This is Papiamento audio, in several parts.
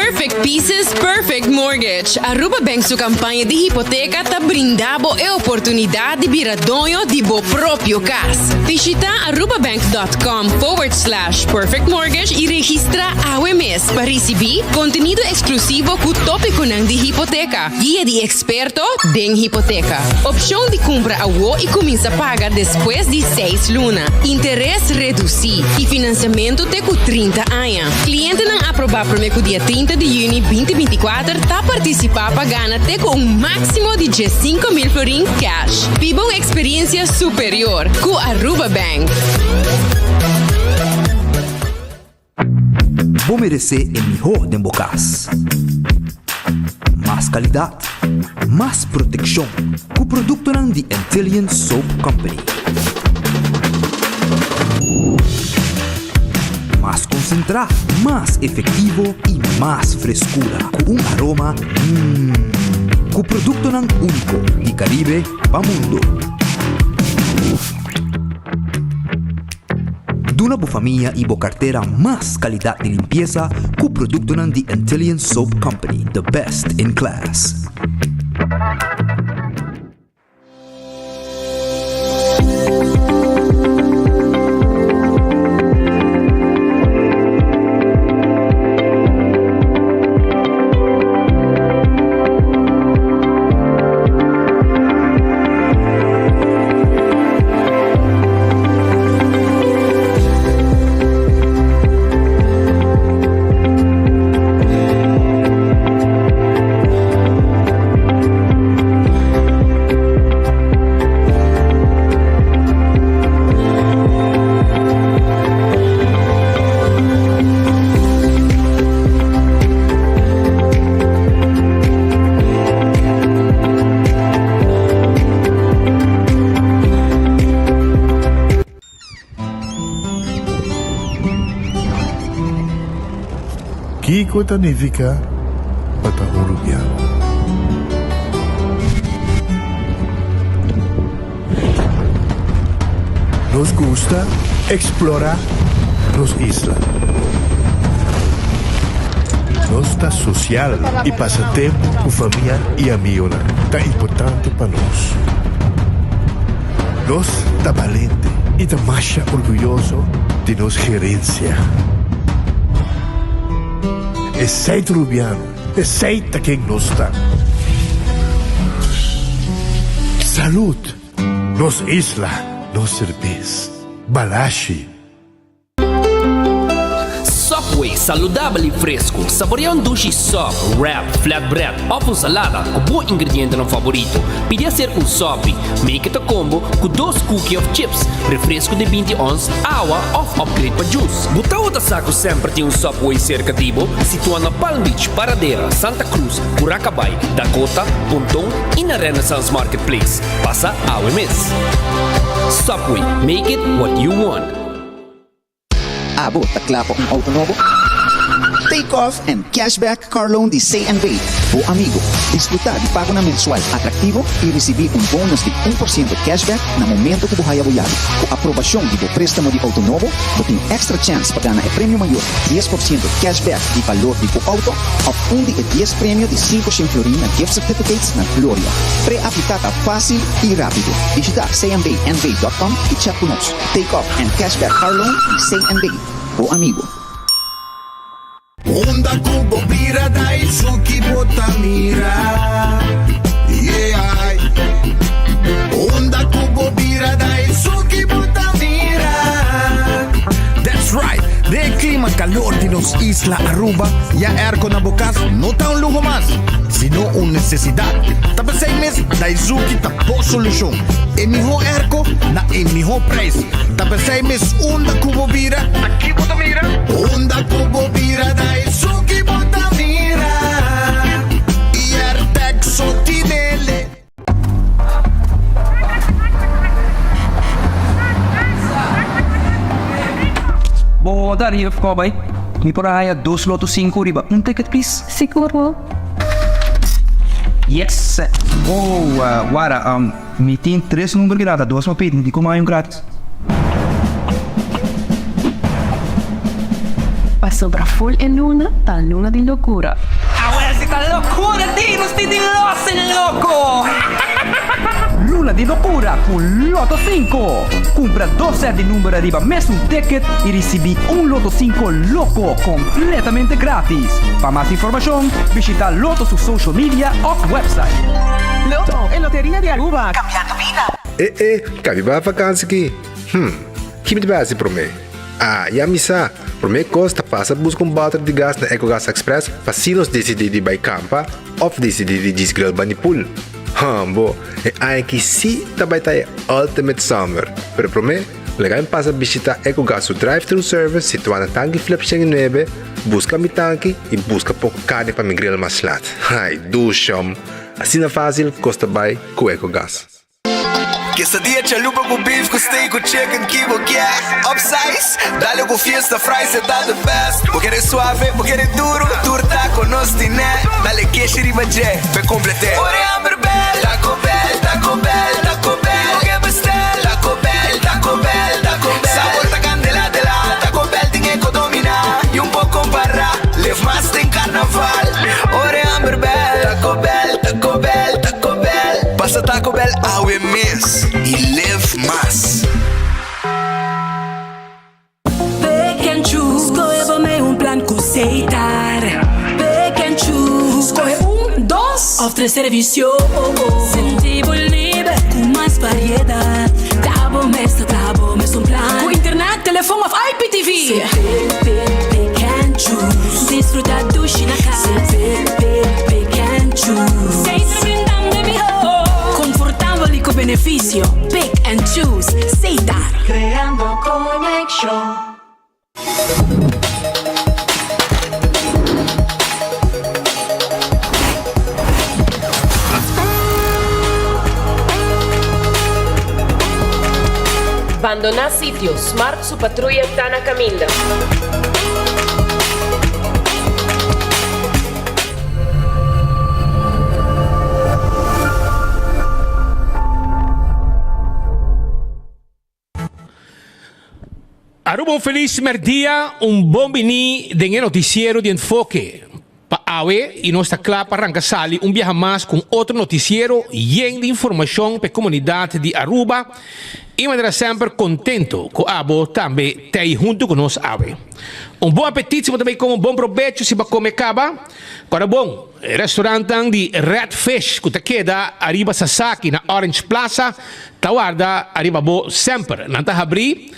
Perfect Pieces, Perfect Mortgage. Aruba Bank su campaña di hipoteca ta brinda bo e oportunidad di bira doño di bo propio cas. Bishita arubabank.com forward slash perfect mortgage y registra awe mes pa ricibi contenido exclusivo cu topiconan di hipoteca, guia di experto den hipoteca, opcion di cumpra awo y cuminsa paga despues di seis luna, interes reduci y financiamento te cu 30 aña. Clientenan aproba prome cu dia 30 di juni 2024 ta participa pa gana te cu un maximo di 15,000 florin cash. Biba un experiencia superior cu Aruba Bank. Bo meresé e mihó den bo kas. Mas kalidat, mas protekshon ku produktonan di Antillian Soap Company. Mas konsentrá, mas efektivo i mas freskura ku un aroma mmm. Ku produktonan úniko di Karibe pa mundu. Duna bo famia i bo kartera mas kalidat di limpiesa ku produktonan di Antillian Soap Company, the best in class. Kiko ta nifiká pa ta un rubiano? Nos gusta eksplorá nos isla. Nos ta sosial i pasa tempu ku famia i amigonan ta importante pa nos. Nos ta balente i ta masha orguyoso di nos gerensia. Esei ta Rubiano, esei ta ken nos ta. Salud! Nos isla, nos serbes. Balashi. Subway, saludabel y fresco. Saborea un dushi sub, wrap, flatbread of un salada cu bo ingredientenan favorito. Pidi hacer un sopi. Make it a combo cu dos cookie of chips, refresco di 20 ons, awa of upgrade pa juice. Bo tabata sa cu semper tin un Subway cerca di bo? Situa na Palm Beach, Paradera, Santa Cruz, Curacabai, Dakota, Ponton y na Renaissance Marketplace. Pasa awe mes. Subway, make it what you want. Abo ta kla pa un auto nobo? Take off and cashback car loan di CNB, bo amigo. Disfruta di pagonan mensual atractivo y ricibi un bonus di un por ciento cashback na momento cu bo haya bo yabi. Cu aprobacion di bo prestamo di auto nobo, bo tin extra chance pa gana e premio mayor, dies por ciento cashback di balor di bo auto of un di e dies premio di 500 florin na gift certificates na Gloria. Pre-aplica ta facil y rapido. Bishita cnbnv.com y chat cu nos. Take off and cashback car loan di CNB, bo amigo. Unda ku bo bira Daisuki bo ta mira Yeah Unda ku bo bira Daisuki bo ta mira That's right! Den e klima kalor di nos isla Aruba, ya airco na bo kas no ta un luho mas, sino un nesesidat. Ta p'esei mes Daizuki ta bo solushon. E mihó airco na e mihó prijs. Ta p'esei mes unda ku bo bira, Aki bo ta mira. Unda ku bo bira Daizuki bo ta mira. I Airtec so tinele. Bo ta riba for bai? Mi por a haya dos loto sinku riba un ticket please? Sigur bo. Yes! Oh, wara, mi tin tres number grata, dos mi a pidi, mi di como hay un gratis? Pasobra full e luna ta luna di locura. Awel si ta locura di nos tin di los en loco! Luna di locura cu Lotto Cinco! Cumpra dos set di number ariba mesun ticket y ricibi un Lotto Cinco loco completamente gratis. Pa mas informacion bishita Lotto su social media of website. Lotto, e loteria di Aruba, cambiando bida! E e, kabi ba vakansi ki? Hm, ki mi ta bai hasi promé? Ah, ya mi sa! Promé kos ta pasa buska un bòter di gas na Ecogas Express pa si nos disidí di bai kampa òf disidí di djis grill bani pool. Hòmbo, e aña aki sí ta bai ta e ultimate summer! Pero promé, laga mi pasa bishitá Ecogas su drive-thru service situá na Tanki Flip 109, buska mi tanki i buska poko karni pa mi grill mas lat. Ai, dushòm! Asina fásil kos ta bai ku Ecogas. Quesadilla chalupa cu beef cu steak cu chicken ki bo kier Upsize, dale cu fiesta fries e ta the best Bo kere suave, bo kere duro, tur taco nos tine Dale keshi riba dje, p'e complete Ora e hamber bel, Taco Bell, Taco Bell, Taco Bell Bo ke bestel, Taco Bell, Taco Bell, Taco Bell Sabor ta candela de la, Taco Bell tin e co domina Y un por compara, live mas den carnaval Ora e hamber bel, Taco Bell, Taco Bell, Taco Bell. Pasa Taco Bell awe mes y live mas. Pick and choose, skohe bo mei un plan ku Setar. Pick and choose, skohe un, dos òf tres servisio. Sinti bo liber ku mas variedat. Ta bo mes ta traha bo mes un plan. Ku internet, telefon òf IPTV. Pick, pick, pick and choose. Disfruta dushi na kas. Pick, pick, pick and choose. Setar brindando e mihó. Konfortabel i ku benefisio. Pick and choose. Setar. Creando conexion. Bandoná sitio, Smart su patruya ta na kaminda. Aruba un felis merdia, un bon bini den e noticiero di Enfoke pa awe y nos ta cla pa ranca sali un biaha mas cu un otro noticiero yen di informacion pa e comunidad di Aruba y manera semper contento cu abo tambe t'ey hunto cu nos awe. Un bon apetit si bo ta bay come un bon probecho si bo a come caba. Ora bon, e restaurantnan di Red Fish cu ta keda ariba Sasaki na Orange Plaza ta warda ariba bo semper. Nan ta habri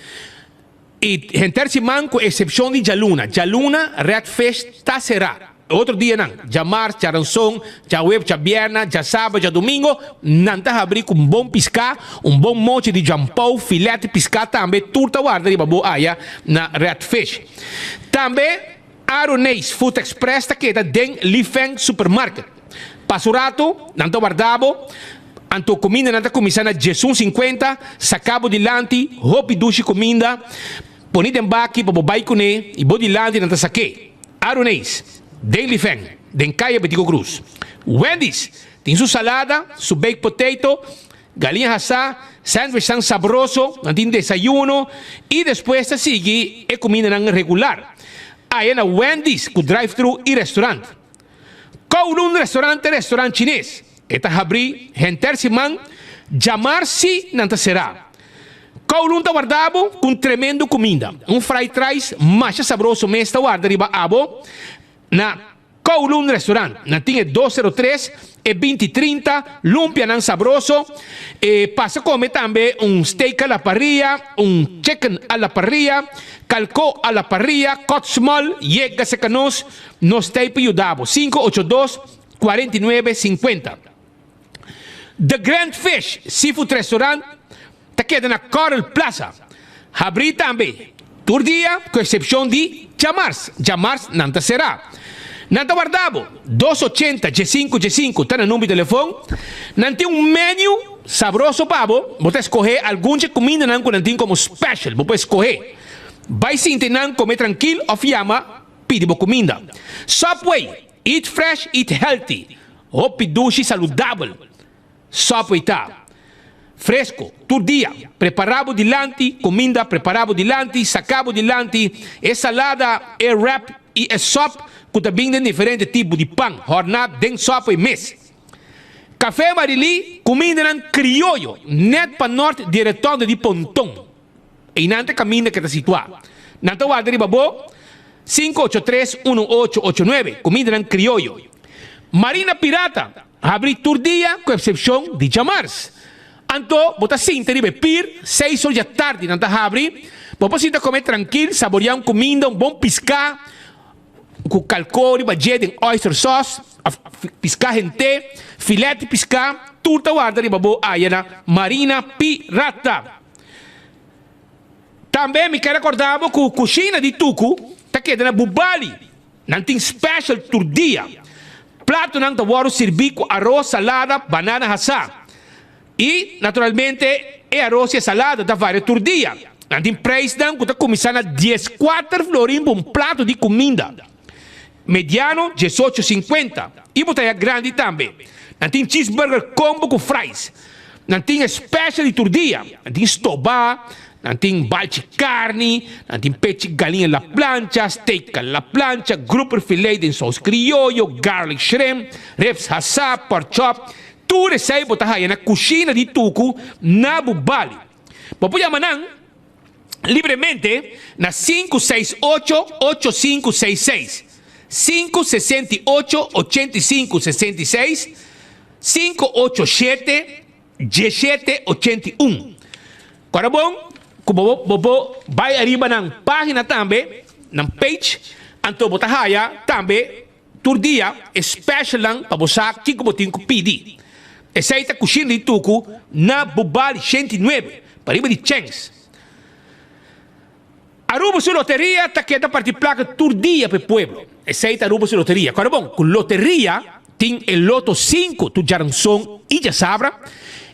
y henter siman cu excepcion di djaluna. Djaluna Red Fish ta cera. E otro dianan, djamars, djaranson, djaweb, djabierna, djasaba, djadomingo, nan ta habri cu un bon pisca, un bon mochi di jampou, filet di pisca tambe, tur ta warda riba bo aya na Red Fish. Tambe. Aroneis Food Express ta keda den Li Feng Supermarket. Pasa un ratu, nan ta warda bo, anto kumindanan ta kuminsá na diesun sinkuenta, saka bo dilanti hopi dushi kuminda, poni den baki pa bo bai kuné i bo dilanti nan ta sak'é. Aroneis, den Li Feng, den Kaya Betico Cruz. Wendy's tin su salada, su baked potato, Galiña hasá, sandwichnan sabroso, nan tin desayuno y despues ta sigui e cumindanan regular. Aya na Wendy's cu drive-thru y restaurant. Kowloon Restaurant ta restaurant chines. E ta habri henter siman, djamar si nan ta será. Kowloon ta warda bo cu un tremendo cuminda. Un fried rice masha sabroso mes ta warda riba abo na Kowloon Restaurant, nan tin e 203, e 20 30, lumpianan sabroso, e pasa come tambe un steak a la parrilla, un chicken a la parrilla, calco a la parrilla, cut small, yega cerca nos, nos ta ey pa yuda bo, 582, 49, 50. The Grand Fish Seafood Restaurant ta keda na Coral Plaza. Habrí tambe tur dia ku eksepshon di djamars. Djamars nan ta será. Nan ta warda bo. Dos ochenta djesinku djesinku ta nan number di telefon. Nan tin un menu sabroso pa bo. Bo ta eskohé algun dje kumindanan ku nan tin komo special. Bo por eskohé. Bai sinti nan kome trankil òf yama pidi bo kuminda. Subway Eat fresh, eat healthy. Hopi dushi saludabel. Subway ta. Fresco, tur dia, prepara bo dilanti, cuminda prepara bo dilanti, saca bo dilanti, e salada, e wrap y e sop cu ta bin den diferente tipo di pan, horna den Subway mes. Café Marilí, cumindanan crioyo, net pa nort di e rotonde di Ponton. Einan ta e caminda cu ta situa. Nan ta warda riba bo, 583 1889, cumindanan crioyo. Marina Pirata, Habri tur dia ku eksepshon di djamars. Anto bo ta sinta riba e pir, seis or djatardi nan ta habri, bo por sinta kome trankil, saboriá un kuminda, un bon piská ku kalkó riba dje den oyster sauce òf piská hent'é, filèt di piská, tur ta warda riba bo aya na Marina Pirata. Tambe mi ker rekordá bo ku kushina di Tuku ta keda na Bubali. Nan tin special tur dia. Platonan ta wòrdu sirbí ku aros, salada, banana hasá. I, naturalmente, e aros i e salada ta varia tur dia. Nan tin preisnan ku ta kuminsá na dieskuater florin pa un plato di kuminda. Mediano, diesocho sinkuenta. I bo ta haña grandi tambe. Nan tin cheeseburger combo ku fries. Nan tin e special di tur dia. Nan tin stobá, nan tin balchi carni, nan tin pechi galiña la plancha, steak a la plancha, grouper filet den saus crioyo, garlic shrimp, ribs hasá, pork chop. Tur esei bo ta haya na Cushina di Tucu na Bubali. Bo por yama nan libremente na 568 8566, 568 8566, 587 1781. Kòrda bon ku bo bo bo bai ariba nan página tambe, nan page, anto bo ta haya tambe tur dia e specialnan pa bo sa kiko bo tin ku pidi. Esei ta Kushina di Tuku na Bubali 109, pariba di Chens. Aruba su loteria ta keda parti plaka tur dia pa e pueblo. Esei ta Aruba su loteria. Kòrda bon, ku loteria tin e Loto sinku tur djaranson i djasabra,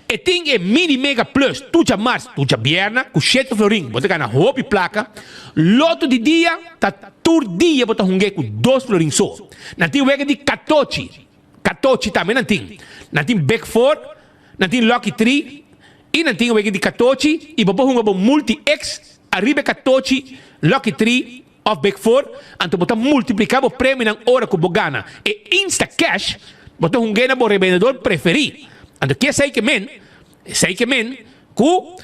e tin e Mini Mega Plus tur djamars tur djabierna ku shete florin bo ta gana hopi plaka. Loto di dia ta tur dia bo ta hung'é ku dos florin so. Nan tin wega di katochi, katochi tambe nan tin. Nan tin Big Four, nan tin Lucky Three i nan tin wega di katochi i bo por hunga bo Multi X Ariba e katochi, lucky tree of big four, anto bo ta multiplica bo premionan ora cu bo gana e Insta Cash, bo ta hung'e na bo rebendedor preferi. Anto ki esey ke men? Esey ke men cu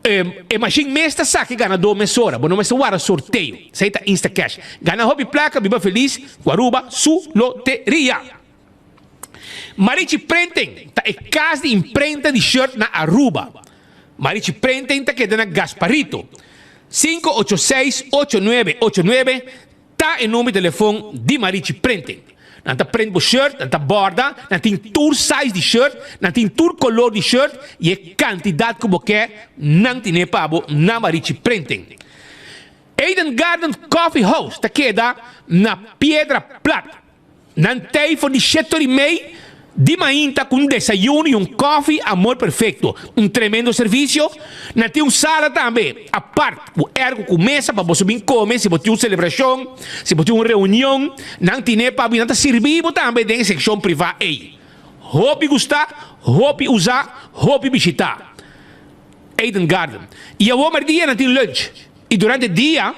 e mashin mes ta saka e ganador mesora, bo no mester warda sorteo. Esey ta Insta Cash. Gana hopi placa, biba feliz cu Aruba su loteria. Marichi Printing ta e cas di imprenta di shirt na Aruba. Marichi Printing ta keda na Gasparito. 586 8989 ta e number di telefon di Marichi Printing. Nan ta print bo shirt, nan ta borda, nan tin tur size di shirt, nan tin tur color di shirt y e cantidad cu bo ke nan tine pa bo na Marichi Printing. Eden Garden Coffee House ta keda na Piedra Plat. Nan tei for di shetor i mei di mainta ku un desayuno i un kòfi Amor Perfecto. Un tremendo servisio. Nan tin un sala tambe apart ku ergo ku mesa pa boso bin kome si bo tin un selebrashon, si bo tin un reunion. Nan tine pa bo i nan ta sirbi bo tambe den e sekshon privá ei. Hopi gustá, hopi usá, hopi bishitá Eden Garden. I awor merdia nan tin lunch. I durante dia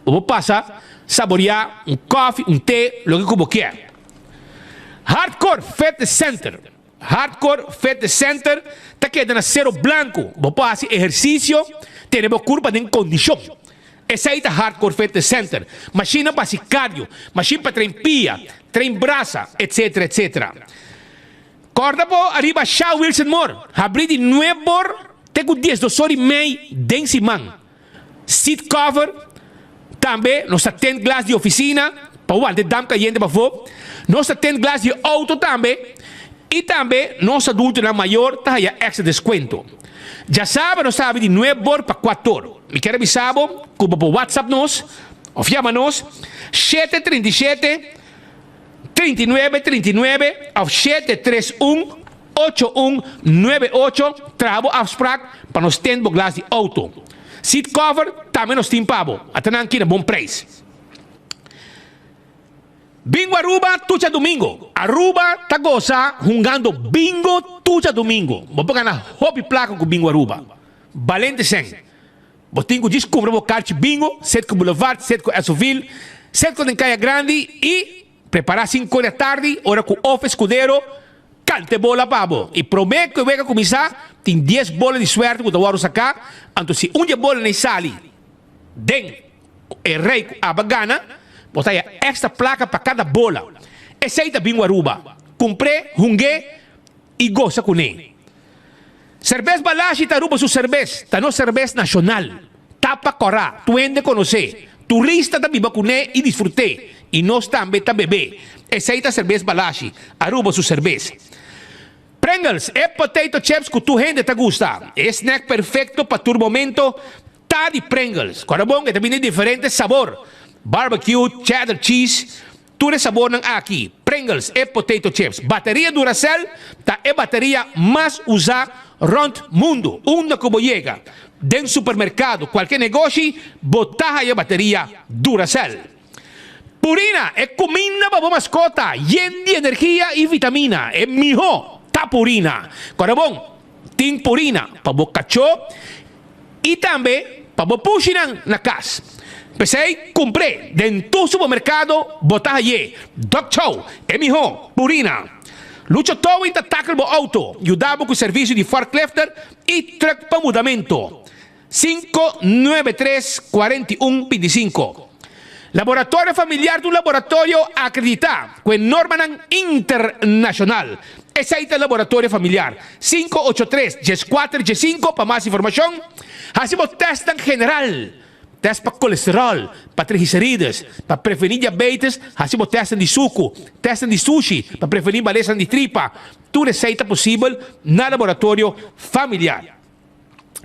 bo por pasa saboriá un kòfi, un te, loke ku bo kier. Hardcore Fitness Center Hardcore Fitness Center ta keda na Sero Blanco. Bo por hasi ehersisio, tene bo kurpa den kondishon. Esei ta Hardcore Fitness Center. Mashinnan pa hasi cardio, mashin pa train pia, train brasa, etcetera, etcetera. Kòrda bo ariba Sha Wilson Moore, habrí di nuebor te ku diesdos or i mei den siman. Seat cover, tambe nos ta tent glas di oficina pa wanta e damp cayente pafó, nos ta tent glas di auto tambe y tambe nos adultonan mayor ta haya extra descuento. Djasabra nos ta habi di nuebor pa cuator. Mi kier a bisa bo cu bo por whatsapp nos of yama nos shete 37 39 39 of shete tres un ocho un nuebe ocho traha bo afsprak pa nos tent bo glas di auto. Seat cover tambe nos tin pa bo. Ata nan aki na bon prijs. Bingo Aruba tur djadumingo. Aruba ta gosa hungando bingo tur djadumingo. Bo por gana hopi plaka ku Bingo Aruba. Balente sèn. Bo tin ku djis kumpra bo karchi bingo, Setco Boulevard, Setco Essoville, Setco den Kaya Grandi i prepara sinku di atardi ora ku Ofe Escudero kanta e bola pa bo. I promé ku e wega kuminsá tin dies bola di suerte ku ta wòrdu saká, anto si un di e bolanan ei sali den e rei ku aba gana, bo ta haya èkstra plaka pa kada bola. Esei ta bingo Aruba. Kumpr'é, hung'é i gosa kuné. Serbes Balashi ta Aruba su serbes, ta nos serbes nashonal. Tapa kòrá, tur hende konosé. Turista ta biba kuné i disfrut'é, i nos tambe ta bebé. Esei ta serbes Balashi, Aruba su serbes. Pringles, e potato chips ku tur hende ta gusta. E snack perfekto pa tur momento ta di Pringles. Kòrda bon, e ta bini diferente sabor, barbecue, cheddar cheese, Tur e sabornan aki, Pringles e potato chips. Bateria Duracell ta e bateria mas usá rònt mundu. Unda ku bo yega, den supermerkado, kualke negoshi, bo ta haya bateria Duracell. Purina, e kuminda pa bo maskota, yen di energia i vitamina. E mihó ta Purina. Kòrda bon, tin Purina pa bo kachó I tambe pa bo pushinan na kas. P'esei kumpr'é den tur supermerkado bo ta hay'é. Dog Chow, e mihó, Purina. Lucho Towing ta tackle bo auto, yuda bo ku servisio di forklifter i truck pa mudamentu. 593 41 25. Laboratorio Familiar ta un laboratorio akreditá ku e normanan internashonal. Esei ta Laboratorio Familiar. 583 14 15 pa mas informashon. Hasi bo tèstnan general, tèst pa kolesteròl, pa triglicerides, pa prevení diabetes, hasi bo tèstnan di suku, tèstnan di sushi pa prevení malesanan di tripa. Tur esei ta posibel na Laboratorio Familiar.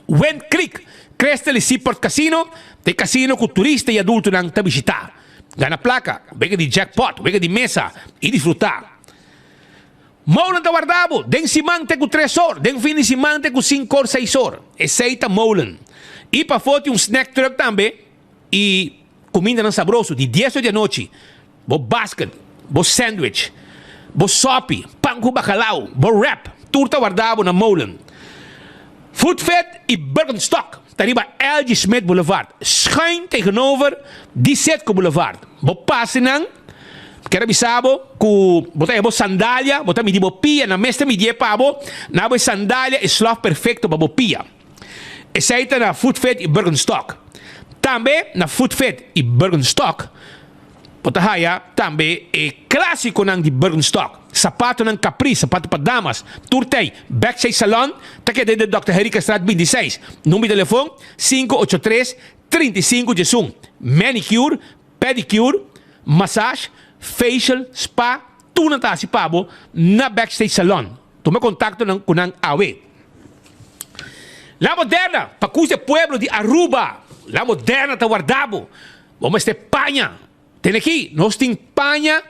Wind Creek, Crystal y Seaport Casino ta e casino cu turista y adultonan ta bishita. Gana placa, wega di jackpot, wega di mesa y disfruta. Molen ta warda bo den siman te cu tres or, den fin di siman te cu cinco or, seis or. Esey ta Molen. Y pafo tin un snack truck tambe y cumindanan sabroso di dies or di anochi. Bo basket, bo sandwich, bo sopi, pan ku bacalao, bo wrap, tur ta warda bo na Molen. Food Fit y Birkenstock ta riba LG Smith Boulevard, schuin tegenover di Citgo Boulevard. Bo pasa nan, kier a bisa bo ku bo ta haya bo sandalia, bo ta midi bo pia, nan mes ta midié pa bo, na bo e sandalia e slof perfecto pa bo pia. Esei ta na Food Fit y Birkenstock. Tambe na Food Fit y Birkenstock Bo ta haya tambe e klásikonan di Birkenstock, sapatonan Capri, sapato pa damas, tur tei. Backstage Salon ta keda den Dòkter Herikastraat 26. Number di telefon, 583 35 11. Manicure, pedicure, massage, facial, spa, tur nan ta hasi pa bo na Backstage Salon. Tuma kontakto ku nan awe. La Moderna, pa kus e pueblo di Aruba. La Moderna ta warda bo. Bo mester paña. Tene aki, nos tin paña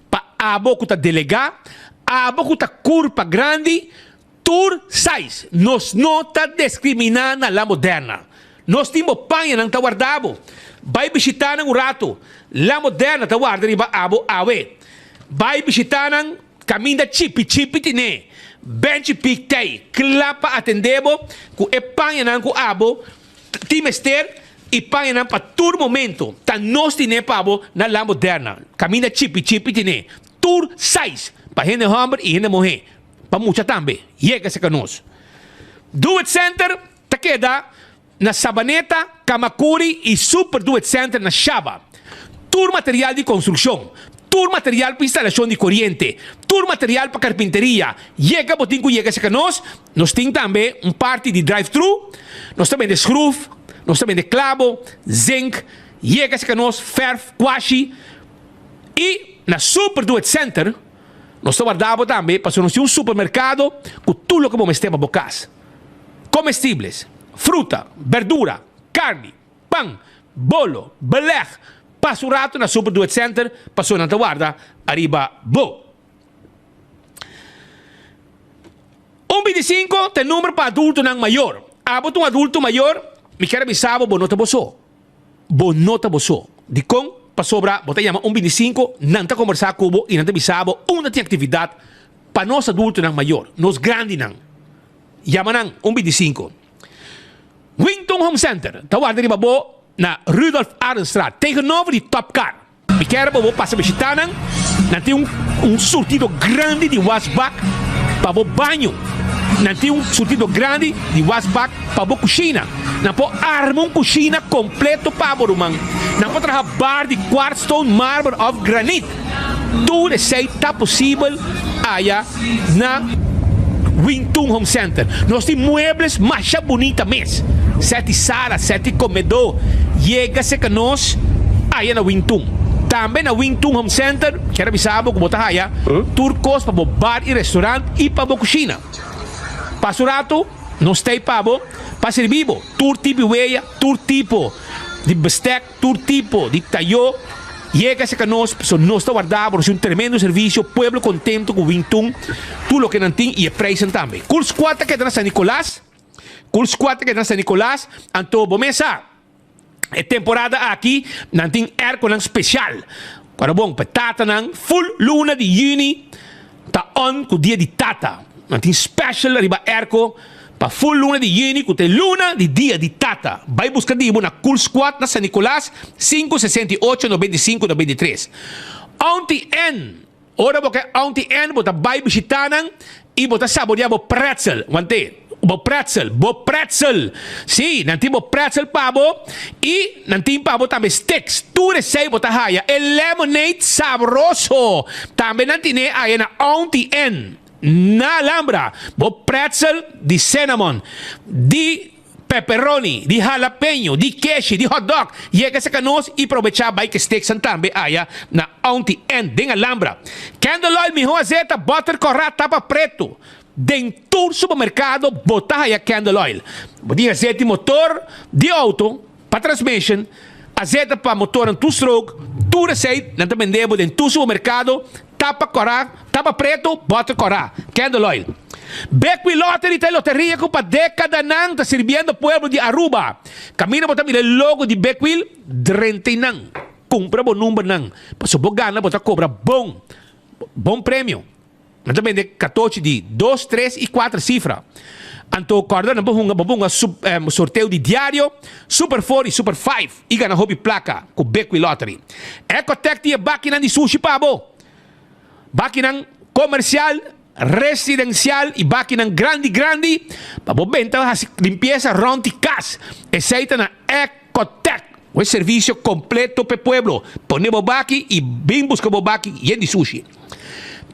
pa abo ku ta delegá, abo ku ta kurpa grandi, tur size. Nos no ta deskriminá na La Moderna. Nos tin bo pañanan ta warda bo. Bai bishitá nan un ratu. La Moderna ta warda riba abo awe. Bai bishitá nan kaminda chipi chipi tine. Benchi Pik t'ei kla pa atendé bo ku e pañanan ku abo Tin mester y pañanan pa tur momento. Ta nos tine pa bo na La Moderna. Caminda chipi chipi tine tur size pa hende homber y hende muhe. Pa mucha tambe. Yega cerca nos. Do It Center ta keda na Sabaneta, Camacuri y Super Do It Center na Shaba. Tur material di construccion, tur material pa instalacion di coriente, tur material pa carpinteria. Yega bo tin cu yega cerca nos. Nos tin tambe un parti di drive thru, nos ta bende schroef, nos ta bende clabo, zinc, yega cerca nos, verf, kwashi y na Super Do It Center nos ta warda bo tambe pasobra nos tin un supermercado cu tur loke bo mester pa bo cas. Comestibles, fruta, berdura, carni, pan, bolo, beleg, pasa un rato na Super Do It Center pasobra nan ta warda ariba bo. Un bintisinko ta e number pa adultonan mayor. Abo ta un adulto mayor, mi kier a bisa bo, bo no ta bo so. Bo no ta bo so. Dikon? pasobra bo ta yama un bintisinko, nan ta kombersá ku bo i nan ta bisa bo unda tin aktividat pa nos adultonan mayor, nos grandinan. Yama nan un bintisinko. Wington Home Center ta warda riba bo na Rudolf Arendstraat, tegenover di Topcar. Mi kier pa bo pasa bishita nan. Nan tin un un surtido grandi di wasbak pa bo baño. Nan tin un surtido grandi di wasbak pa bo kushina. Nan por arma un kushina kompleto pa bo, ruman. Nan por traha bar di kwartstone, marmer òf granit. Tur esei ta posibel aya na Wingtun Home Center. Nos tin muebles masha bunita mes. Seti sala, seti komedó. Yega serka nos aya na Wingtun. Tambe na Wingtun Home Center kier a bisa bo ku bo ta haya tur kos pa bo bar i restaurant i pa bo kushina. Pasa un ratu nos ta ei pa bo pa sirbi bo tur tipo di weya, tur tipo di bestek. Tur tipo di tayo yega cerca nos, pasobra nos ta warda bo, nos tin un tremendo servicio, pueblo contento cu Wintun, tur loke nan tin y e prijsnan tambe. Cool Squad ta keda na San Nicolas, Cool Squad ta keda na San Nicolas, anto bo mes sa, e temporada aki nan tin airconan special, Ora bon, pa e tatanan, full luna di juni ta on cu dia di tata. Nan tin special riba airco pa full luna di juni cu ta e luna di dia di tata. Bay busca di bo na Cool Squad na San Nicolas, 568 95 93. Auntie Ann, Ora bo ke Auntie Ann bo ta bay bishita nan y bo ta saborea bo pretzel. Wante. Bo pretzel, bo pretzel! Sí, nan tin bo pretzel pa bo i nan tin pa bo tambe sticks. Tur esei bo ta haya. E lemonade sabroso tambe nan tine aya na Auntie Ann na Alhambra. Bo pretzel di cinnamon, di pepperoni, di jalapeño, di keshi, di hotdog. Yega serka nos i probechá bai ke sticksnan tambe aya na Auntie Ann den Alhambra. Candle oil mihó azeta, butter kòrá, tapa pretu. Den tur supermercado bo ta haya candle oil. Bo tin azeta di motor di auto pa transmission, azeta pa motornan two stroke, tur esey nan ta bende bo den tur supermercado, tapa cora, tapa preto, boter cora, candle oil. Bequi Lottery ta e loteria cu pa decadanan ta sirbiendo pueblo di Aruba. Caminda bo ta mira e logo di Bequil, drenta eynan, cumpra bo numbernan, pasobra bo gana bo ta cobra bon, bon premio. Nan ta bende katochi di dos, tres i kuater sifra. Anto kòrda nan por hunga bo por hunga sorteo di diario, Super Four i Super Five i gana hopi plaka ku Bequi Lottery. Ecotec tin e bakinan di sushi pa bo. Bakinan komersial, residensial i bakinan grandi grandi pa bo benta hasi limpiesa rònt di kas. Esei ta na Ecotec. Un servisio kompleto p'e pueblo. Pone bo baki i bin buska bo baki yen di sushi.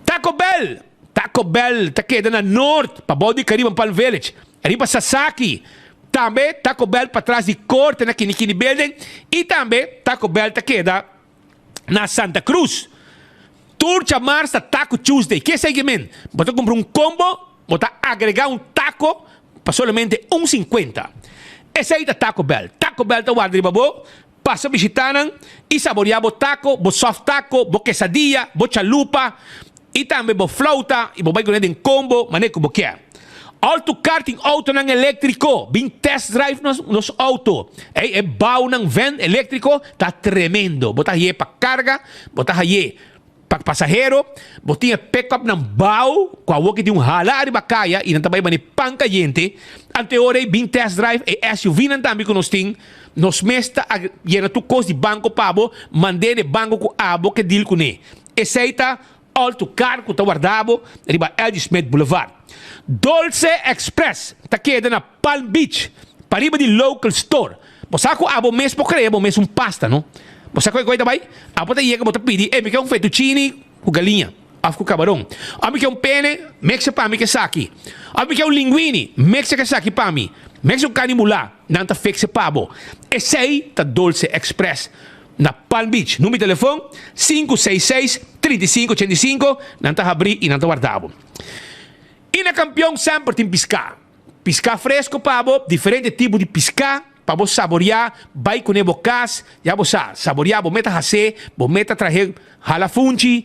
Taco Bell! Taco Bell ta keda na Noord, pabou di Caribbean Palm Village, riba Sasaki. Tambe Taco Bell patras di Corte na Kinikini Building i tambe Taco Bell ta keda na Santa Cruz. Tur djamars ta Taco Tuesday. Ke esei ke men? Bo ta kumpra un combo, bo ta agrega un taco pa solamente un sinkuenta. Esei ta Taco Bell. Taco Bell ta warda riba bo. Pasa bishita nan i saborea bo taco, bo soft taco, bo quesadilla, bo chalupa i tambe bo flauta i bo bai kuné den combo manera ku bo kier. All to car tin autonan electrico, bin test drive nos nos auto. Ey e bouwnan van electrico ta tremendo. Bo ta haye pa carga, bo ta haye pa pasahero, bo tin e pick-upnan bou ku awor ki tin un hala ariba kaya i nan ta bai mane pan kayente. Anteora ei bin test drive e SUV-nan tambe ku nos tin. Nos mes ta yena tur kos di banko pa bo, mand'é na e banko ku abo ke deal kuné. Esei ta Alto Car ku ta warda bo riba LG Smith Boulevard. Dolce Express ta keda na Palm Beach, pariba di Local Store. Bo sa ku abo mes por krea bo mes un pasta, no? Bo sa ku e koi ta bai? Abo ta yega bo ta pidi, Ey, mi ke un fettuccine ku galiña òf ku kabaron. Òf mi ke un pene, mekse pa mi ku esaki. Òf mi ke un linguini, mekse ku esaki pa mi. Mekse ku karni mulá, nan ta fikse pa bo. Esei ta Dolce Express na Palm Beach. Number di telefon, 566 35 85, nan ta habrí i nan ta warda bo. I na Kampion semper tin piská. Piská fresko pa bo, diferente tipo di piská pa bo saboriá, bai kuné bo kas, ya bo sa, saboriá bo meta hasé, bo meta trahe hala funchi,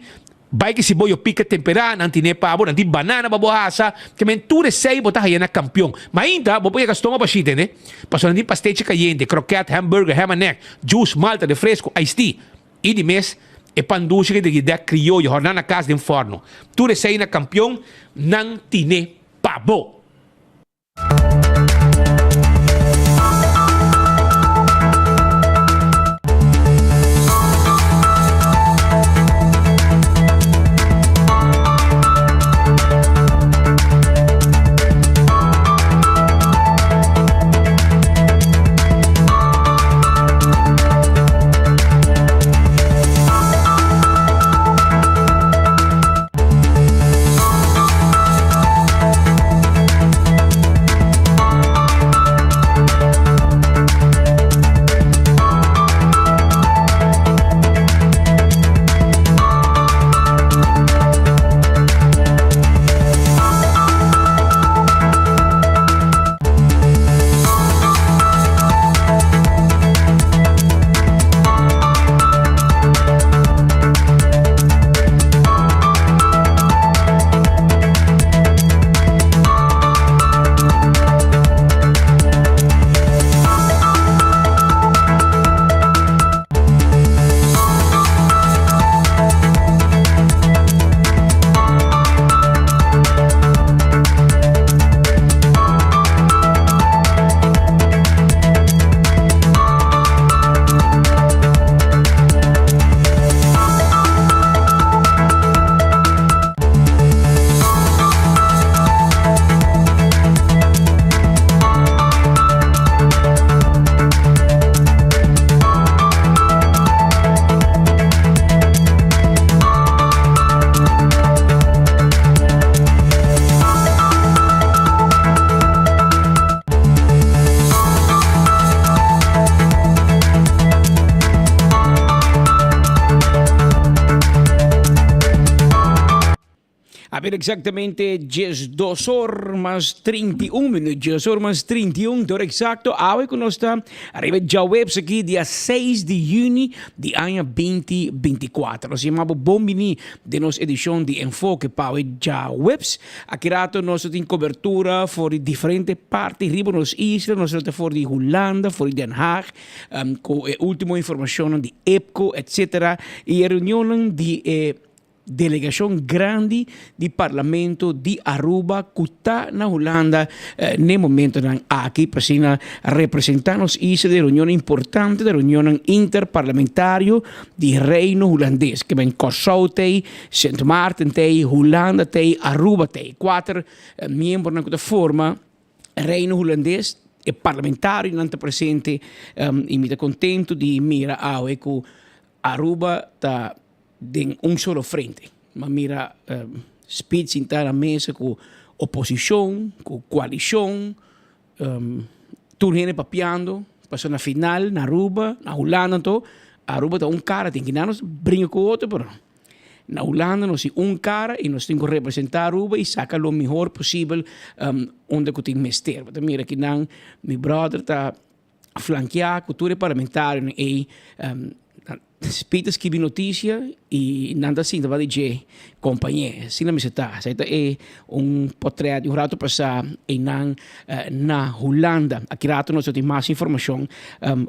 bai ki si bo yo pika temperá, nan tine pa bo, nan tin banana pa bo hasa, ke men tur esei bo ta haya na Kampion. Ma ainda bo por yega stoma bashí, tende? Pasobra nan tin pastechi kayente, kroket, hamburger, ham and egg, juice, malta, refresco, iced tea. I di mes e pan dushi ku di dek krioyo hòrná na kas den fòrno. Tur esei na Kampion nan tine pa bo. A ber exactamente 12 or mas 31 minuut. 10 or mas 31 dor exacto. Awe ku nos ta arriba djaweps aki dia 6 di juni di aña 2024. Nos yama bo bon bini den nos edishon di Enfoke pa awe djaweps. Aki rato nos lo tin cobertura for di diferente parti riba nos isla, nos lo ta for di Hulanda, for di Den Haag, cu e ultimo informacionnan di EPCO, etc. Y e reunionnan di e delegacion grandi di Parlamento di Aruba cu ta na Hulanda n'e momentonan aki pa asina representa nos isla den reunionnan importante, den reunionnan interparlamentario di Reino Hulandes, ke men Kòrsou t'ei, Sint Maarten t'ei, Hulanda t'ei, Aruba t'ei. Kuater miembronan ku ta forma Reino Hulandes, e parlamentarionan ta presente i mi ta kontentu di mira awe ku Aruba ta den un solo frente. Mi a mira Speed sintá na mesa ku oposishon, ku koalishon. Tur hende papiando, pasobra na final na Aruba, na Hulanda anto, Aruba ta un kara, tin kinan nos bringa ku otro, pero na Hulanda nos tin un kara i nos tin ku representa Aruba i saka lo mihor posibel unda ku tin mester. Bo ta mira kinan mi brother ta flankeá ku tur e parlamentarionan ei. Speed ta skibi noticia y nan ta sinta banda di dje compañe. Asina mester ta. Esei ta e un potret di un rato pasa einan na Hulanda. Aki rato nos lo tin mas informacion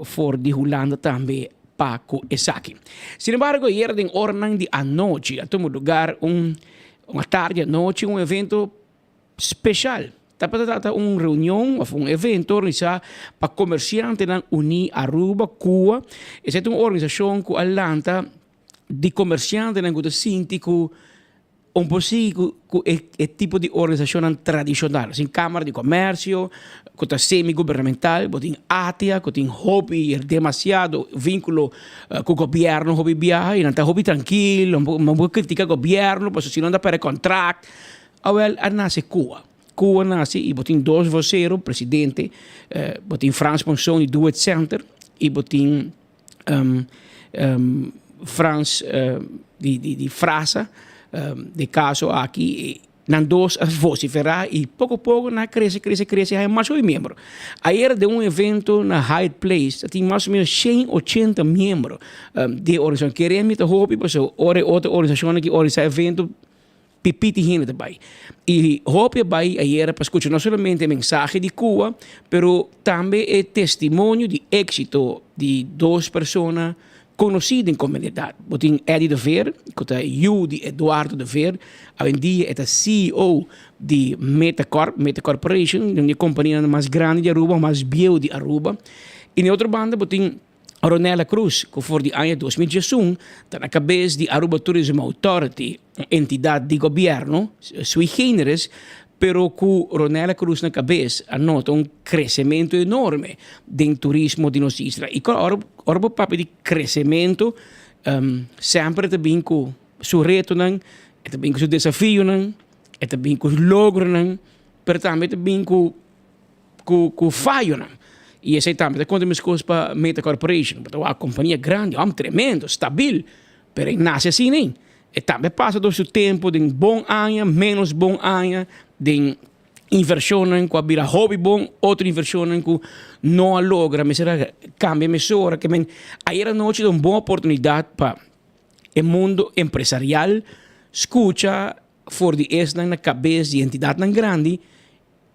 for di Hulanda tambe pa cu esaki. Sin embargo ayer den oranan di anochi a tuma lugar un atardi anochi un evento Special. Tabata trata un reunion of un evento organisa pa comerciantenan Uní Aruba, cua. Esei ta un organisacion cu a lanta di comerciantenan cu ta sinti cu un por sigui cu e tipo di organisacionnan tradicional. Asina Camara di Comercio cu ta semi-gubernamental, bo tin ATIA cu tin hopi, demasiado vinculo cu gobierno hopi biaha y nan ta hopi trankil, no por critica gobierno pasobra si no nan ta perde contract. Awel a nase Cuba. Cuba nase y bo tin dos vocero, presidente, bo tin Frans Ponson di Do It Center y bo tin Frans di Frasa, de caso aki nan dos a vocifera y poco poco nan a crece crece crece haya mas hopi miembro. Ayer den un evento na Hyatt Place tin mas o menos 180 miembro di e organisacion. Kere mi ta hopi pasobra ora e otro organisacionnan ki organisa evento Pipí tin hende ta bai. I hopi a bai ayera pa skucha no solamente e mensahe di Cuba, pero tambe e testimonio di éksito di dos persona konosí den komunidat. Bo tin Eddie de Veer, ku ta yu di Eduardo de Veer, awendia e ta CEO di Metacorp, Meta Corporation, un di e kompanianan mas grandi di Aruba, mas bieu di Aruba. I na e otro banda bo tin Ronella Cruz, ku for di aña 2011 ta na kabes di Aruba Tourism Authority, un entidat di gobièrnu sui generis, pero ku Ronella Cruz na kabes a nota un kresementu enorme den turismo di nos isla. I ora ora bo papia di kresementu, semper e ta bin ku su retonan, e ta bin ku su desafionan, e ta bin ku su logronan, pero tambe e ta bin ku ku ku fayonan. I esei tambe ta konta meskos pa Meta Corporation. Bo ta wak kompania grandi, hòm tremendo, stabil, pero e nase asina ei. E tambe pasa dor su tempu den bon aña, ménos bon aña, den invershonnan ku a bira hopi bon, otro invershonnan ku no a logra, mester a kambia mesora. Ke men ayer anochi ta un bon oportunidat pa e mundo empresarial skucha for di esnan na kabes di entidatnan grandi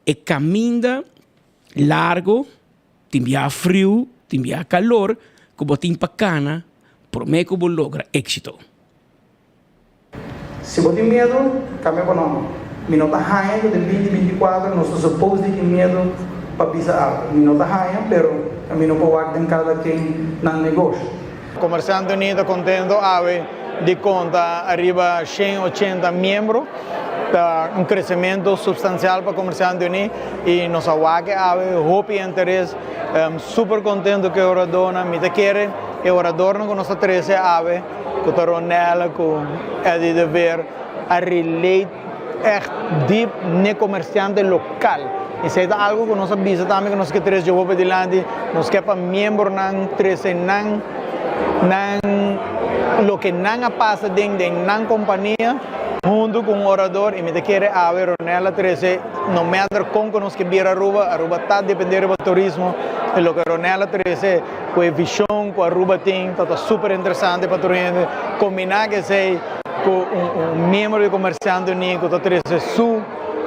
e kaminda largo, tin bia friu, tin bia kalor ku bo tin pa kana promé ku bo logra éksito. Si bo tin miedu, kambia bo nòmber. Mi no ta haña ku den 2024 nos ta supos di tin miedu pa bisa algu. Mi no ta haña, pero mi no por wak den kada ken nan negoshi. Comerciante Uní ta contento awe di conta ariba 180 miembro. Ta un crecemento substancial pa Comerciante Uní y nos a wak awe hopi interes. Super contento cu e oradornan. Mi ta kere e oradornan cu nos a trece awe, cu ta Ronella cu Eddie de Veer, a relate echt diep n'e comerciante local. Esey ta algo cu nos a bisa tambe cu nos ke trece hopi dilanti. Nos ke pa miembronan trece nan nan loke nan a pasa den den nan compania hunto cu un orador y mi ta kere awe Ronel a trece no matter con cu nos ke bira Aruba, Aruba ta depende riba turismo y loke Ronel a trece cu e vision cu Aruba tin ta ta super interesante pa tur hende combina cu esey cu un miembro di Comerciante Uní cu ta trece su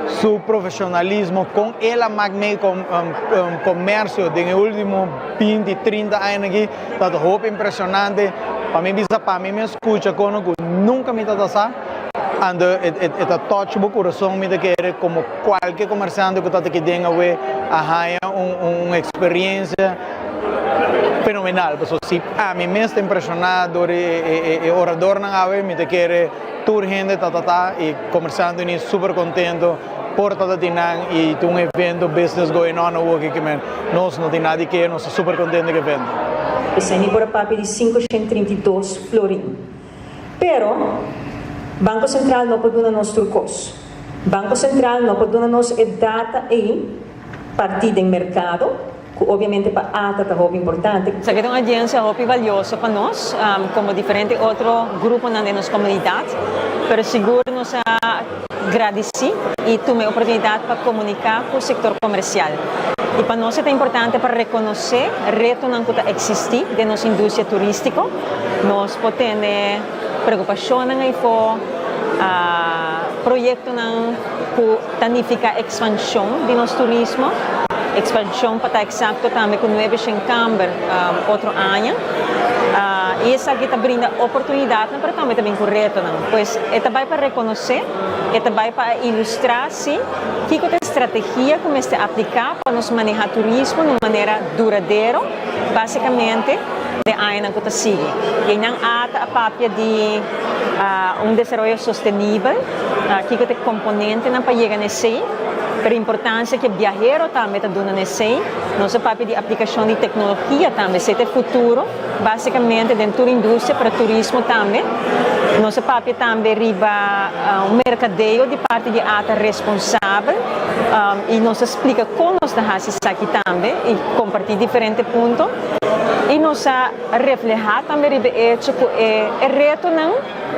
su profesionalismo con el a mak mee comercio den e ultimo binti trinta aña aki ta ta hopi impresionante pa mi bisa pa mi mi a scucha cono cu nunca mi ta sa anto e ta touch bo curason mi ta kere como cualke comerciante cu ta aki den awe a haya un experiencia fenomenal pasobra si ami mes ta impresiona door e oradornan awe mi ta kere tur hende ta ta ta y comerciante ni super contento por ta ta tin nan y tin un evento business going on awo aki kimen nos no tin nada di ke nos ta super contento ku evento. Esei mi por a papia di 532 florin. Pero, Banko Sentral no por duna nos tur kos. Banko Sentral no por duna nos e data ei partí den merkado, ku obviamente pa ata ta hopi importante. Esaki ta un audiencia hopi valioso pa nos, como diferente otro gruponan den nos comunidad, pero sigur nos a gradici y tuma e oportunidad pa comunica cu sector comercial. Y pa nos e ta importante pa reconoce retonan cu ta existi den nos industria turistico. Nos por tene preocupacionnan eyfo, proyectonan cu ta nifica expansion di nos turismo, expansion pa ta exacto tambe cu nuebe shen camber otro aña. Y esaki ta brinda oportunidadnan pero tambe ta bin cu retonan. Pues e ta bay pa reconoce, e ta bay pa ilustra si kico ta e strategia cu mester aplica pa nos maneha turismo na un manera duradero, basicamente den añanan cu ta sigui. Y eynan a ta a papia di un desaroyo sostenibel. Kiko ta e komponentenan pa yega na esei? Pero importansia ku e biahero tambe ta duna na esei. Nos a papia di aplikashon di teknologia tambe. Esei ta e futuro, basikamente den tur industria, pero turismo tambe. Nos a papia tambe riba un merkadeo di parti di ata responsabel i nos a splika kon nos ta hasi esaki tambe i kompartí diferente punto. I nos a reflehá tambe riba e echo ku e retonan.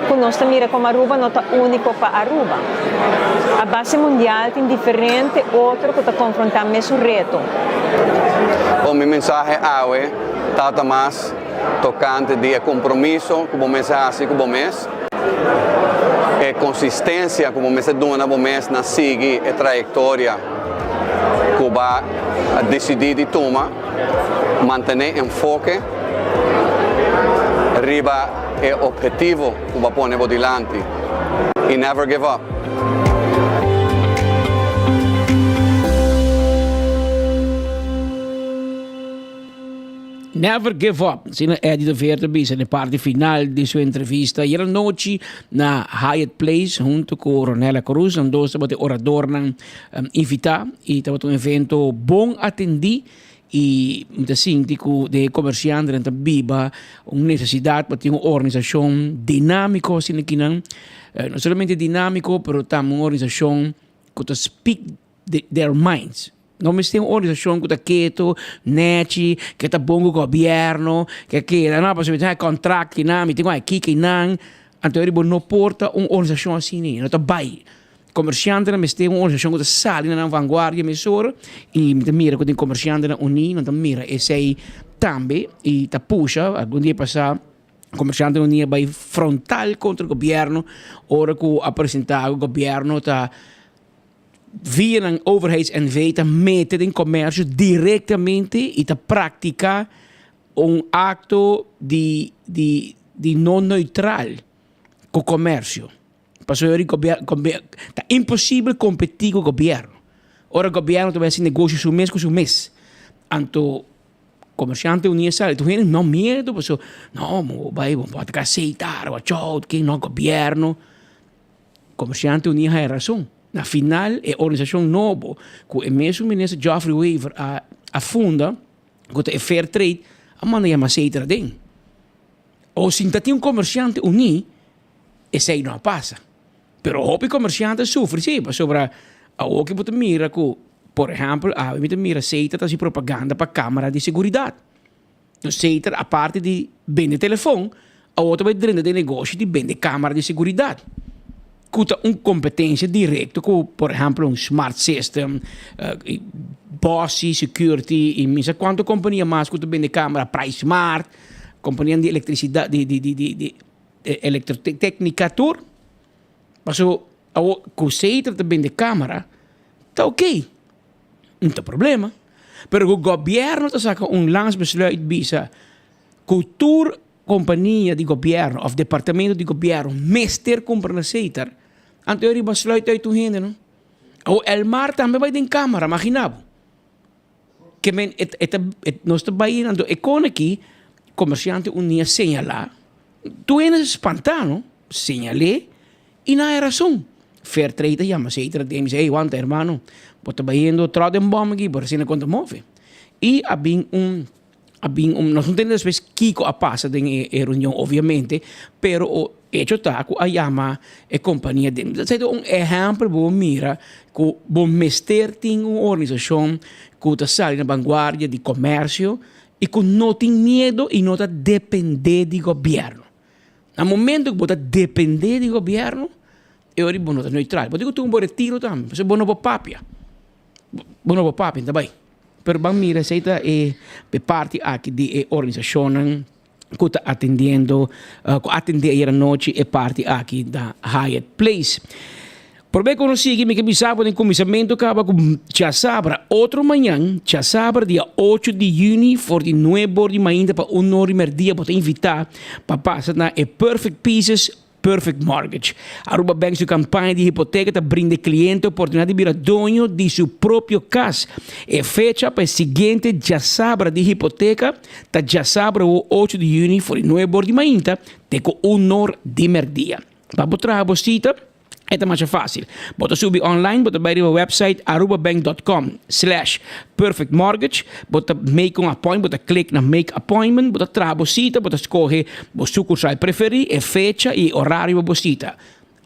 Ku nos ta mira komo Aruba no ta úniko pa Aruba. A base mundial tin diferente otro ku ta konfrontá mesun reto. Bon, mi mensahe awe tabata mas tokante di e kompromiso ku bo mester hasi ku bo mes, e konsistensia ku bo mester duna bo mes na sigui e trayektoria ku bo a disidí di tuma, mantené enfoke. riba e obhetivo ku bo a pone bo dilanti i never give up. Never give up, asina Eddie de Veer ta bisa den parti final di su entrevista ayer anochi na Hyatt Place hunto cu Ronella Cruz. Nan dos tabata e oradornan invita y tabata un evento bon atendi y mi ta sinti cu den e comerciantenan ta biba un necesidad pa tin un organisacion dinamico asina kinan. No solamente dinamico pero tambe un organisacion cu ta speak their minds. No mester un organisashon ku ta ketu, nèchi, ke ta bon ku gobièrnu, ke keda, no, pasobra mi tin e kontrakt kinan, mi tin ku haña aki kinan. Anto eri bo no por ta un organisashon asina, no ta bai. Komershantenan mester un organisashon ku ta sali na nan vanguardia mesora i mi ta mira ku tin komershantenan uní, nan ta mira esei tambe i ta pusha. Algun dia pasá komershantenan uní a bai frontal kontra gobièrnu ora ku a presentá ku gobièrnu ta Via nan Overheids NV ta mete den comercio directamente y ta practica un acto di di di no neutral cu comercio. Pasobra ori gobier ta imposibel competi cu gobierno. Ora gobierno ta bay haci negocio su mes cu su mes. Anto comerciante unie sali tur hende no miedo pasobra no bo bay bo ta aceita wachou no gobierno. Comerciante Unie haya rason. Na final e organisacion nobo cu e mesun minister Geoffrey Wever a a funda, cu ta e Fair Trade, a manda yama Seiter aden. O si ta tin un Comerciante Unie, esey no a pasa. Pero hopi comerciante a sufri si, pasobra awor ki bo ta mira cu, por ehempel, awe mi ta mira Seiter ta haci propaganda pa camera di seguridad. Nos Seiter aparte di bende telefon, awor ta bai drenta den negoshi di bende camera di seguridad, cu ta un competencia directo cu por ehempel un smart system, Bossi security y mi sa cuanto compania mas cu ta bende camera, Pricesmart, companianan di electricidad di di di di electrotecnica tur. Pasobra awor cu Seiter ta bende camera ta ok. No ta problema. Pero ku gobièrnu ta saka un landsbesluit bisa ku tur kompania di gobièrnu òf departamento di gobièrnu mester kumpra na Setar, anto e riba sluit uit tur hende no. Awor Elmar tambe bai den kámara, magina bo. Ke men e ta nos ta bai anto e kon aki komersiante un dia señalá, tur hende spantá no, señal'é. I nan e rason. Fair Trade a yama Seitra den bisa, Ey, wanta hermano, bo ta bayendo tro den bom aki, bo recién a konta move. I a bin un, a bin un, nos no tende despues kiko a pasa den e e reunion obviamente, pero o hecho ta ku a yama e kompania den. Esei ta un ehèmpel bo mira ku bo mester tin un organisashon ku ta sali na vanguardia di komersio i ku no tin miedo i no ta dependé di gobièrnu. Na momento ku bo ta dependé di gobièrnu, e ora bo no ta neutral. Bo tin ku tuma bo retiro tambe, pasobra bo no por papia. Bo no por papia, no ta bai. Pero ban mira esei ta e parti aki di e organisashonnan ku ta atendiendo, ku a atendé ayer anochi e parti aki na Hyatt Place. Prome ku nos sigui mi ke bisa bo den kuminsamentu kaba ku djasabra otro mañan, djasabra dia ocho di yüni for di nuebe or di mainta pa un or di merdia bo ta invitá pa pasa na e Perfect Pieces Perfect Mortgage. Aruba Bank su kampaña di hipoteka ta brinda e kliente oportunidat di bira doño di su propio kas. E fecha pa e siguiente djasabra di hipoteka ta djasabra awor ocho di yüni for di nuebe or di mainta te ku un or di merdia. Pa bo traha bo sita. E ta masha fácil. Bo ta subi online, bo ta bai riba website arubabank dot com slash perfect mortgage, bo ta make un appointment, bo ta click na make appointment, bo ta traha bo sita, bo ta scoge bo sucursal preferi, e fecha y e horario pa bo sita.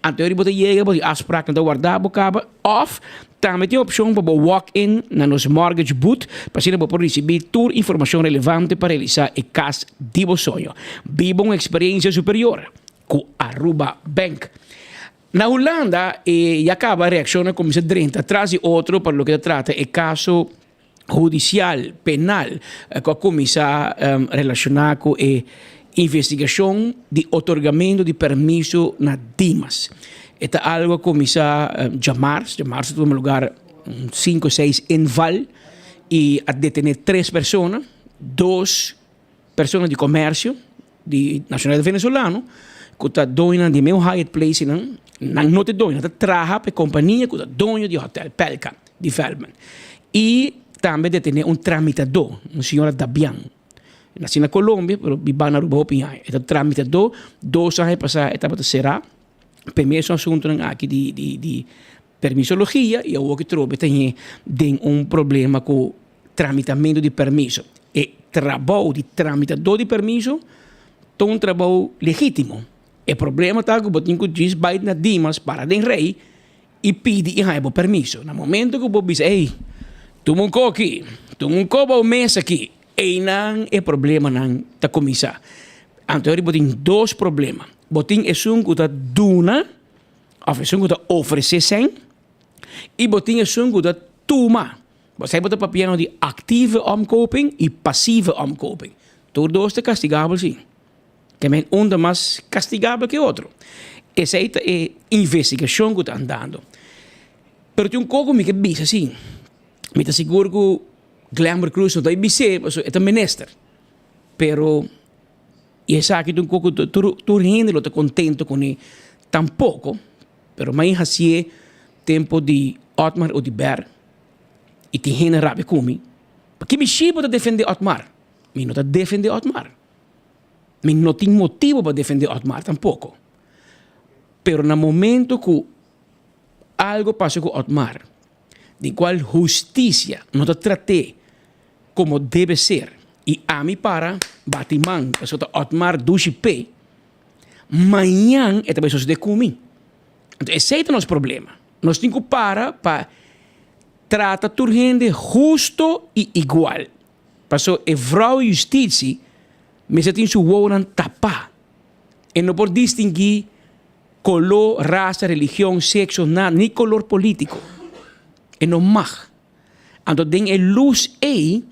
Anto eri bo ta yega, bo tin afspraak nan ta warda bo caba of tambe tin opcion pa bo walk in na nos mortgage booth pa asina bo por ricibi tur informacion relevante pa realisa e cas di bo soño. Biba un experiencia superior! Ku Aruba Bank. Na Hulanda e ya kaba reakshonnan kuminsá drenta tras di otro pa loke ta trata e kaso hudisial penal ku a kuminsá relashoná ku e investigashon di otorgamentu di permiso na Dimas. E ta algu a kuminsá djamars, djamars a tuma lugar un sinku seis inval i a detené tres persona, dos persona di komersio. di nashonalidat venezolano ku ta doñonan di meu Hyatt Place nan, nan no ta doño, nan ta traha pa e kompania ku ta doño di hòtèl Pelka di Veldman. I tambe detené un tramitadó, un señora Dabian, nasí na Colombia pero biba na Aruba hopi aña. E ta tramitadó, dos aña pasá e tabata será pa e mesun asuntunan aki di di di permisologia i awor ki trobe ta hei den un problema ku tramitamentu di permiso. E trabou di tramitadó di permiso ta un trabou legítimo. E problema ta ku bo tin ku djis bai na Dimas para den rei i pidi i haña bo permiso. Na momento ku bo bisa, ey, tuma un koki, tuma un kop bou mesa aki, einan e problemanan ta kuminsá. Anto bo tin dos problema. Bo tin esun ku ta duna òf esun ku ta ofresé sèn i bo tin esun ku ta tuma. Bo sa bo ta papiando di actieve omkoping i passieve omkoping. Tur dos ta kastigabel si. Te men un ta mas kastigabel ke otro. Esei ta e investigashon ku ta andando. Pero tin un kos ku mi ke bisa si. Mi ta sigur ku Glenbert Croes no ta e bis'é pasobra e ta minister. Pero i esaki ta un kos ku tur tur hende lo ta kontento kuné tampoko. Pero mai hasié tempu di Otmar Oduber. I tin hende rabia ku mi. Paki bishí bo ta defendé Otmar? Mi no ta defendé Otmar. Mi no tin motibu pa defendé Otmar tampoko. Pero na momento ku algo pasa ku Otmar, di kual hustisia no ta trat'é komo debe ser, i ami para bati man pasobra ta Otmar dushi p'e, mañan e ta bai sosodé ku mi. Anto esei ta nos problema. Nos tin ku para pa trata tur hende husto i igual. Paso e vrou justitie mester tin su wowonan tapá. E no por distinguí koló, rasa, religion, sekso, nada, ni kolor polítiko. E no mag. Anto den e lus ei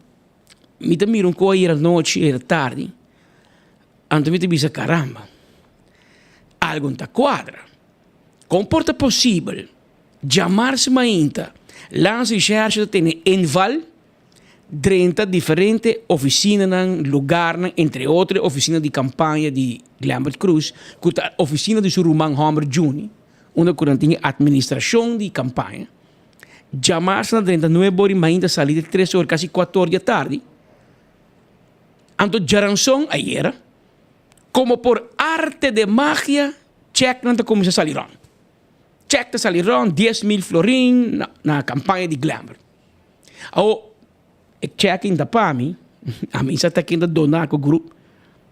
mi ta mira un kos ayera nochi, ayera tardi, anto mi ta bisa karamba, algu no ta kuadra. Kon por ta posibel djamarse mainta Landsrecherche ta tene inval drenta diferente ofisinanan, lugarnan, entre otro e ofisina di kampaña di Glenbert Croes ku ta ofisina di su ruman hòmber Juni, unda ku nan tin e atministrashon di kampaña. Djamarse nan drenta nuebe ora i mainta sali te tres ora kasi kuater ora di atardi. Anto djaranson ayera, komo por arte de magia Checknan ta kuminsá sali rònt. Check ta sali rònt 10,000 florin na kampaña di Glenbert. Awo e check in ta pa mi, ami sa ta ken ta dona ku grup,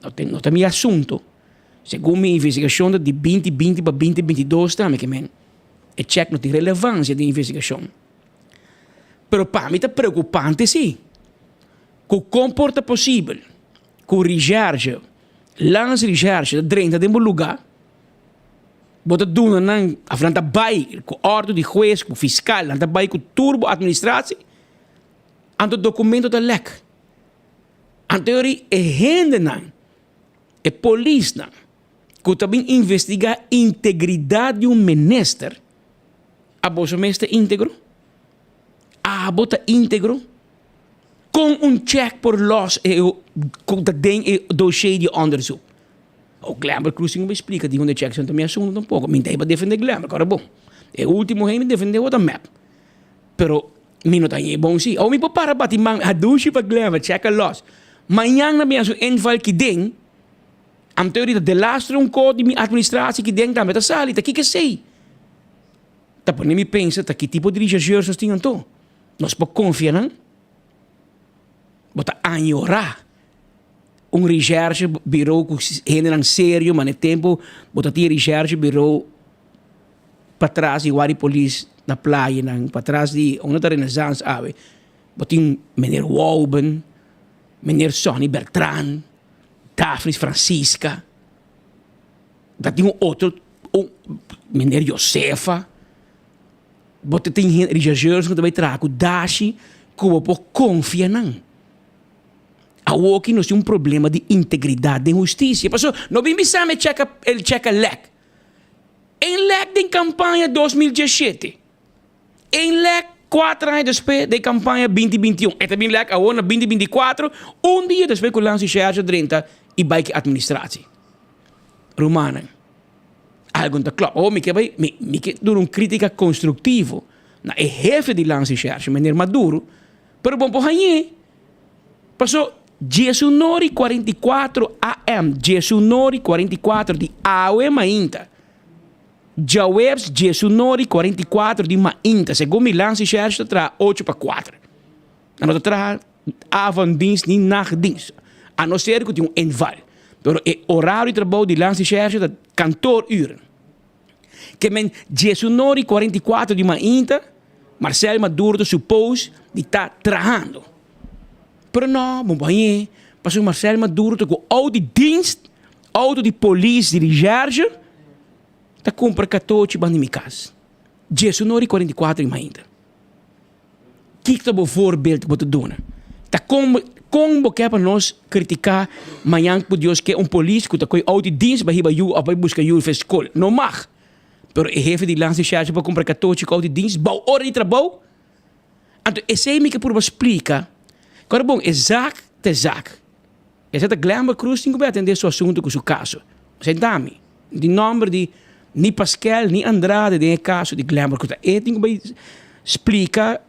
no ta no ta mi asunto. Segun mi investigashon ta di binti binti pa binti 22 tambe ke men e check no tin relevansia den investigashon. Pero pa mi ta preokupante si ku kon por ta posibel ku Recherche, Landsrecherche ta drenta den bo lugá, bo ta duna nan, af nan ta bai ku òrdu di hues, ku fiskal, nan ta bai ku tur bo atministratie, anto dokumento ta lèk. Anto yori e hendenan, e polisnan ku ta bin investigá integridat di un minister, aboso mes ta íntegro? Abo ta íntegro? Kon un check por los e ku ta den e dossier di onderzoek? O Glenbert Croes tin ku splika di unda e check ta mi asuntu tampoko. Mi ta pa defende Glenbert, ora bon. E ultimo hende mi defende ota mep. Pero mi no ta haña e bon si. Awo mi por para bati man a dushi pa Glenbert, check a los. Mañan na bin haci un inval ki den, anto ahorita delastre un ko di mi administratie ki den tambe ta sali. Ta kiko esey? Ta pone mi pensa ta ki tipo di rechercheurs nos tin anto. Nos por konfia nan? Bo ta añorá un recherche bureau ku hendenan serio, ma na e tempu bo ta tin recherche bureau patras di wari polis na playanan, patras di unda ta Renaissance awe. Bo tin meneer Wouben, meneer Sonny Bertrand, Daphnis Francisca, ta tin un otro un meneer Josefa. Bo ta tin hende rechercheurs ku ta bai traha ku dashi ku bo por konfia nan. Awoki nos tin un problema di integridat den hustisia. Pasobra no bin bisa mi e chèk el chèk a lèk. E lèk den kampaña 2017. E lèk kuater aña despues den kampaña 2021. E ta bin lèk awor na 2024, un dia despues ku Landsrecherche a drenta. I bai ki administratie. Rumannan, algo no ta klòp. Oh, mi ke bai, mi, mi ke duna un kritika konstruktivo na e hefe di Landsrecherche, meneer Maduro, pero bo no por hañ'é. Paso, diesunor i 44 AM, diesunor i 44 di awe mainta, djaweps diesunor i 44 di mainta, segun mi Landsrecherche ta traha ocho pa kuater. Nan no ta traha avonddienst ni nachtdienst, a no ser ku tin un inval. Pero e orario di trabou di Landsrecherche ta kantooruren. Ke men diesunor i 44 di mainta, Marcel Maduro ta suppose di ta trahando. Pero no, bo bañ'é, pasobra Marcel Maduro ta ku auto di dienst, auto di polis di recherche, ta kumpra katochi banda di mi kas. Diesunor i 44 di mainta. Kiko ta bo voorbeeld ku bo ta duna? Ta kon kon bo ke pa nos kritiká mañan ku Dios ke un polis ku ta kohe outo di dienst bai hiba yu òf bai buska yu for skol? No mag! Pero e hefe di landsrecherche por kumpra katochi ku outo di dienst bou ora di trabou? Anto esei mi ke purba splika. Kòrda bon, e zaak ta e zaak. Esei ta Glenbert Croes tin ku bai atendé su asuntu ku su kaso. Esei ta mi. No tin nòmber di ni Paskel ni Andrade den e kaso di Glenbert Croes. Ta e tin ku bai splika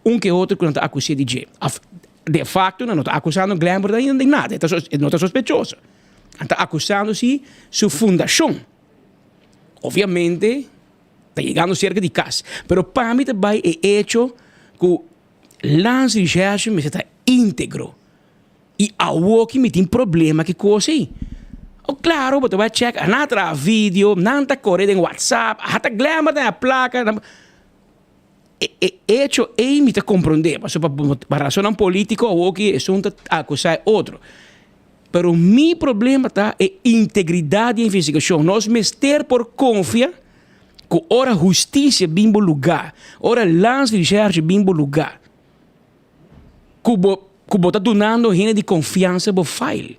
un ke otro ku nan ta akus'é di dje. Òf de fakto nan no ta akusando Glenbert ainda den nada. E no ta sospechoso. Nan ta akusando si su fundashon. Obviamente ta yegando serka di kas. Pero pa mi ta bai e echo ku Landsrecherche mester ta íntegro. I awoki mi tin problema ki kos ei. Oh klaro bo ta bai chèk nan a traha video, nan ta kore den whatsapp, a ta glamour den a plaka. E e echo ei mi ta komprondé pasobra pa rasonnan polítiko awoki esun ta akusá e otro. Pero mi problema ta e integridat di e investigashon. Nos mester por konfia ku ora hustisia bin bo lugá, ora landsrecherche bin bo lugá, ku bo ku bo ta dunando hende di konfiansa bo file.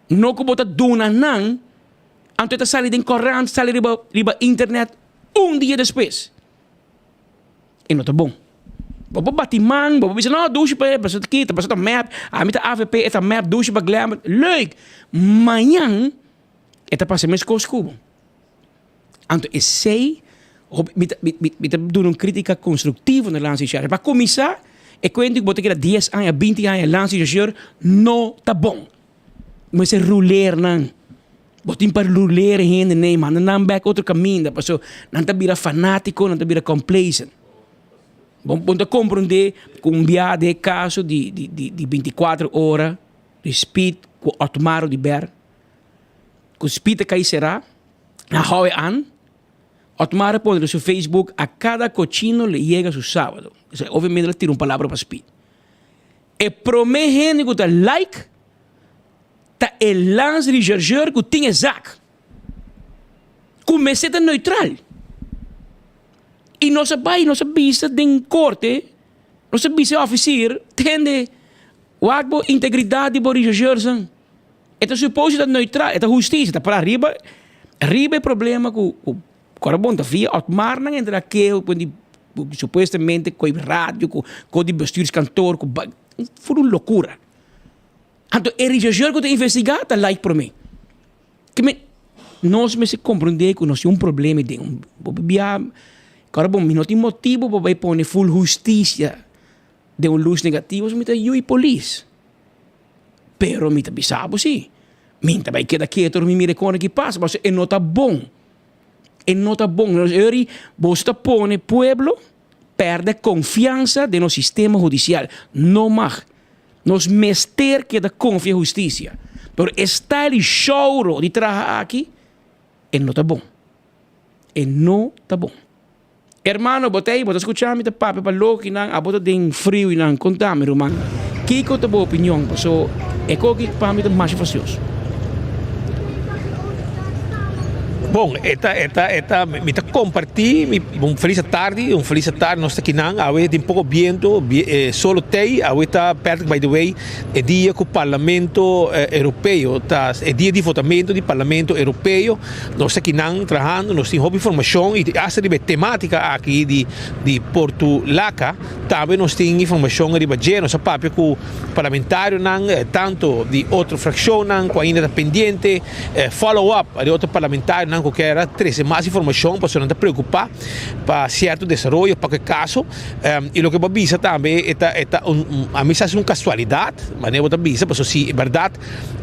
No ku bo ta duna nan, anto e ta sali den korant, sali riba riba internet un dia despues. E no ta bon. Bo por bati man, bo por bisa no dushi pa e, pasobra ta kita, pasobra ta mep, ami ta avp, e ta mep, dushi pa Glenbert. Leuk! Mañan e ta pasa meskos ku bo. Anto esei hopi mi ta mi ta duna un kritika konstruktivo na Landsrecherche. Pa kuminsá e kuenta ku bo ta keda dies aña, binti aña Landsrechercheur no ta bon. Mester ruler nan. Bo tin pa ruler e hende nei, manda nan bek otro kaminda paso nan ta bira fanátiko, nan ta bira complacent. Bo bo ta komprondé ku un bia den e kaso di di di binti kuater ora di speed ku Otmar Oduber ku speed a kai será. Na hou e an, Otmar a pone riba su Facebook, A cada cochino le llega su sábado. Esei obviamente el a tira un palabra pa Speed. E prome hende ku ta like ta e landsrechercheur ku tin e zak. Ku mester ta neutral. I nos a bai, nos a bisa den korte, nos a bisa e officier, tende, wak bo integridad di bo rechercheursnan. E ta supose ta neutral, e ta hustisia, ta para riba riba e problema ku ku ora bon ta via Otmar nan entra keo ku di supuestamente ku e radio ku ku di bestuurskantoor ku ba fur un lokura. Anto e rechercheur ku ta investigá ta like promé. Ke men nos mester komprondé ku nos tin un problema den un bo bia ku ora bon mi no tin motibu pa bai pone ful hustisia den un lus negativo mi ta yui polis. Pero mi ta bisa bo si, mi ta bai keda ketu ora mi mira e kos ki pasa, pasobra e no ta bon. E no ta bon. Ori boso ta pone pueblo pèrdè konfiansa den nos sistema hudisial. No mag. Nos mester keda konfia hustisia. Pero e style di shouro di traha aki, e no ta bon. E no ta bon. Hermano, bo ta ei, bo ta skucha mi ta papia pa lokinan, abo ta den friu i nan. Konta mi, ruman, kiko ta bo opinion? Paso e koki pa mi ta masha fasioso. Bon, e ta, e ta, e ta, mi ta. kompartí mi un felis atardi, un felis atardi nos ta kinan awe tin poko biento, solo tei awe ta Patrick by the way e dia ku Parlamento Europeo ta e dia di votamento di Parlamento Europeo nos ta kinan trahando nos tin hopi informashon i asta riba e tematika aki di di Portulaca tambe nos tin informashon riba dje nos a papia ku parlamentarionan tanto di otro frakshonnan ku ainda ta pendiente. Follow up di otro parlamentarionan ku kier a trese mas informashon pasobra nan ta preokupá pa sierto desaroyo pa ku e kaso. I loke bo a bisa tambe e ta e ta un a mi sa si un kasualidat manera bo ta bisa pasobra si e bèrdat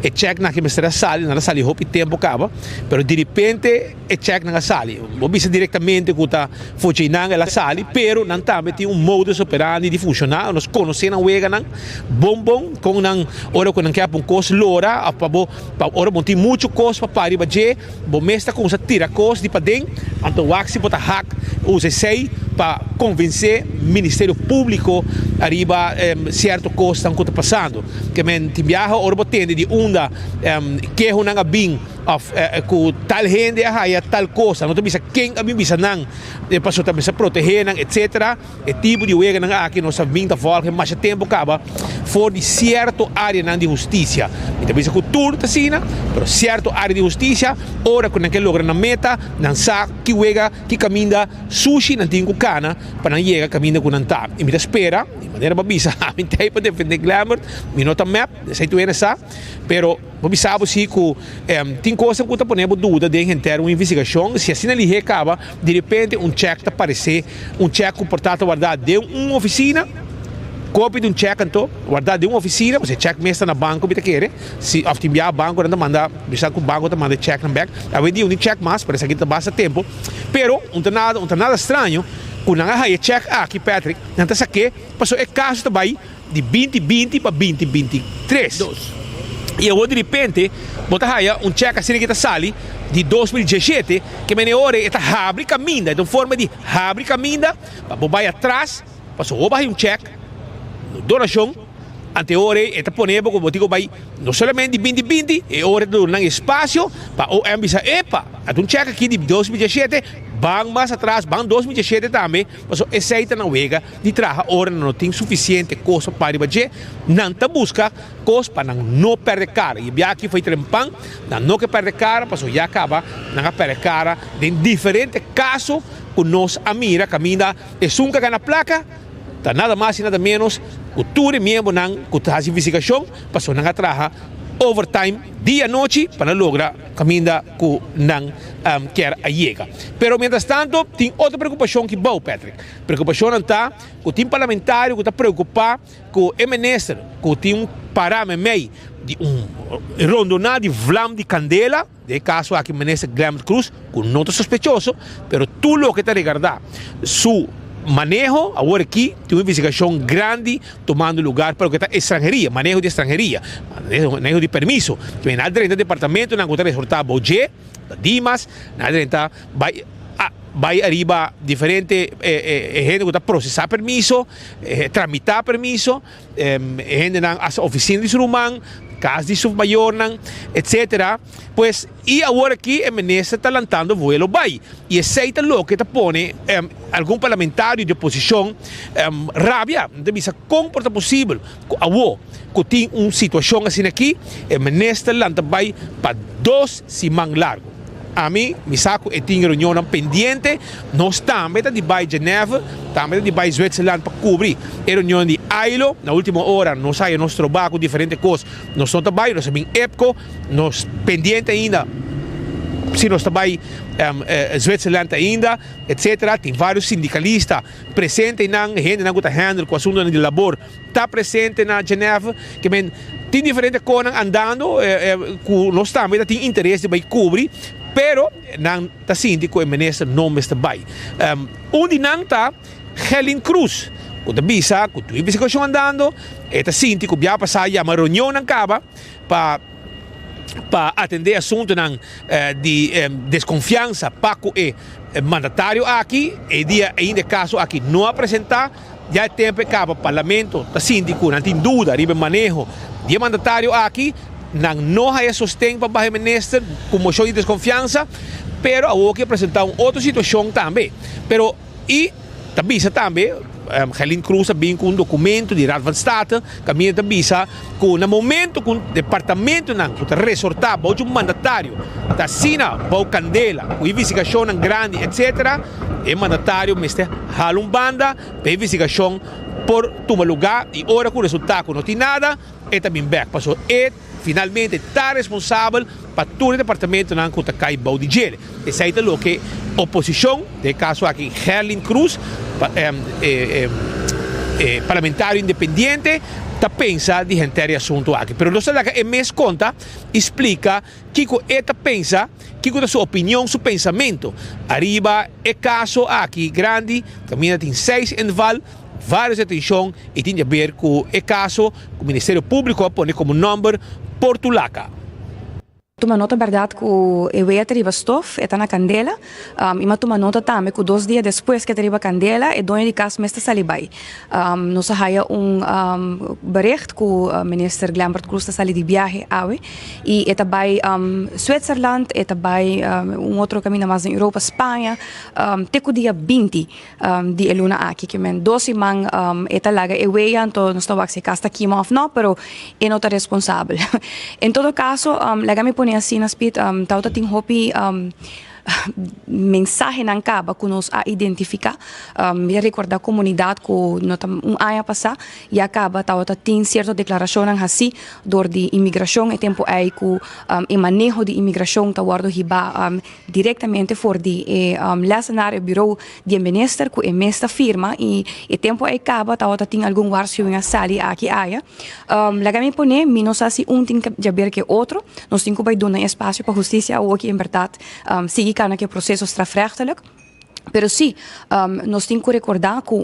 e chèknan ke mester a sali nan a sali hopi tempu kaba pero diripente e chèknan a sali. Bo bisa direktamente ku ta focheinan el a sali pero nan tambe tin un modus operandi di funshoná nos konosé nan weganan bon bon kon nan ora ku nan ke ap un kos lora òf pa bo Pa ora bo tin muchu kos pa pari riba dje, bo mes ta kumsa tira kos di paden, anto wak si bo ta hak usa esei pa konvensé Ministerio Públiko ariba sierto kosnan ku ta pasando. Ke men tin biaha ora bo tende di unda kehonan a bin òf ku tal hende a haya tal kos, nan no ta bisa ken a bin bisa nan pasobra ta mester protehé nan etsetera. E tipo di weganan aki nos a bin ta volg e masha tempo caba for di cierto areanan di husticia. Mi ta bisa cu tur ta asina, pero cierto area di husticia, ora cu nan ke logra nan meta, nan sa ki wega, ki caminda sushi nan tin cu cana pa nan yega caminda cu nan ta. Y mi ta spera, di manera bo a bisa, ami ta ey pa defende Glenbert, mi no ta mep, esey tur hende sa, pero. Bo bisa bo si ku tin kosnan ku ta pone bo duda den henter un investigashon. Si asina lihé kaba, di repente un chèk ta paresé, un chèk ku por ta ta wardá den un ofisina, kopia di un chèk anto, wardá den un ofisina, pasobra e chèk mes ta na banko mi ta kere, si òf tin biaha bankonan ta manda, bisa ku banko ta manda e chèknan bèk. Awendia un tin chèk mas, pero esaki ta basta tempu. Pero un ta nada, un ta nada straño ku nan a haña e chèk aki, Patrick, nan ta sak'é pasobra e kaso ta bai. Di 20 20 pa 20 23. I awor di ripente bo ta haya un chèk asina ki ta sali di 2017 ke mene ora e ta habri kaminda, e ta un forma di habri kaminda pa bo bai atras pasobra bo bai un chèk, donashon, ante ora e ta pone bo ku bo tin ku bai no solamente di 20 20, e ora e ta duna nan espasio pa OM bisa epa, a ta un chèk aki di 2017, ban mas atras, ban 2017 tambe, pasobra esei ta nan wega. Di traha ora nan no tin sufisiente kos pa pa riba dje, nan ta buska kos pa nan no pèrdè kara. I e biaha aki foi trempan, nan no ke pèrdè kara pasobra ya kaba nan a pèrdè kara den diferente kaso ku nos a mira kaminda esun ku a gana plaka ta nada mas i nada ménos ku tur e miembronan ku ta hasi investigashon pasobra nan a traha overtime dia anochi pa nan logra kaminda ku nan kier a yega. Pero mientras tanto tin otro preokupashon ki bou, Patrick. Preokupashonnan ta ku tin parlamentario ku ta preokupá ku e minister ku tin un pará meimei di un rondoná di vlam di kandela, den e kaso aki minister Glenbert Croes ku no ta sospechoso pero tur loke ta regardá su maneho awor aki tin un investigashon grandi tumando lugar pa loke ta estranheria, maneho di estranheria, maneho di permiso. Nan a drenta departamentonan ku ta resortá bou dje. Ta Dimas, nan a drenta bai bai ariba diferente e hende ku ta prosesá permiso, tramitá permiso, e hendenan hasta ofisina di su ruman, kas di su mayornan, etsetera. Pues, i awor aki e minister ta lantando vuelo bai. I esei ta loke ta pone algun parlamentario di oposishon rabia. Nan ta bisa kon por ta posibel ku awo ku tin un situashon asina aki, e minister lanta bai pa dos siman largu. Ami, mi sa ku e tin reunionnan pendiente, nos tambe ta di bai Genève, tambe ta di bai Zwitserland pa kubri e reunion di ILO. Na ultimo ora nos haya nos trobá ku diferente kos, nos no ta bai, nos a bin EPCO, nos pendiente ainda si nos ta bai Zwitserland ainda, etcetera. Tin varios sindikalista presente einan, hendenan ku ta handle ku asuntunan di labor. Ta presente na Genève, ke men tin diferente konan andando ku nos tambe ta tin interes di bai kubri, pero nan ta sinti ku e minister no mester bai. Un di nan ta Gelin Cruz, ku ta bisa ku tur investigashon andando, e ta sinti ku bia pasá yama reunionnan kaba pa pa atendé asuntunan di deskonfiansa pa ku e mandatario aki. E dia ainda e kaso aki no a presentá. Ya e tempu e kaba, Parlamento ta sinti ku nan tin duda riba e maneho di e mandatario aki. Nan no haya sosten pa baha e minister ku moshon di deskonfiansa. Pero awor ke presenta un otro situacion tambe. Pero y ta bisa tambe, Gerlin Cruz a bin cu un documento di Raad van State caminda ta bisa cu na momento cu departamentonan cu ta resorta bou di un mandatario ta asina bou candela cu investigacionnan grandi etc. E mandatario mester hala un banda pa e investigacion por tuma lugar y ora cu resulta cu no tin nada e ta bin bek pasobra e Finalmente ta responsabel pa tur e departamentonan cu ta cay bou di djele. Esey ta loke oposicion, den e caso aki Gerlin Cruz, e parlamentario independiente, ta pensa di henter e asunto aki. Pero nos ta laga e mes conta y splica kico e ta pensa, kico ta su opinion, su pensamento ariba e caso aki grandi caminda tin seis inval. Varios detencion y tin di haber cu e caso cu Ministerio Publico a pone como nomber Portulaca. Tuma nota berdad cu e wea ta riba stof, e ta na candela. Y m'a tuma nota tambe cu dos dia despues cu e ta riba candela, e doño di cas mes ta sali bay. Nos a haya un bericht cu Minister Glenbert Croes ta sali di biahe awe y e ta bay Zwitserland, e ta bay un otro caminda mas den Europa, Spaña, te cu dia 20. Di e luna aki ke men dos siman e ta laga e weya anto nos ta wak si e kas ta kima of no pero e no ta responsabel. En todo kaso laga mi pone asina Speed tawata tin hopi mensahenan kaba ku nos a identifiká. Mi ta rekorda komunidat ku no ta un aña pasá ya kaba tawata tin sierto deklarashonnan hasí dor di imigrashon e tempu ei ku e maneho di imigrashon ta wòrdu hibá Directamente for di e lessenaar, e bureau di e minister cu e mes ta firma y e tempo ey caba tawata tin algun waarschuwing a sali aki aya. Laga mi pone, mi no sa si un tin djaber cu e otro, nos tin cu bay duna espacio pa husticia awoki en berdad sigui cana cu e proceso strafrechtelijk. Pero si, nos tin cu recorda cu,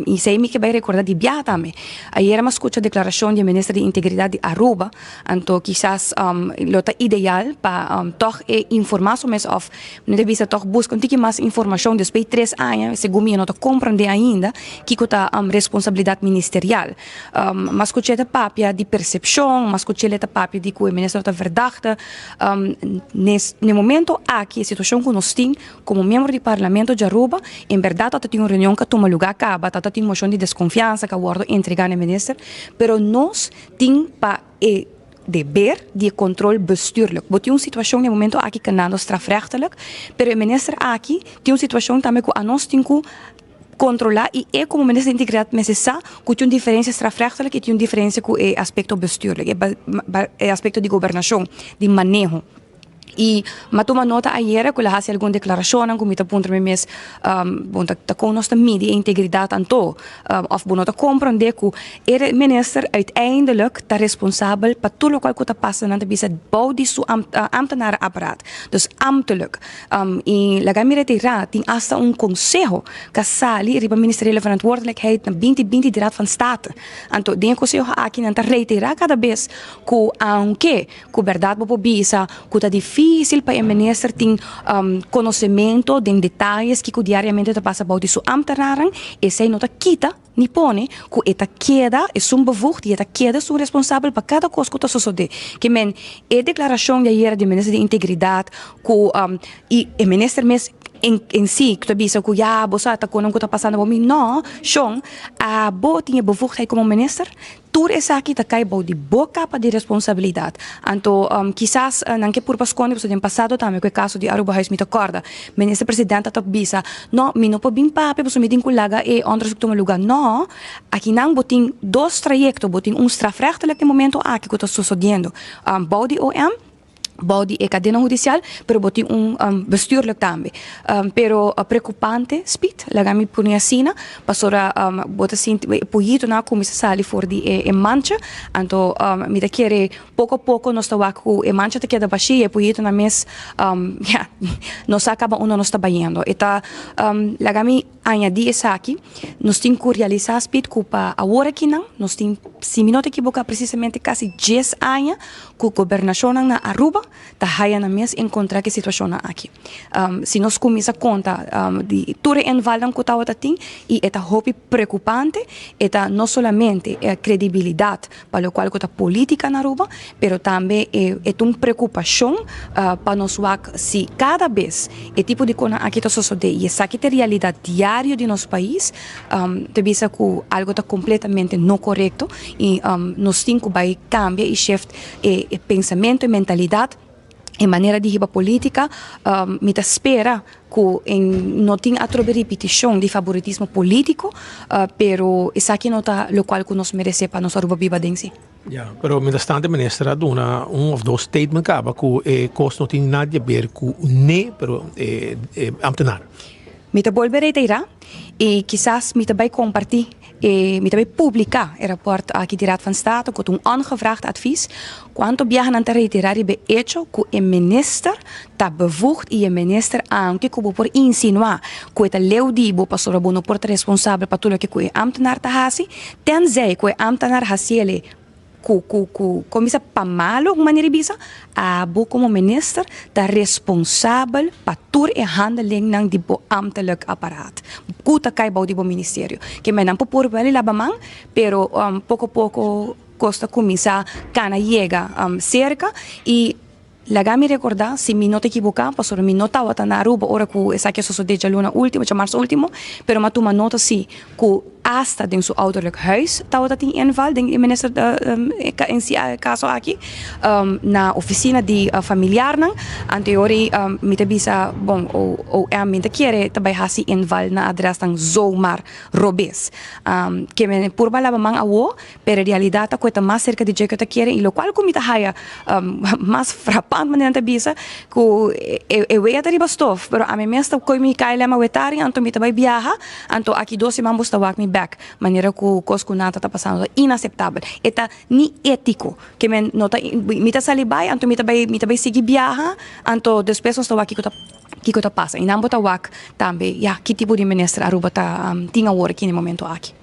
y esey mi ke bay recorda di biaha tambe, ayera mi a scucha declaracion di e minister di Integridad di Aruba, anto kisas lo ta ideal pa tog e informa su mes of mi ta bisa tog busca un tiki mas informacion despues di tres aña, segun mi e no ta comprende ainda kico ta responsabilidad ministerial. Mi a scucha e ta papia di percepcion, mi a scucha el ta papia di cu e minister no ta verdachte. N'e momento aki e situacion cu nos tin, Komo miembro di Parlamento di Aruba, en berdad ta tin un reunion ku a tuma lugá kaba, ta tin moshon di deskonfiansa ku a wòrdu entregá na e minister, pero nos tin pa e deber di e kontrol bestuurlijk. Bo tin un situashon na e momento aki kanando strafrechtelijk, pero e minister aki tin un situashon tambe ku anos tin ku kontrolá i e komo minister di Integridat mester sa ku tin un diferensia strafrechtelijk i tin un diferensia ku e aspekto bestuurlijk, e aspekto di gobernashon, di maneho. Y m'a tuma nota ayera cu el a haci algun declaracionnan cu mi ta puntra mi mes, bon ta ta con nos ta midi e integridad anto? Of bo no ta comprende cu e minister uiteindelijk ta responsabel pa tur locual cu ta pasa nan ta bisa bou di su ambtenarenapparaat, dus ambtelijk. Y laga mi retira, tin hasta un conseho cu a sali riba ministeriële verantwoordelijkheid na binti binti di Raad van State. Anto den e conseho aki nan ta reitera cada bes cu aunke Ku bèrdat bo por bisa ku ta difísil pa e minister tin konosementu den detayes kiko diariamente ta pasa bou di su ámtenaren, esei no ta kita ni pone ku e ta keda esun bevoegd i e ta keda esun responsabel pa kada kos ku ta sosodé. Ke men e deklarashon di ayera di minister di integridat ku i e minister mes en si ku ta bisa ku ya bo sa ta konon ku ta pasando bo mi no shon abo tin e bevoegdheid komo minister Tur esaki ta kai bou di bo kapa di responsabilidat. Anto kisas nan ke purba skonde pasobra den pasado tambe ku e kaso di Arubahuis mi ta kòrda Minister President a ta bisa no mi no por bin papia pasobra mi tin ku laga e onderzoek tuma luga. No, akinan bo tin dos trayekto, bo tin un strafrechtelijk den momento aki ku ta sosodiendo bou di OM, bou di e cadena hudicial, pero bo tin un bestuurlijk tambe. Pero preocupante, Speed, laga mi pone asina, pasobra bo ta sinti e poyitonan a cuminsa sali for di e mancha, anto mi ta kere poco a poco nos ta wak cu e mancha ta keda bashi y e poyitonan mes, ya, nos sa caba unda nos ta bayendo. E ta laga mi. Añadí esaki, nos tin ku realisá Speed ku pa awor akinan nos tin, si mi no ta ekiboká, presisamente kasi dies aña ku gobernashonnan na Aruba ta haya nan mes enkontrá ku e situashonnan aki. Si nos kuminsá konta di tur e invalnan ku tabata tin i e ta hopi preokupante, e ta no solamente e kredibilidat pa lokual ku ta polítika na Aruba, pero tambe e e ta un preokupashon pa nos wak si kada bes e tipo di konan aki ta sosodé i esaki ta e realidat diario di nos pais, ta bisa ku algu ta kompletamente no korekto i nos tin ku bai kambia i shift e e pensamentu, e mentalidat. E manera di hiba politica, mi ta spera cu no tin atrobe ripiticion di favoritismo politico, pero esaki no ta locual cu nos merece pa nos Aruba biba den si. Ya, pero mientras tanto e minister a duna un of dos statement caba cu e cos no tin nada di haber cu ne, pero e ambtenaar. Mi ta bolbe reitera y kisas mi ta bay comparti e mi ta bay publica e rapport aki di Raad van State cu ta un ongevraagd advies cuanto biaha nan ta reitera riba e hecho cu e minister ta bevoegd y e minister aunke cu bo por insinua cu e ta leu di bo pasobra bo no por ta responsabel pa tur loke cu e ambtenaar ta haci tenzij cu e ambtenaar haciele Ku ku ku kon bisa pa malo un manera di bisa, abo komo minister ta responsabel pa tur e handelingnan di bo ambtelijk apparaat ku ta kai bou di bo ministerio. Ke men nan por por wèl i laba man, pero poko poko kos ta kuminsá kana yega serka i Laga mi rekordá, si mi no ta ekiboká, pasobra mi no tabata na Aruba ora ku esaki a sosodé djaluna último, djamars último, pero mi a tuma nota sí ku asta den su ouderlijk huis tabata tin inval den e minister en si kaso aki, na ofisina di familiarnan. Anto e ora ei mi ta bisa, bon, OM mi ta kere ta bai hasi inval na adresnan zomaar robes. Ke men purba laba man awo, Pero e realidad ta cu e ta mas cerca di dje cu e ta kere y locual cu mi ta haya mas frapant manera nan ta bisa cu e wea ta riba stof pero ami mes ta coy mi KLM a wetari anto mi ta bay biaha anto aki dos siman bos ta wak mi bek manera cu cos cu nan ta ta pasando ta inaceptabel e ta ni etico ke men no ta mi ta sali bay anto mi ta bay mi ta bay sigui biaha anto despues nos ta wak kico ta kico ta pasa y nan bo ta wak tambe ya ki tipo di minister Aruba ta tin awor aki na e momento aki.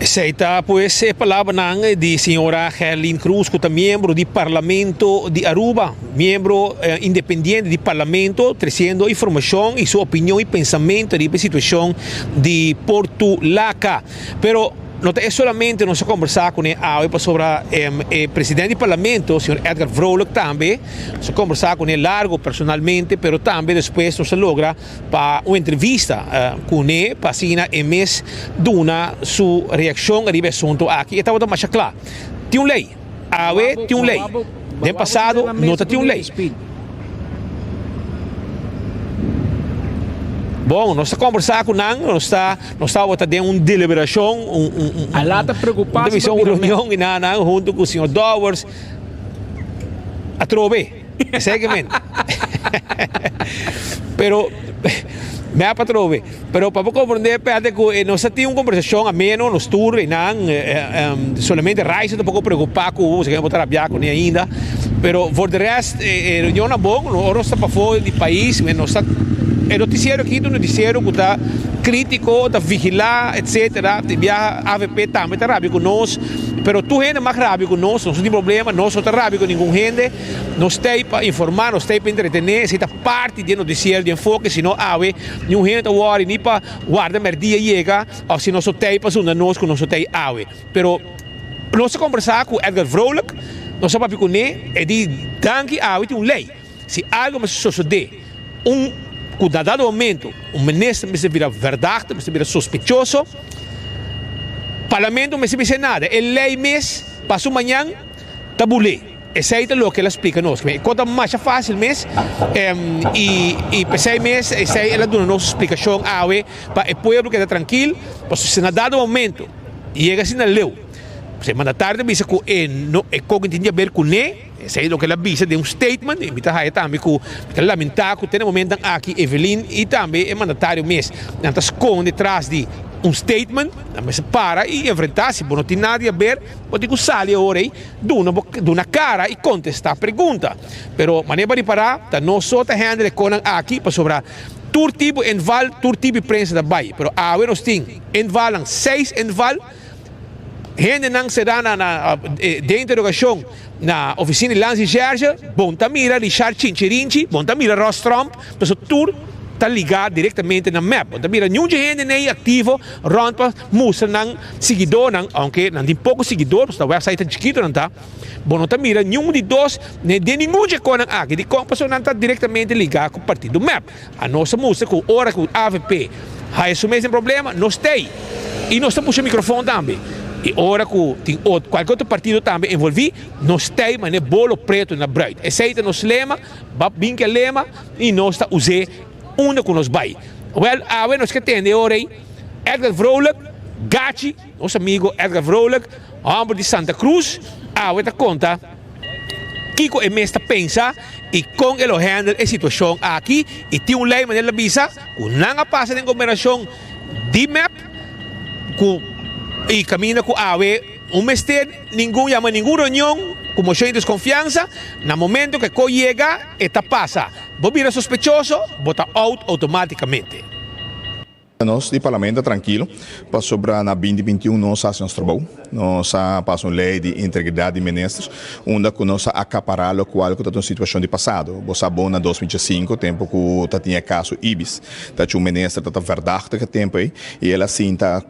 Esei ta pues e palabranan di señora Gerlin Cruz cu ta miembro di Parlamento di Aruba, miembro independiente di Parlamento, treciendo informacion y su opinion y pensamento riba e situacion di Portulaca. Pero no ta e solamente nos a combersa cune awe pasobra e presidente di Parlamento, señor Edgar Vrolijk tambe, nos a combersa cune largo personalmente, pero tambe despues nos a logra pa un entrevista kuné pa asina e mes duna su reakshon riba e asuntu aki. E tabata masha kla. Tin un lei. Awe tin un lei. Den pasado no ta tin un lei. Bon, nos ta kombersá ku nan, nos ta nos tabata den un deliberashon, un un un un reunion i nan nan huntu ku señor Dowers atrobe. Esei ke men. Pero me a patrobe. Pero pa bo comprende perde ku eh, nos a tin un conversacion ameno, nos tur e nan eh, um, solamente Raisa ta poco preocupa ku bo, bo ta rabia ku ni ainda. Pero voor de rest eh, eh, reunion na bon, no ora nos ta pafó di pais, men nos ta e noticiero aki ta un noticiero ku ta crítico, ta vigila, etcétera. Tin biaha AVP tambe ta rabia ku nos, pero tur hende mag rabia ku nos, nos no tin problema, nos no ta rabia ku ningun hende. Nos ta ei pa informá, nos ta ei pa entretené, esei ta parti di e notisiero di Enfoke, si no awe niun hende ta wòri ni pa warda mèrdia yega òf si nos no ta ei pa zunda nos ku nos no ta ei awe. Pero nos a kombersá ku Edgar Vrolijk, nos a papia kuné, e di danki awe tin un lei, si algu mester sosodé un ku na dado momento un minister mester bira verdachte, mester bira sospechoso, parlamento mester bisa nada, e lei mes paso mañan ta bulé. Esei ta loke el a splika nos. E kos ta masha fásil mes i i p'esei mes esei el a duna nos splikashon awe pa e pueblo keda trankil, pasobra si na dado momento yega asina leu, e mandatario ta bisa ku e no e kos tin di haber kuné, esei loke el a bisa den un statement i mi ta haya tambe ku mi ta lamentá ku te na momentonan aki Evelyn i tambe e mandatario mes nan ta skonde tras di. un statement, nan mester para y enfrenta, si bo no tin nada di haber, bo tin cu sali awor ey, duna bo duna cara y contesta pregunta. Pero manera bo a ripara, ta nos so ta handle e conan aki, pasobra tur tipo inval, tur tipo di prensa ta bay. Pero awe nos tin invalnan, seis inval, hendenan sera na na den interrogacion na oficina di Landsrecherche, bon ta mira Richard Chinchirinchi, bon ta mira Ross Tromp, pasobra tur ta ligá direktamente na mep. Bo ta mira niun dje hende nei aktivo rònt pa mustra nan siguidónan, ounke nan tin poko siguidó, pasobra wèpsait ta chikitu nan ta, bo no ta mira niun di dos den ningun dje konan aki. Dikon? Pasobra nan ta direktamente ligá ku partido mep. Anos ta mustra ku ora ku avp haya su mes den problema, nos t'ei i nos ta pusha mikrofon tambe. I ora ku tin kualke otro partido tambe envolví, nos t'ei manera bolo pretu na bruid. Esei ta nos lema. B'a bin ku e lema i nos ta us'é unda ku nos bai. Wèl, awe nos ke tende e ora ei Edgar Vrolijk, Gachi, nos amigo Edgar Vrolijk, hòmber di Santa Cruz, awe ta konta kiko e mes ta pensa i kon e lo handle e situashon aki. I tin un lei manera el a bisa ku nan a pasa den gobernashon di mep ku i kaminda ku awe. Un mester ningun yama ningun reunion ku moshon di deskonfiansa, na momento ku e ko yega e ta pasa. Bo bira sospechoso, bo ta out outomátikamente. Nos di Parlamento ta trankilo pasobra na binti binti un nos a hasi nos trabou. Nos a pasa un lei di integridat di ministers unda ku nos a akapará lokual ku ta un situashon di pasado. Bo sa bon na 2005 tempu ku ta tin e kaso Ibis ta cu un minister ta ta verdachtig e tempu ei i el a sinta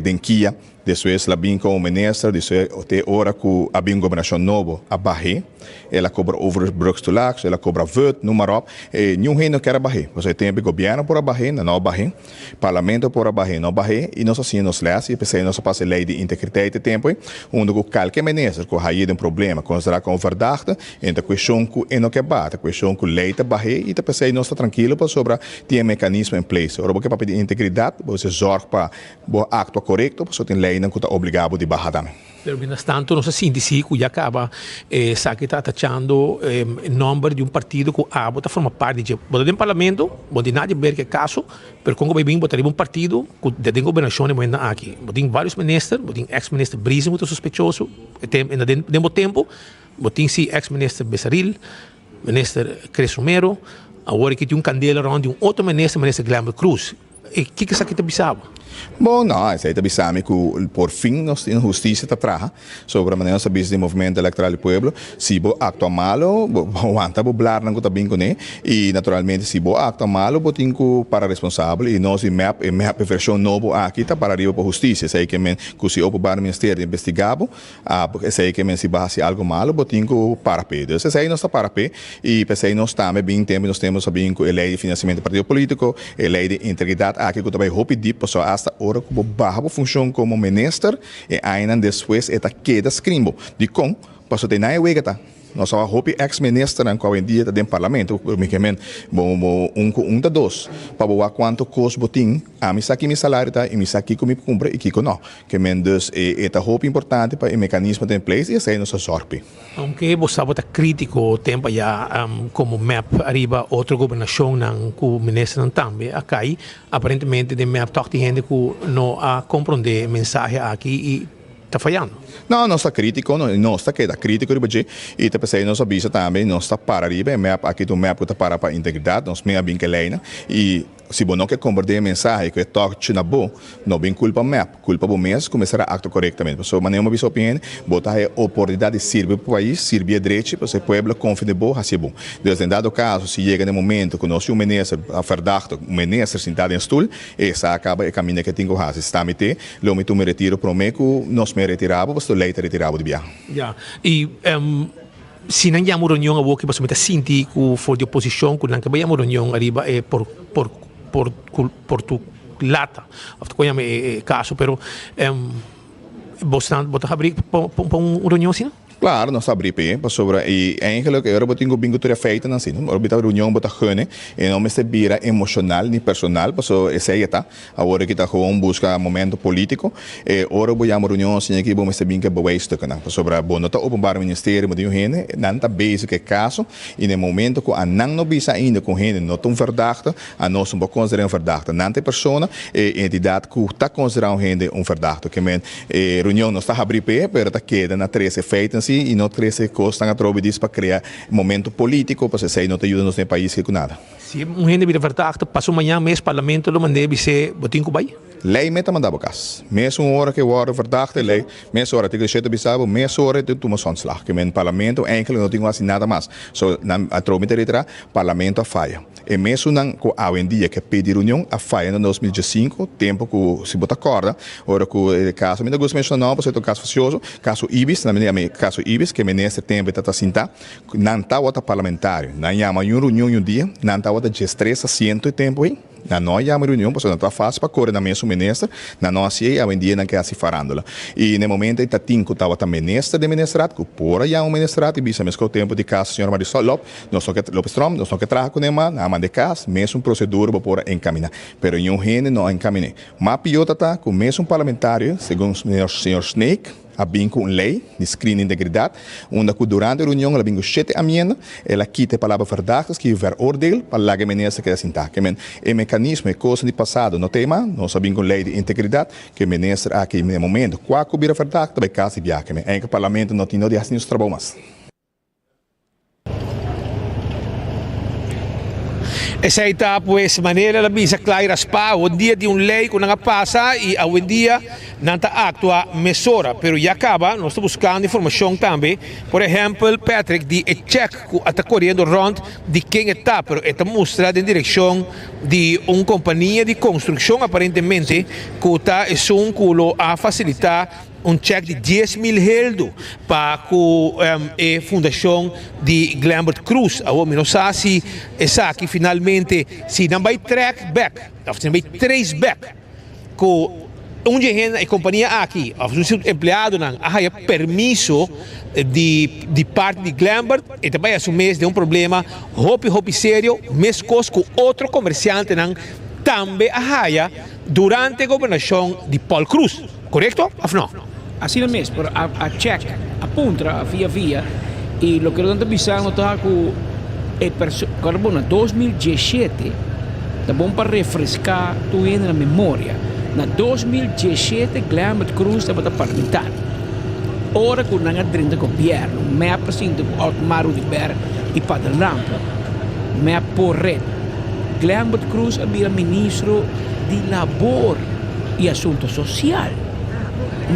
den kia. Despues el a bin komo minister, despues te ora ku a bin gobernashon nobo a bah'é, el a kobra overbrugstoelage, el a kobra vut, noem maar op, e niun hende no kier a bah'é, pasobra e tempu e gobièrnu por a bah'é, nan no a bah'é, parlamento por a bah'é, no a bah'é, i nos a siña nos lès i p'esei nos a pasa e lei di integriteit e tempu ei, unda ku kalke minister ku haye den problema konsiderá komo verdachte, e no ta kueshon ku e no ke baha, ta kueshon ku lei ta bah'é i ta p'esei nos ta trankilo pasobra tin e mekanismo in place. Ora bo ke papia di integridat, bo mester zòrg pa Bo a actua corecto pasobra tin leynan cu ta obliga bo di baha tambe. Pero mientras tanto nos a sinti si cu ya caba esaki ta atachando e nomber di un partido cu abo ta forma parti dje. Bo ta den parlamento, bo no tin nada di ber cu e caso, pero con cu bay bin bo ta riba un partido cu ta den gobernacion den momentonan aki. Bo tin varios minister, bo tin ex minister Briesen cu ta sospechoso den bo tempo, bo tin si ex minister Besaril, minister Chris Romero, awor aki tin un candela rond di un otro minister, minister Glenbert Croes. E kiko esaki ta bisa bo? Bon, no, esei ta bisa mi ku por fin nos tin hustisia ta traha sobre manera nos ta bisa di Movimento Electoral di Pueblo. Si bo aktua malo, bo wanta bo blarnan ku ta bin kuné i naturalmente si bo aktua malo bo tin ku para responsabel i nos di mep, e mep e vershon nobo aki ta para riba pa hustisia. Esei ke men ku si Openbaar Ministerio ta investigá bo, Ah, esei ke men si bo hasi algo malo bo tin ku para p'e. Dus esei nos ta para p'e i p'esei nos tambe bin tempu nos tempu nos a bin ku e lei di finansiamentu di partido politiko, e lei di integridat aki ku ta bai hopi dip pasobra asta ora ku bo baha bo funshon komo minister e añanan despues e ta keda skrin bo. Dikon? Pasobra te nan e wega ta. Nos a wak hopi ex ministernan ku awendia ta den parlamento, mi ke men bo bo un ku un ta dos, pa bo wak kuantu kos bo tin, ami sa ki mi salario ta i mi sa kiko mi por kumpra i kiko no. Ke men dus e e ta hopi importante pa e mekanismo ta in place i esei nos a zòrg p'e. Aunke bo sa bo ta kritiko tempu aya komo mep ariba otro gobernashonnan ku ministernan tambe a kai, aparentemente den mep tòg tin hende ku no a komprondé e mensahe aki i ta fayando. No, nos ta critico, no, nos ta keda critico riba dje y ta pesey nos a bisa tambe nos ta para riba e mep aki ta un mep cu ta para pa integridad, nos mey a bin ke leynan y si bo no ke comprende e mensahe cu e touch na bo, no bin culpa mep, culpa bo mes cu mester a actua corectamente. Pasobra manera bo bisa hopi hende, bo ta haya oportunidad di sirbi bo pais, sirbi e drechi, pasobra e pueblo confia den bo, haci e bon. Dus den dado caso si yega den momento cu nos tin un minister verdachte, un minister sinta den stoel, e sa caba e caminda cu e tin cu haci. Sta mi te. Lo mi tuma retiro prome ku nos me retira bo pasobra lei ta retira bo di biaha. Ya, i si nan yama un reunion awor ki pasobra mi ta sinti ku for di oposishon ku nan ke bai yama un reunion ariba e por por por por tu lata of kon yama e kaso pero bosnan bo ta habri pa un reunion asina? Claro, nos ta abri p'e, pasobra y eigenlijk e ora bo tin cu bin cu tur e feitennan asina, ora bo ta reunion bo ta gune y no mester bira emocional ni personal, pasobra esey e ta. Awor aki ta gewoon busca momento politico. E ora bo yama reunion asina aki bo mester bin cu e bewijstukkennan, pasobra bo no ta openbaar ministerio, bo tin un hende, nan ta bezig cu e caso y na e momento cu anan no bisa ainda cu un hende no ta un verdachte, Anos no por konsider'é un verdachte. Nan ta e persona, e entidat ku ta konsiderá un hende un verdachte. Ke men, e reunion nos ta habrí p'e, pero ta keda na trese feiten si i no trese kosnan atrobe dis pa krea momento polítiko, pasobra esei no ta yuda nos den e pais ke ku nada. Si un hende bira verdachte, paso mañan mes parlamento lo mand'é bis'é bo tin ku bai? Lei mes ta manda bo kas. Mes un ora ke wòrdu verdachte, lei mes ora artíkulo shete bisa bo mes ora e tin tuma su ontslag. Ke men parlamento enkele no tin ku hasi nada mas. So nan atrobe ta reiterá, parlamento a faya. E mesunnan ku awendia ke pidi reunion a faya na 2015, tempu ku si bo ta kòrda, ora ku e kaso, mi ta gusta menshona nòmber pasobra e ta un kaso fasioso, kaso Ibis, nan a yama e kaso Ibis, ku e minister tempu e ta ta sintá, nan tabata parlamentario, nan yama un reunion un dia, nan tabata diestres asiento e tempu ei, nan no a yama reunion pasobra nan tabata fásil pa kore nan mesun minister, nan no hasié i awendia nan ke hasi farándula. I na e momento ei ta tin ku tabata minister den ministerat ku por a yama un ministerat i bisa meskos tempu di kaso señora Marisol Lop, Nos no ke, Lopez Tromp, nos no ke traha kuné mas, nan a manda e kas, mesun prosedura bo por a enkaminá. Pero niun hende no a enkaminé. Mas pió ta ta ku mesun parlamentario, segun señor Sneek, a bin ku un lei di screen integridat, unda ku durante e reunion el a bin ku shete amienda, el a kita e palabra verdachte, skibi veroordeel, pa laga e minister keda sintá. Ke men, e mekanismo, e kosnan di pasado no ta e mas, nos a bin ku un lei di integridat, ku e minister aki na e momento kua ku bira verdachte ta bai kas di biaha. Ke men, enke parlamento no tin no di hasi nos trabou mas. Esei ta pues manera el a bisa kla i raspá. Awendia tin un lei ku nan a pasa i awendia nan ta aktua mesora. Pero ya kaba nos ta buskando informashon tambe. Por ehèmpel Patrick di e chèk ku a ta koriendo rònt di ken e ta, pero e ta mustra den direkshon di un kompania di konstrukshon aparentemente ku ta esun ku lo a fasilitá Un chèk di 10,000 heldu pa ku e fundashon di Glenbert Croes. Awor mi no sa si esaki finalmente si nan bai trèk bèk òf si nan bai trace bèk ku un di e hende e kompania aki òf un di su empleadonan a haya permiso di di parti di Glenbert e ta bai a su mes den un problema hopi hopi serio meskos ku otro komersiantenan tambe a haya durante gobernashon di Paul Croes. Korekto òf no? Asina mes, pero a a check, a puntra, a via via, y loke nan ta bisando ta cu e perso, cuando bo na 2017, ta bon pa refresca tur hende na memoria, na 2017 Glenbert Croes tabata parlamentario. Ora cu nan a drenta gobierno, mep a sinta cu Otmar Oduber y Pader Lampe, mep por red, Glenbert Croes a bira ministro di Labor. y Asunto Social,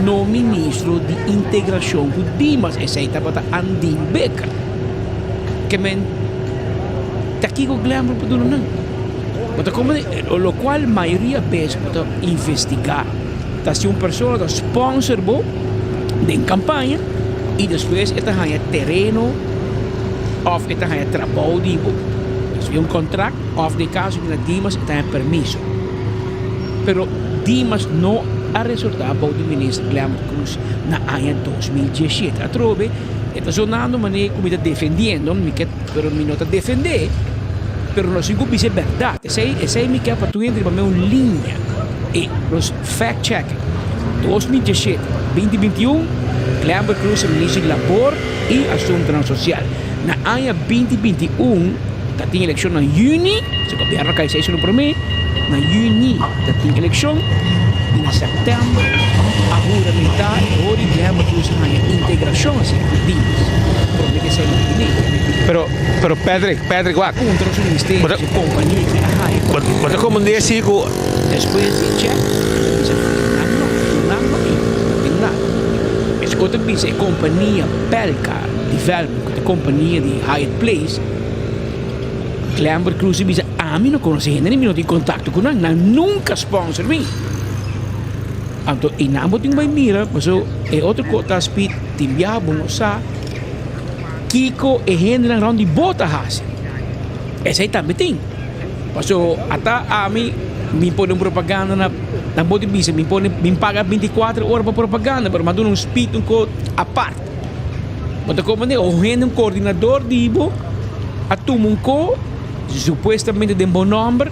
no ministro di Integracion cu Dimas, esey tabata Andin Bikker. Ke men ta kico Glenbrook por duna nan? Bo ta como locual mayoria bes bo ta investiga ta si un persona ta sponsor bo den campaña y despues e ta haya tereno of e ta haya trabou di bo, un contract of den caso di Dimas e ta haya permiso. Pero Dimas no a resulta bou di minister Glenbert Croes na aña 2017. Atrobe e ta sonando manera cu mi ta defendiendo, mi ke, pero mi no ta defende, pero nos tin cu bisa e berdad. Esey, esey mi ke pa tur hende riba meu liña. E nos fact checking. 2017 pa 2021, Glenbert Croes ta minister di Labor y Asuntonan Social. Na aña 2021 ta tin eleccion na juni, si gobierno cay seis lo prome, na juni ta tin eleccion y na september a huramenta e hori Glenbert Croes a haña integracion así cu Dimas. Prome que esey no tin ney. Pero, pero Patrick, Patrick wak. Puntra su ministerio, su compania ki a haña. Bo ta como deci cu. Despues di check, nan ta bisa nan no, nan no tin, no tin nada. Esco ta bisa e compania Pelka Development cu ta e compania di Hyatt Place, Glenbert Croes a bisa, Ami no conoce hende ni mi no tin contacto cu nan, nan nunca sponsor mi. Anto y nan bo tin bay mira, paso e otro cos ta speed, tin biaha bo no sa kico e hendenan rond di bo ta haci. Esey tambe tin. Paso ata ami mi pone un propaganda na nan bo tin bisa mi pone mi paga 24 ora pa propaganda pero mi a duna un speed un cos apart. Bo ta comprende? Un hende, un coordinador di bo a tuma un co, supuestamente den bo nomber,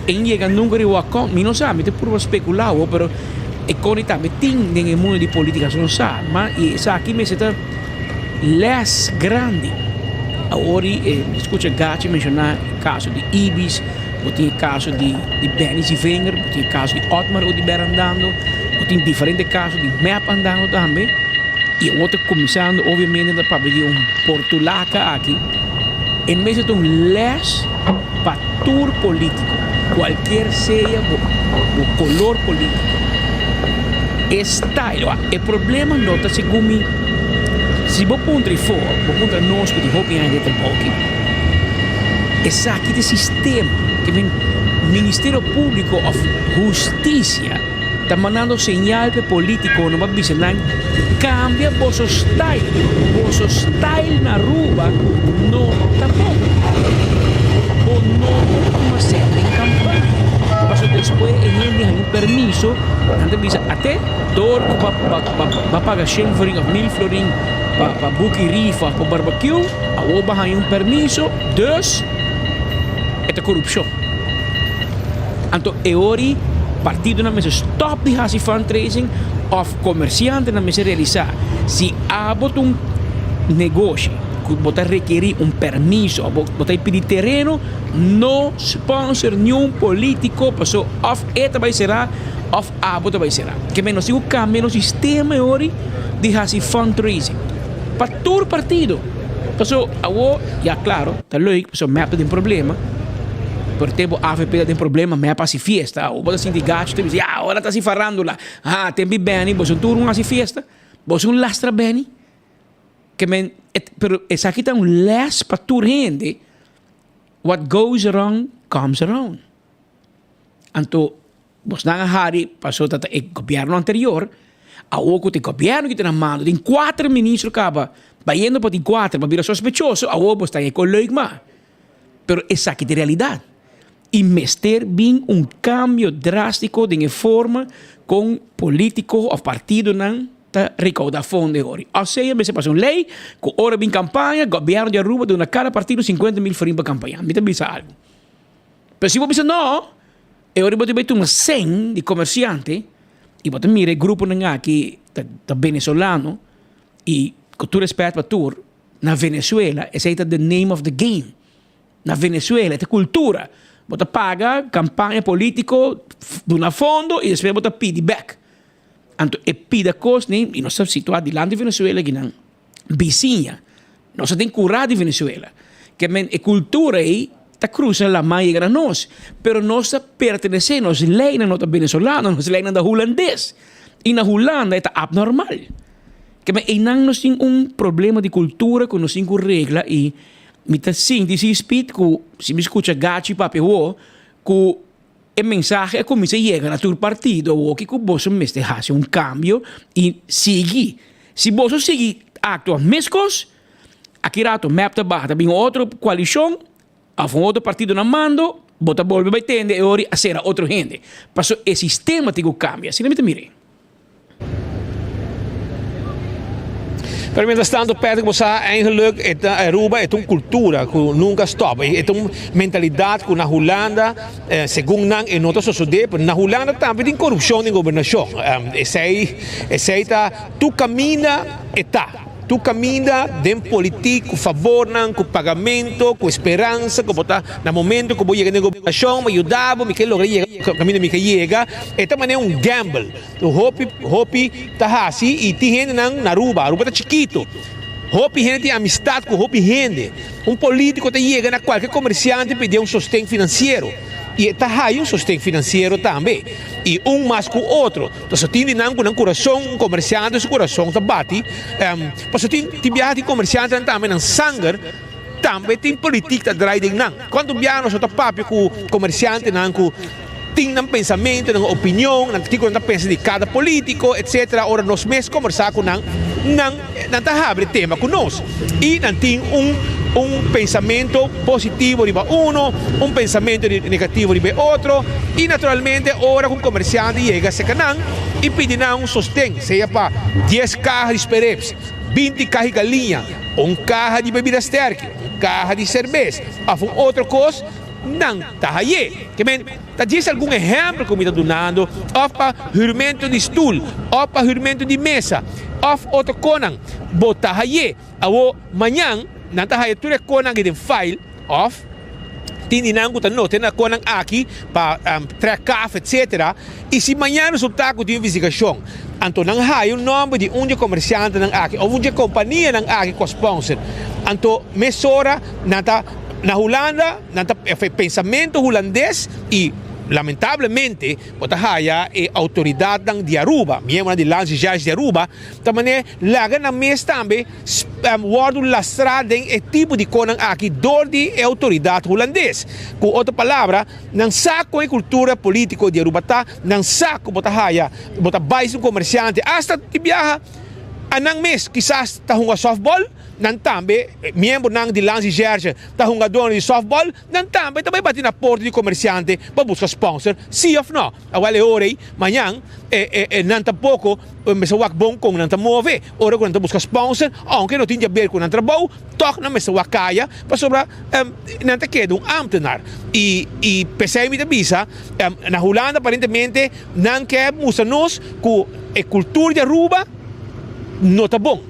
e no yega nunca riba bo account. Mi no sa, mi ta purba specula awo, pero e coni tambe tin den e mundo di politica, nos no sa. Ma esaki mester ta les grandi. Awor mi scucha Gachi menciona e caso di Ibis, bo tin e caso di Benny Zievinger, bo tin e caso di Otmar Oduber andando, bo tin diferente caso di mep andando tambe. Y awor ta cuminsando obviamente ta papia di un portulaca aki. E mester ta un les pa tur politico, cualkier sea bo color politico. E style, e problema no ta segun mi, si bo puntra i for, bo puntra nos cu tin hopi aña den trabou aki, esaki ta e sistema ke men Ministerio Publico of Husticia ta mandando señal pa e politiconan pa bisa nan cambia boso style, boso style na Aruba no ta bon. Bo no por tuma sèt den campaña pasobra despues e hende haña un permiso nan ta bisa ate dor cu bo a paga shen florin of mil florin pa buki rifa of pa barbecue awor bo a haña un permiso dus e ta corupcion. Anto e ori partidonan mester stop di hasi fundraising of comerciantenan mester realisa si abo ta un negoshi cu bo ta rekeri un permiso of bo ta pidi tereno no sponsor niun politico paso of e ta bay cera of abo ta bay cera. Ke men nos tin cu cambia nos sistema e ori di hasi fundraising pa tur partido paso awo ya claro ta leuk paso mep ta den problema. Por tempo avp ta den problema mep a hasi fiesta awo bo ta sinti gacho ta bisa ya ora ta hasi farandula ha tempo di Benny boso tur un hasi fiesta boso un lastra Benny ke men pero esaki ta un les pa tur hende what goes around comes around anto Bosnan a hari pasobra ta e gobierno anterior, awor cu ta e gobierno ki ta na mando tin cuater ministro caba bayendo pa tin cuater pa bira sospechoso, awor bos ta e co leuk mas. Pero esaki ta e realidad y mester bin un cambio drastico den e forma con politico of partidonan ta recauda fondo e ori. Of sea mester pasa un ley cu ora bin campaña gobierno di Aruba duna cada partido cincuenta mil florin pa campaña. Mi ta bisa algo. Pero si bo bisa no. E ora bo ta bai tuma sèn di komersiante i bo ta mira e gruponan aki ta venezolano i ku tur respèt pa tur na Venezuela esei ta the name of the game. Na Venezuela e ta kultura. Bo ta paga kampaña politiko duna fondo i despues bo ta pidi bèk. Anto e pida kos ni i nos ta situá dilanti Venezuela akinan bisiña. Nos a tin kurá di Venezuela. Ke men e kultura ei ta krusa laman yega na nos. Pero nos ta pertenesé, nos leinan no ta venezolano, nos leinan ta hulandes. I na Hulanda e ta abnormal. Ke men einan nos tin un problema di kultura ku nos tin ku regla i mi ta sinti si Speed ku si mi skucha Gachi papia awor ku E mensahe a kuminsá yega na tur partido awoki ku boso mester hasi un kambio i sigui. Si boso sigui aktua meskos, aki rato mep ta baha ta bin otro koalishon òf un otro partido na mando, bo ta bolbe bai tende e ora a sera otro hende. Pasobra e sistema tin ku kambia. Asina mi ta mir'é. Pero mientras tanto Patrick bo sa eigenlijk e ta Aruba e ta un cultura cu nunca stop e ta un mentalidad cu na Hulanda segun nan e no ta sosode pero na Hulanda tambe tin corupcion den gobernacion esey esey ta tur caminda e ta. Tur caminda den politik cu favornan, cu pagamento, cu esperansa cu bo ta na momento cu bo yega den gobernacion, mi yuda bo, mi ke logra yega caminda mi ke yega. E ta manera un gamble. Hopi, hopi ta haci y tin hendenan na Aruba, Aruba ta chikito, hopi hende tin amistad cu hopi hende. Un politico ta yega na cualke comerciante pidi un sosten financiero y e ta haya un sosten financiero tambe y un mas cu otro. Pasobra tin di nan ku nan kurason, un komersiante su kurason ta bati. Pasobra tin tin biaha tin komersiantenan tambe nan sanger tambe tin politik ta drai den nan. Kuantu biaha nos no ta papia ku komersiantenan ku tin nan pensamentu, nan opinion, nan kiko nan ta pensa di kada politiko etsetera. Ora nos mes kombersá ku nan, nan nan ta habri tema ku nos i nan tin un un pensamentu positivo riba uno, un pensamentu negativo riba e otro i naturalmente ora ku un komersiante yega serka nan i pidi nan un sosten, sea pa dies kaha di sperrips, binti kaha di galiña. Un kaha di bebida sterki, un kaha di serbes òf un otro kos, nan ta hay'é. Ke men, ta djis algun ehèmpel ku mi ta dunando, òf pa hürmentu di stul, òf pa hürmentu di mesa, òf otro konan, bo ta hay'é. Awor, mañan nan ta haya tur e konan aki den fail, òf tin di nan ku ta nota na konan aki pa trèk kaf, etsetera. I si mañan resultá ku tin investigashon, anto nan haya un nòmber di un di e komersiantenan aki òf un di e kompanianan aki ku a sponsor, anto mesora nan ta na Hulanda, nan ta e pensamentu hulandes i lamentablemente bo ta haya e outoridatnan di Aruba, miembronan di Landsrecherche di Aruba, Ta manera laga nan mes tambe wòrdu lastrá den e tipo di konan aki dor di e outoridat hulandes. Ku otro palabra, nan sa kon e kultura polítiko di Aruba ta, nan sa ku bo ta haya, bo ta bai si un komersiante, asta di biaha a nan mes kisas ta hunga sòftbòl, nan tambe, miembronan di Landsrecherche ta hungadónan di sòftbòl, nan tambe ta bai bati na porta di komersiante pa buska spònser, sí òf nò. Awel e ora ei, mañan, e, e, nan tampoko mester wak bon kon nan ta move. Ora ku nan ta buska sponsor, ounke no tin di aber ku nan trabou, tòg nan mester wak kaya, pasobra nan ta keda un ámtenar. I, i p'esei mi ta bisa, na Hulanda aparentemente nan ke mustra nos ku e kultura di Aruba no ta bon.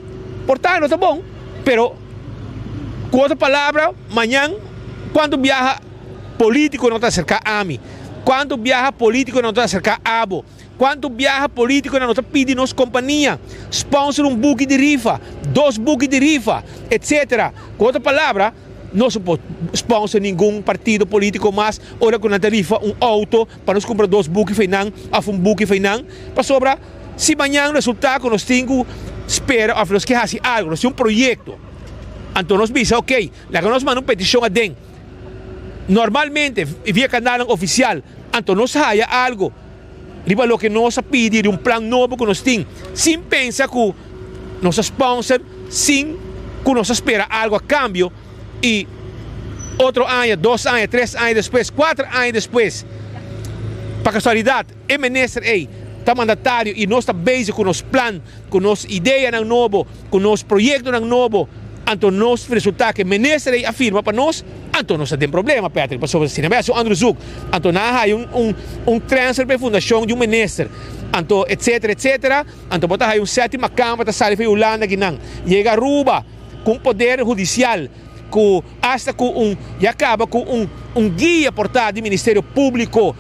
Por ta no ta bon, pero ku otro palabra, mañan kuantu biaha polítiko no ta aserká ami? Kuantu biaha polítikonan no ta aserká abo? Kuantu biaha polítikonan no ta pidi nos kompania sponsor un buki di rifa, dos buki di rifa, etsetera? Ku otro palabra, nos no por sponsor ningun partido polítiko mas ora ku nan ta rifa un outo pa nos kumpra dos buki fei nan òf un buki fei nan. Pasobra si mañan resultá ku nos tin ku spera òf nos ke hasi algu, nos tin un proyekto, anto nos bisa, okey, laga nos manda un petishon aden. Normalmente via kanalnan ofisial, anto nos haya algo riba loke nos a pidi di un plan nobo ku nos tin, sin pensa ku nos a sponsor, sin ku nos a spera algo a kambio i otro aña, dos aña, tres aña despues, kuater aña despues, pa kasualidat e minister ei ta mandatario i nos ta bezig ku nos plan, ku nos ideanan nobo, ku nos proyektonan nobo, anto nos resultá ku e minister ei a firma pa nos, anto nos ta den problema, Patrick, pasobra si nan bai hasi un onderzoek, anto nan a haya un un transfer pa e fundashon di un minister, anto etsetera etsetera, anto bo ta haya un sètima kamba ta sali for di Hulanda akinan, yega Aruba ku un poder hudisial ku asta ku un ya kaba ku un un guia por ta di Ministerio Públiko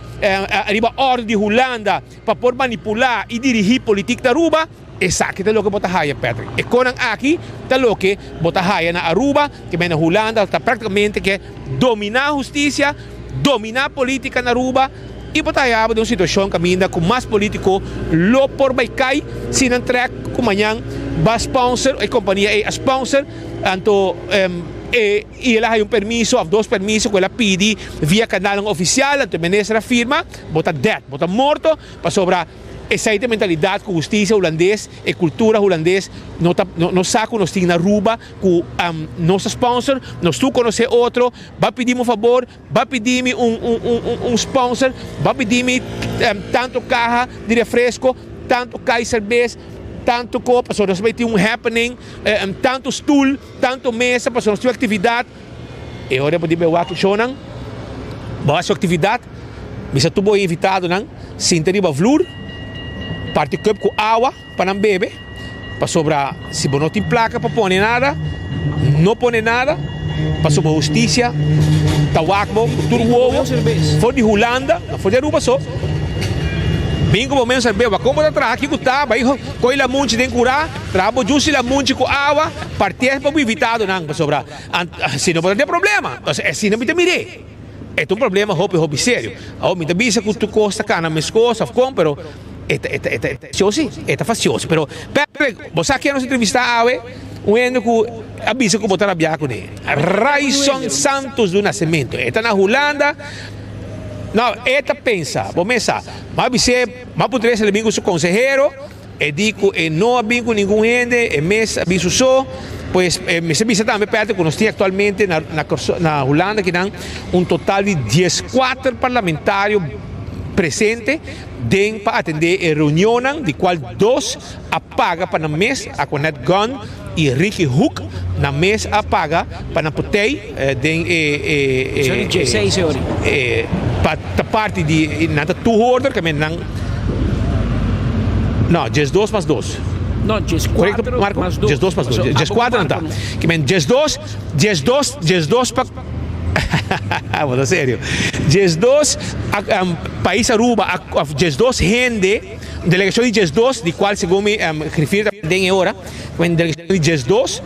riba òrdu di Hulanda. Pa por manipulá i dirigí politik ta Aruba, esaki ta loke bo ta haya, Patrick. E konan aki ta loke bo ta haya na Aruba, ke men na Hulanda ta praktikamente ke dominá hustisia, dominá politika na Aruba i bo ta haya bo den un situashon kaminda ku mas politiko lo por bai kai si nan trèk ku mañan ba sponsor, e kompania ei a sponsor, anto e. I el a haya un permiso of dos permiso ku el a pidi via kanalnan ofisial, anto e minister a firma, bo ta dead, bo ta morto, pasobra esei ta e mentalidat ku hustisia hulandes, e kultura hulandes no ta no sa ku nos tin na Aruba, ku nos ta sponsor, nos tur konosé otro, ba pidi mi un fabor, ba pidi mi un un un sponsor, ba pidi mi tanto kaha di refresko, tanto kai serbes, tanto ko, pasobra nos bai tin un happening, tanto stul. Tantu mesa pasobra nos tin un aktividat, e ora bo di wak shownan, bo hasi un aktividat, bisa tur bo invitadonan sinta riba vloer, parti cup ku awa pa nan bebe, pasobra si bo no tin plaka pa pone nada, no pone nada, pasobra hustisia ta wak bo ku tur wowo for di Hulanda, no for di Aruba so, bin ku bo mes serbes, wak kon bo ta traha, kiko ta, bai koy lamunchi den kura. Traha bo jusi lamunchi ku awa, partié pa bo invitadonan, pasobra si no bo ta den problema. Entonces asina mi ta mir'é. E ta un problema hopi hopi serio. Awor mi ta bisa ku tur kos ta kana meskos òf kon, pero e ta e ta e ta fasiosi, e ta fasiosi. Pero Patrick, bo sa ken nos entrevistá awe? Un hende ku a bisa ku bo ta rabiá kuné. Rayson Santos do Nascimento. E ta na Hulanda. No, e ta pensa, bo mes sa. Mi a bis'é, mi a puntra esei el a bin ku su konsehero. E di ku e no a bin ku ningun hende, e mes a bin su so. Pues e mester bisa tambe Patrick ku nos tin aktualmente na na na Hulanda kinan un total di dieskuater parlamentario presente den pa atendé e reunionnan di kual dos a paga pa nan mes, Aquanet Gunn i Ricky Hoek. Nan mes a paga pa nan por tei den e Sorry, 16 ori. E pa ta parti di nan ta toehoorder ke men nan no 12 mas 2. No, 14 mas 2. 12 mas 2, 14 nan ta. Ke men 12, 12, 12 pa Bo ta serio. 12 pais Aruba of 12 hende, delegacion di 12 di cual segun mi griffier ta den e ora, un delegacion di 12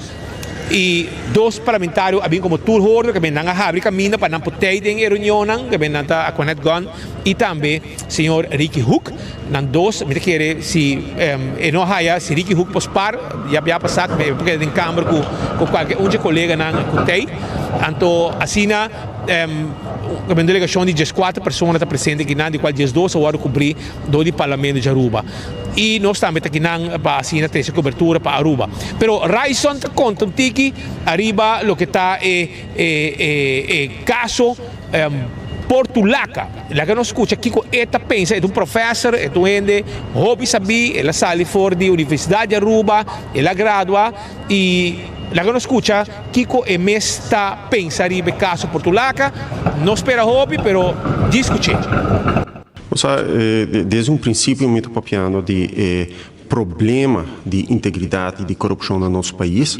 y dos parlamentario a bin como toehoorder ke men nan a habri caminda pa nan por tey den e reunionnan ke men nan ta Aquanet Gunn y tambe señor Ricky Hoek. Nan dos mi ta kere si e no haya si Ricky Hoek por spar ya bia pasa e por keda den kamer ku ku kualke un dje koleganan ku tei. Anto asina un delegashon di dieskuater persona ta presente akinan di kual diesdos a wòrdu kubrí dor di Parlamento di Aruba. I nos tambe ta akinan pa asina trese kobertura pa Aruba. Pero Ryson ta konta un tiki ariba loke ta e e kaso Portulaca. Laga nos skucha kiko e ta pensa. E ta un profèser, e ta un hende hopi sabí, el a sali for di Universidat di Aruba, el a gradua i laga nos skucha kiko e mes ta pensa riba e kaso Portulaca. No spera hopi, pero djis skuch'é. Bo sa, desde un prinsipio mi ta papiando di e problema di integridat i di korupshon na nos pais.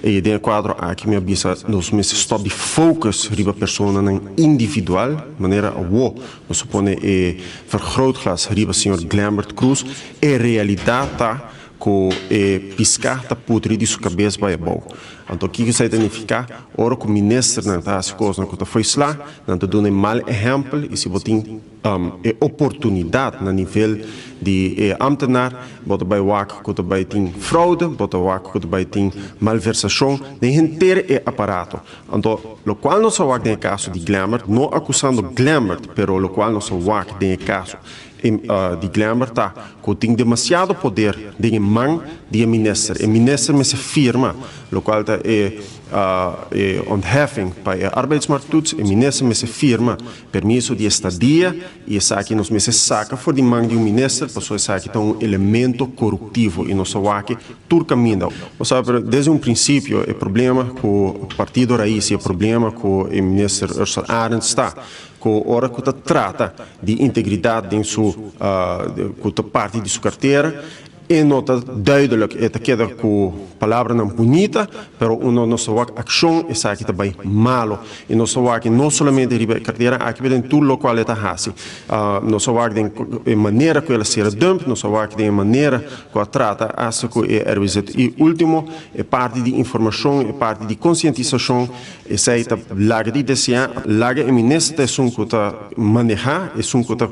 I den e kuadro aki mi a bisa nos mester stòp di focus riba personanan individual, manera awo nos a pone e vergrootglas riba señor Glenbert Croes. E realidat ta ku e piská ta putri di su kabes bai abou. Anto kiko esei ta nifiká? Ora ku ministernan ta hasi kosnan ku ta fo'i sla, nan ta duna e mal ehèmpel i si bo tin E oportunidat na nivel di e ambtenaar, bo ta bai wak ku ta bai tin fraude, bo ta wak ku ta bai tin malversashon den henter e aparato. Anto, lokual nos a wak den e kaso di Glenbert, no akusando Glenbert, pero lokual nos a wak den e kaso di Glenbert ta ku tin demasiado poder den e man di e minister. E minister mester firma lokual ta e e ontheffing pa e arbeidsmarkttoets, e minister mester firma Permiso di estadia y esaki nos mester saca for di man di un minister pasobra esaki ta un elemento coruptivo y nos a wak tur caminda. Bo sa pero desde un principio e problema cu Partido Raiz y e problema cu e minister Ursell Arends ta cu ora cu ta trata di integridad den su cu ta parti di su cartera E no ta duidelijk, e ta keda ku palabranan bunita, pero uno nos ta wak akshon esaki ta bai malo. I nos ta wak no solamente riba e kartera aki, pero den tur lokual e ta hasi. Nos ta wak den e manera ku el a sera dump, nos ta wak den e manera ku a trata asta ku e RWZ. I ultimo, e parti di informashon, e parti di konsientisashon, Esei ta laga di deseá, laga e minister ta esun ku ta manehá, esun ku ta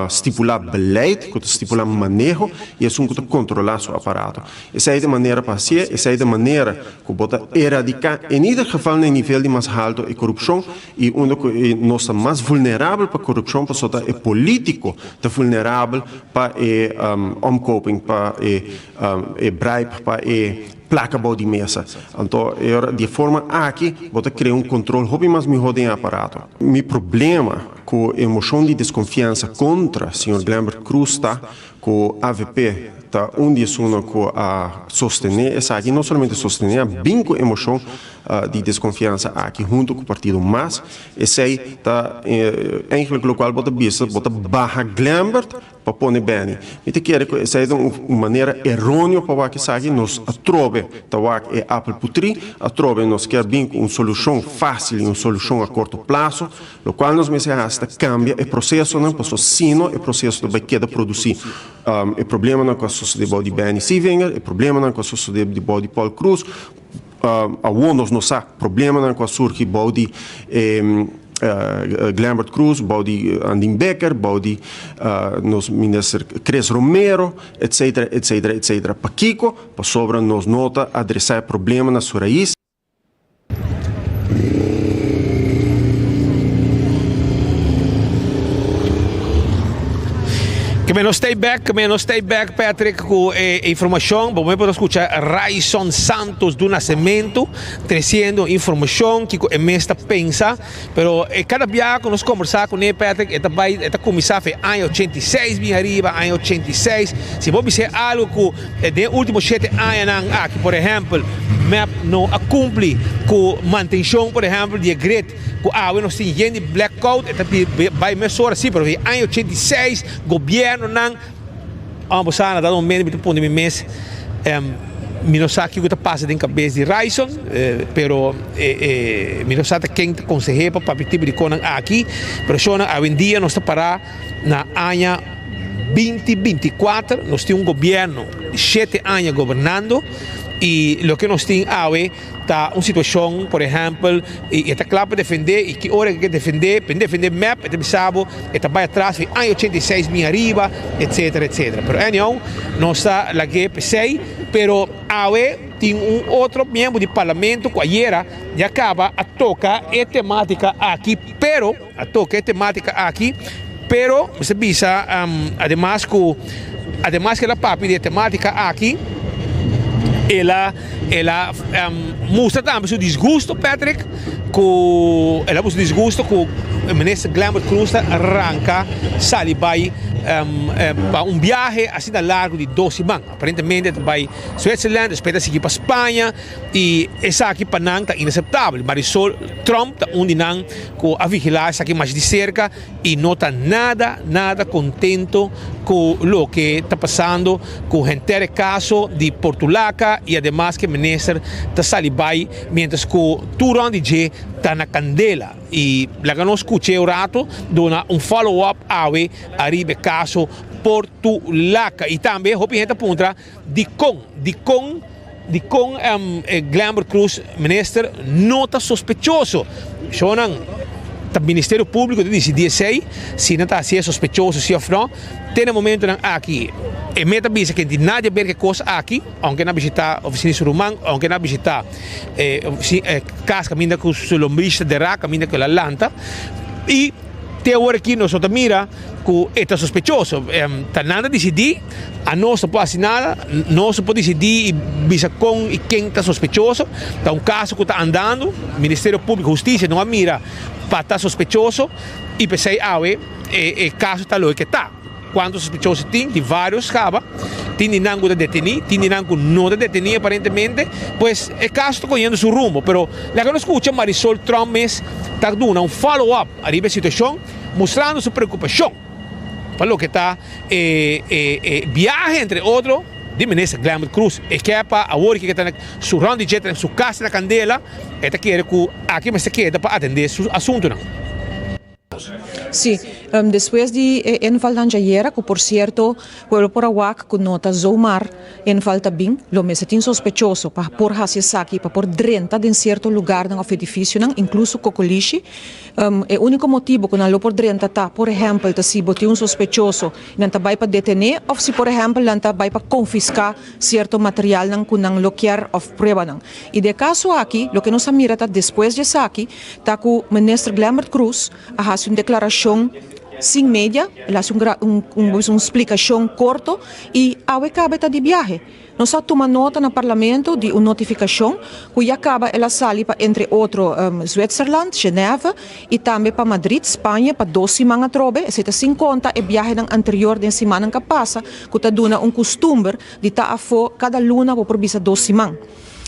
stipulá beleid, ku ta stipulá maneho i esun ku ta kontrolá su aparato. Esei ta e manera pa hasié, esei ta e manera ku bo ta eradiká en ieder geval na e nivel di mas halto e korupshon i unda ku nos ta mas vulnerabel pa korupshon pasobra ta e polítiko ta vulnerabel pa e omkoping, pa e bribe, pa e. Plaka bou di mesa. Anto e ora di e forma aki bo ta krea un kontrol hopi mas mihó den e aparato. Mi problema ku e moshon di deskonfiansa kontra señor Glenbert Croes ta ku avp ta un di esunnan ku a sostené esaki, no solamente sostené, a bin ku e moshon di deskonfiansa aki huntu ku partido mas. Esei ta eigenlijk lokual bo ta bisa, bo ta baha Glenbert Pa pone Benny. Mi ta kere ku esei ta un manera eróneo pa wak esaki. Nos atrobe ta wak e apel putrí, atrobe nos kier bin ku un solushon fásil i un solushon a korto plaso. Lokual nos mester hasi ta kambia e prosesonan, pasobra sino e proseso ta bai keda produsí e problemanan ku a sosodé bou di Benny Sievinger, e problemanan ku a sosodé di bou di Paul Croes. Awor nos no sa problemanan ku a surgi bou di Glenbert Croes, bou di Andin Bikker, bou di nos minister Chris Romero, etcetera, etcetera, etcetera. Pakiko? Pasobra nos no ta adresá e problema na su rais. Ke men nos stay back, ke men nos stay back Patrick ku e informashon. Bo por skucha Ryson Santos do Nascimento tresiendo informashon kiko e mes ta pensa. Pero e kada biaha ku nos kombersá kuné Patrick e ta bai e ta kuminsá fe aña 86 bin ariba aña 86. Si bo bis'é algu ku den e último shete añanan aki por ehèmpel mep no a kumpli ku mantenshon por ehèmpel di e grid ku awe nos tin yen di blackout e ta bai mesora si pero di aña 86 gobièrnunan Amo bo sa na dado momento mi ta pone mi mes mi no sa kiko ta pasa den kabes di Ryson pero mi no sa ta ken ta konseh'é pa papia tipo di konan aki pero shownan awendia nos ta para na aña 2024 nos tin un gobierno di shete aña gobernando y loke nos tin awe Ta un situacion, por ehempel, y e ta cla pa defende, y ki ora e ke defende, pa e defende mep, e ta bisa bo, e ta bay atras di aña 86 bin ariba, etcetera, etcetera. Pero anyhow, nos ta lag'é p'esey, pero awe tin un otro miembro di parlamento cu ayera ya caba a toca e tematica aki, pero, a toca e tematica aki, pero mester bisa ademas cu ademas cu el a papia di e tematica aki, el a el a mustra tambe su disgusto Patrick cu el a mustra su disgusto cu minister Glenbert Croes ta ranca sali bay pa un biahe asina largo di dos siman. Aparentemente e ta bay Switzerland, despues ta sigui pa Spaña y esaki pa nan ta inaceptabel. Marisol Tromp ta un di nan cu a vigila esaki mas di cerca y no ta nada, nada contento cu loke ta pasando cu henter e caso di Portulaca y ademas cu e minister ta sali bay mientras cu tur rond di dje ta na candela. Y laga nos scucha e un rato duna un follow up awe ariba e caso Portulaca. Y tambe hopi hende ta puntra dicon, dicon, dicon Glenbert Croes minister no ta sospechoso. Shownan ta Ministerio Publico ta dicidi esey si nan ta haci e sospechoso si of no. Te na momentonan aki e meta bisa ke tin nada di haber ke cos aki, aunke nan a bishita oficina di su ruman, aunke nan a bishita cas caminda cu su lombriz ta dera, caminda cu el a lanta y te awor aki nos no ta mira cu e ta sospechoso. Ta nan ta dicidi, anos no por haci nada, nos no por dicidi y bisa con y ken ta sospechoso. Ta un caso cu ta andando, Ministerio Publico, Husticia no a mira pa ta sospechoso y p'esey awe e caso ta loke ta. Cuanto sospechoso tin? Tin varios caba. Tin di nan cu ta deteni, tin di nan cu no ta deteni aparentemente. Pues e caso ta cogiendo su rumbo. Pero laga nos scucha Marisol Tromp mes ta duna un follow up ariba e situacion, mustrando su preocupacion pa loke ta e e biahe entre otro di Minister Glenbert Croes. E ke pa awor ke ta na su rond di dje ta su cas na candela, e ta kere cu aki mester keda pa atende su asuntonan. Sí, despues di e invalnan djayera, ku por sierto pueblo por a wak ku no ta zomaar inval ta bin, lo mester tin sospechoso pa por hasi esaki, pa por drenta den sierto lugarnan òf edifisionan, inkluso Kokolishi. E úniko motibu ku nan lo por drenta ta, por ehèmpel, ta si bo tin un sospechoso i nan ta bai pa detené òf si por ehèmpel nan ta bai pa konfiská sierto materialnan ku nan lo kier òf pruebanan. I den e kaso aki, loke nos a mira ta despues di esaki, ta ku Minister Glenbert Croes a hasi un deklarashon sin media, el a hasi un un splikashon korto i awe kaba e ta di biahe. Nos a tuma nota na Parlamento di un notifikashon ku ya kaba el a sali pa entre otro Zwitserland, Genève i tambe pa Madrid, Spaña pa dos siman atrobe, esei ta sin konta e biahenan anterior den simannan ka pasa ku ta duna un kustumber di ta afó kada luna bo por bisa dos siman.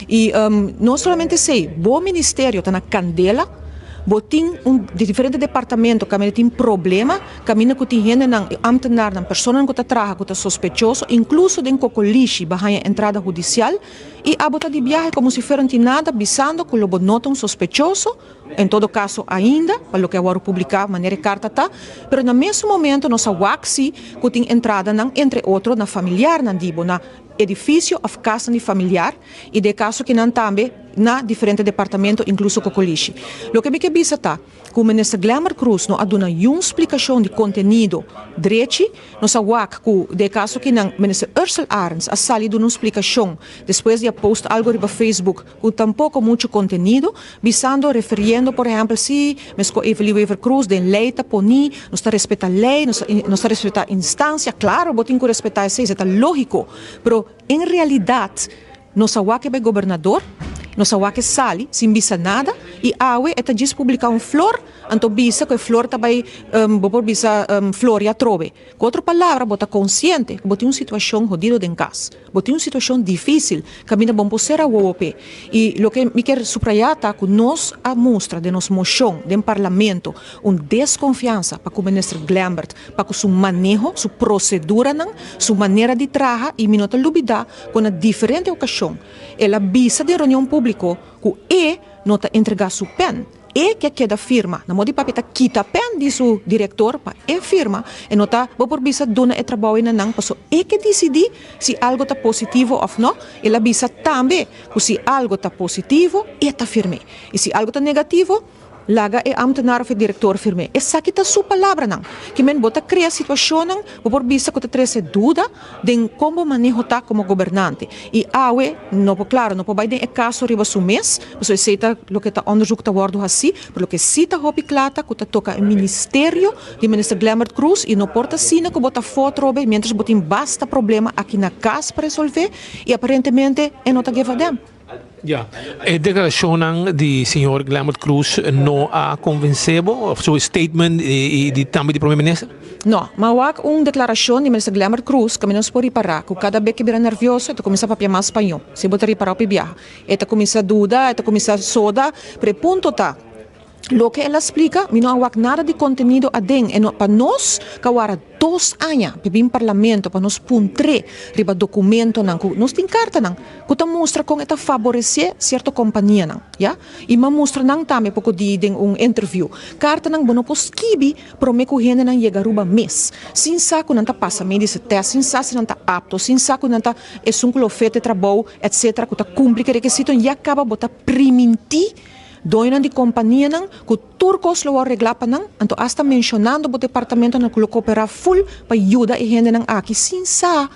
I no solamente esei, bo ministerio ta na kandela, bo tin un di diferente departamento kaminda tin problema, kaminda ku tin hendenan, ambtenarnan, personanan ku ta traha ku ta sospechoso, inkluso den kokolishi bo haña entrada hudisial i abo ta di biahe komo si fuera no tin nada bisando ku lo bo no ta un sospechoso, en todo kaso ainda pa loke a wòrdu publiká manera e karta ta, pero na mesun momento nos a wak si ku tin entradanan entre otro na familiarnan di bo, na edifisio òf kasnan di familiar i den e kaso kinan tambe na diferente departamento inkluso kokolishi. Loke mi ke bisa ta, ku Minister Glenbert Croes no a duna yun splikashon di kontenido drechi. Nos a wak ku den e kaso akinan Minister Ursell Arends a sali duna un splikashon despues di a post algo riba Facebook ku tampoko muchu kontenido, bisando, referiendo por ehèmpel si mesko Evelyn Wever-Croes den lei ta poni, nos ta respeta lei, nos nos ta respeta instansia, klaro bo tin ku respeta esei, esei ta lógiko, pero en realidat Nos a wak e bai gobernador, nos a wak e sali sin bisa nada y awe e ta djis publica un flor, anto bisa cu e flor ta bai, bo por bisa, floria atrobe. Cu otro palabra bo ta consciente cu bo tin un situacion hodido den cas, bo tin un situacion dificil caminda bo no por cera wowo p'e. Y loke mi kier subraya ta cu nos a mustra den nos mocion den Parlamento un desconfiansa pa cu Minister Glenbert pa cu su maneho, su proceduranan, su manera di traha y mi no ta lubida ku na diferente okashon el a bisa den reunion públiko ku e no ta entregá su pèn, e ke keda firma. Na modo di papia ta kita pèn di su direktor pa e firma, e no ta bo por bisa duna e trabou ei na nan paso e ke disidí si algo ta positivo òf no. El a bisa tambe ku si algo ta positivo e ta firm'é i si algo ta negativo, Laga e ambtenaar of e director firm'é. Esaki ta su palabranan. Ki men bo ta crea situacionnan, bo por bisa cu ta trece duda den con bo maneho ta como gobernante. Y awe, no por, claro, no por bay den e caso riba su mes, pasobra esey ta loke ta onderzoek ta wordo haci, pero loke si ta hopi cla ta cu ta toca e ministerio di Minister Glenbert Croes y no por ta asina cu bo ta afo atrobe mientras bo tin basta problema aki na cas pa resolve y aparentemente e no ta give a damn. Ya. E deklarashonnan di señor Glenbert Croes no a konvensé bo òf su statement i di tambe di prome minister? No, ma wak un deklarashon di minister Glenbert Croes kaminda nos por ripará ku kada bes ke bira nervioso e ta kuminsá papia mas spañó. Si bo ta ripará hopi biaha e ta kuminsá duda, e ta kuminsá soda, pero e punto ta loke el a splika mi no a wak nada di kontenido aden e no pa nos kawara dos aña pa bin parlamento pa nos puntr'é riba dokumentonan ku nos tin kartanan ku ta mustra kon e ta faboresé sierto kompanianan ya i m'a mustra nan tambe poko di den un interview kartanan bo no por skibi promé ku hendenan yega Aruba mes sin sa ku nan ta pasa medische test sin sa si nan ta apto sin sa ku nan ta esun ku lo oferte trabou etcetera ku ta kumpli ku e rekisitonan ya kaba bo ta primintí Doñonan di kompanianan ku tur kos lo wou reglá pa nan, anto asta menshonando bo departamentonan ku lo kooperá ful pa yuda e hendenan aki sin sa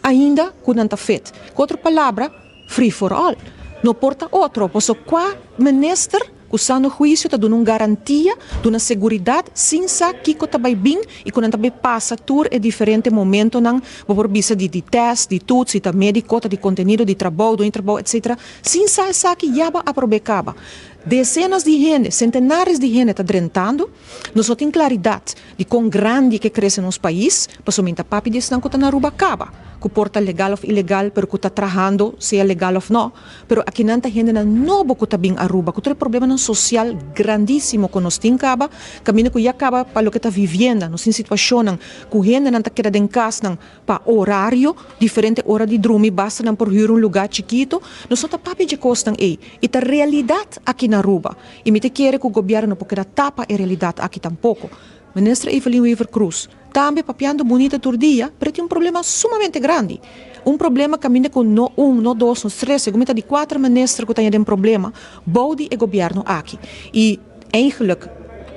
ainda ku nan ta fit. Ku otro palabra, free for all. No por ta otro, paso kua minister ku sano huisio ta duna un garantia, duna seguridat sin sa kiko ta bai bin i ku nan ta bai pasa tur e diferente momentonan, bo por bisa di di tèst, di toets, si ta médiko, ta di kontenido di trabou, doño di trabou, etcetera. Sin sa esaki ya bo a aprob'é kaba. Desenas di hende, sentenares di hende ta drentando. Nos no tin klaridat di kon grandi ke krese nos pais, pasobra mi ta papia di esnan ku ta na Aruba kaba, ku por ta legal òf ilegal, pero ku ta trahando, sea legal òf no. Pero akinan ta hendenan nobo ku ta bin Aruba, ku tur e problemanan sosial grandísimo ku nos tin kaba, kaminda ku ya kaba pa loke ta vivienda, nos tin situashonnan ku hendenan ta keda den kasnan, Pa orario, diferente ora di drumi basta nan por hür un lugá chikito. Nos no ta papia dje kosnan ei. I ta realidat aki na Aruba. I mi ta kere ku gobièrnu no por keda tapa e realidat aki tampoko. Minister Evelyn Wever-Croes, tambe papiando bunita tur dia, pero e tin un problema sumamente grandi. Un problema kaminda ku no un, no dos, no tres, segun mi ta di kuater minister ku ta den problema bou di e gobièrnu aki. I eigenlijk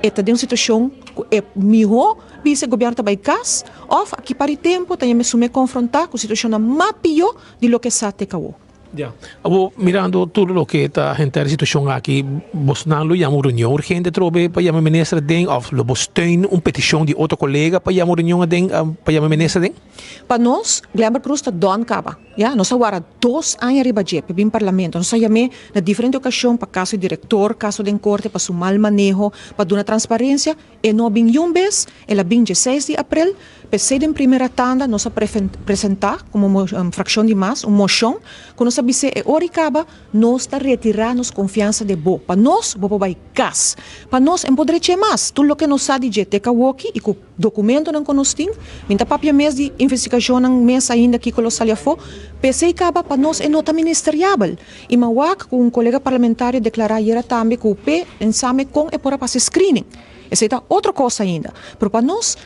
e ta den un situashon ku e mihó Bisa e gobierno ta bay cas of aki par di tempo ta yama esun me confronta cu situacionnan mas pio di loke sa te cabo. Ya. Abo mirando tur loke ta henter e situacion aki, bosnan lo yama un reunion urgente atrobe pa yama e minister aden of lo bo steun un peticion di otro colega pa yama un reunion aden pa yama e minister aden? Pa nos, Glenbert Croes ta done caba. Ya, nos a wara dos aña riba dje pa bin parlamento. Nos a yam'é na diferente ocasion pa caso di director, caso den corte, pa su mal maneho, pa duna transparencia. E no a bin yun bes, el a bin djeseis di aprel. P'esei den primera tanda nos a presentá komo frakshon di mas un moshon ku nos a bis'é e ora i kaba nos ta retirá nos konfiansa de bo. Pa nos bo por bai kas. Pa nos en por drech'é mas. Tur loke nos sa di dje te kawoki i ku dokumentonan ku nos tin, mi ta papia mes di investigashonnan mes ainda kiko lo sali afó. P'esei kaba pa nos e no ta ministeriabel. I mi a wak ku un kolega parlamentario deklará ayera tambe ku p'e ensame kon e por a pasa e screening. Esei ta otro kos ainda. Pero pa nos,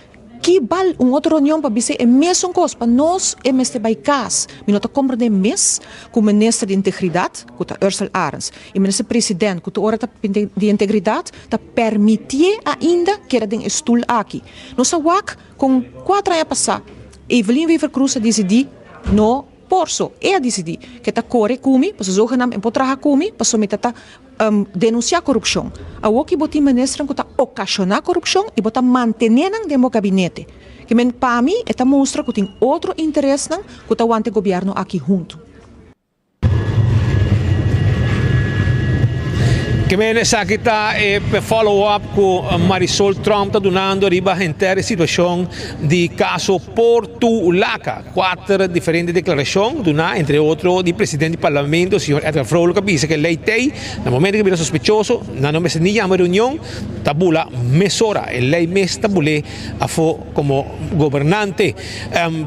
Ki bal un otro reunion pa bis'é e mesun kos, pa nos e mester bai kas. Mi no ta komprendé mes ku minister di integridat, ku ta Ursell Arends, i minister president, ku tur ora ta di integridat, ta permitié ainda keda den e stul aki. Nos a wak kon kuater aña pasá Evelyn Wever-Croes a disidí no por so. E a disidí ke ta kore ku mi, pasobra zogenaamd e por traha ku mi, pasobra mi ta ta Denunsiá korupshon. Awoki bo tin ministernan ku ta okashoná korupshon i bo ta mantené nan den bo gabinete. Ke men pa mi e ta mustra ku tin otro interesnan ku ta wanta e gobièrnu aki huntu. Ke men esaki ta e follow up ku Marisol Tromp ta dunando riba henter e situashon di kaso Portulaca. Kuater diferente deklarashon duná, entre otro di presidente di parlamento, señor Edgar Vrolijk a bisa ku e lei t'ei, na momento ku bira sospechoso, nan no mester ni yama reunion, ta bula mesora. E lei mes ta bul'é afó komo gobernante.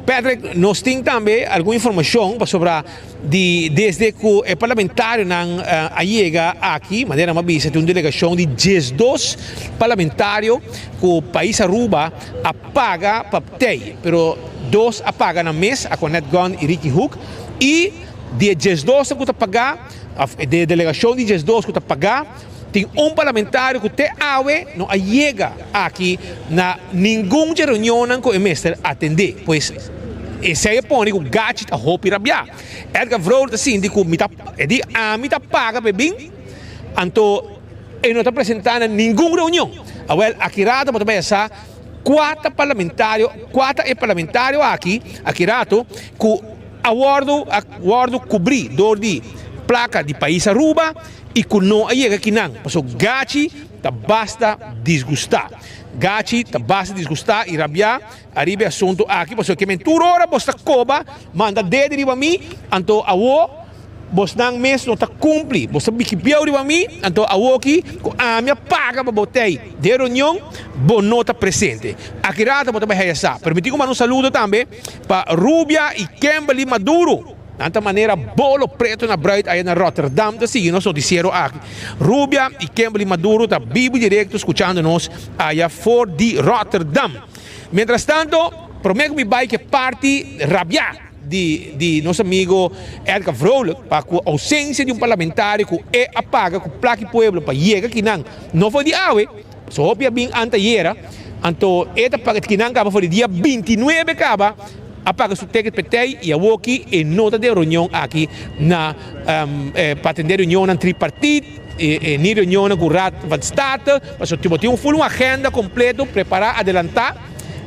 Patrick, nos tin tambe algun informashon pasobra di desde ku e parlamentarionan a yega aki, manera mi a bisa tin un delegashon di diesdos parlamentario ku pais Aruba a paga pa tei, pero dos a paga nan mes, Aquanet Gunn i Ricky Hoek, i di e diesdos ku ta paga, òf di e delegashon di diesdos ku ta paga, tin un parlamentario ku te awe no a yega aki na ningun dje reunionnan ku e mester atendé. Pues esei a pone ku Gachi ta hopi rabiá. Edgar Vrolijk ta sinti ku mi ta, e di ami ta paga pa e bin, anto e no ta presentá na ningun reunion. Awèl, aki rato bo ta bai a sa kua ta parlamentario, kua ta e parlamentario aki, aki rato, ku a wòrdu a wòrdu kubrí dor di plaka di pais Aruba i ku no a yega kinan, pasobra Gachi ta basta disgustá. Gachi ta basta disgustá i rabiá ariba e asuntu aki, pasobra ke men tur ora bos ta koba manda dede riba mi, anto awo Bosnan mes no ta kumpli. Bos ta biki bieu riba mi, anto awoki ku ami a paga pa bo tei den reunion, bo no ta presente. Aki rato bo ta bai haya sa. Permití ku manda un saludo tambe pa Rubia i Kimberly Maduro. Nan ta manera bolo preto na bruid aya na Rotterdam ta sigui nos noticiero aki. Rubia i Kimberly Maduro ta bibu directo skuchando nos aya for di Rotterdam. Mientrastanto, promé ku mi bai ke parti rabiá. di di nos amigo Edgar Vrolijk pa cu ausencia di un parlamentario cu e a paga cu plaki pueblo pa yega kinan no for di awe so hopi a bin antayera anto e ta paga kinan caba for di dia 29 caba a paga su ticket petey y awoki e no ta den reunion aki na pa atende reunionnan tripartit ni reunionnan cu Raad van State pasobra bo tin un full un agenda completo prepara adelanta.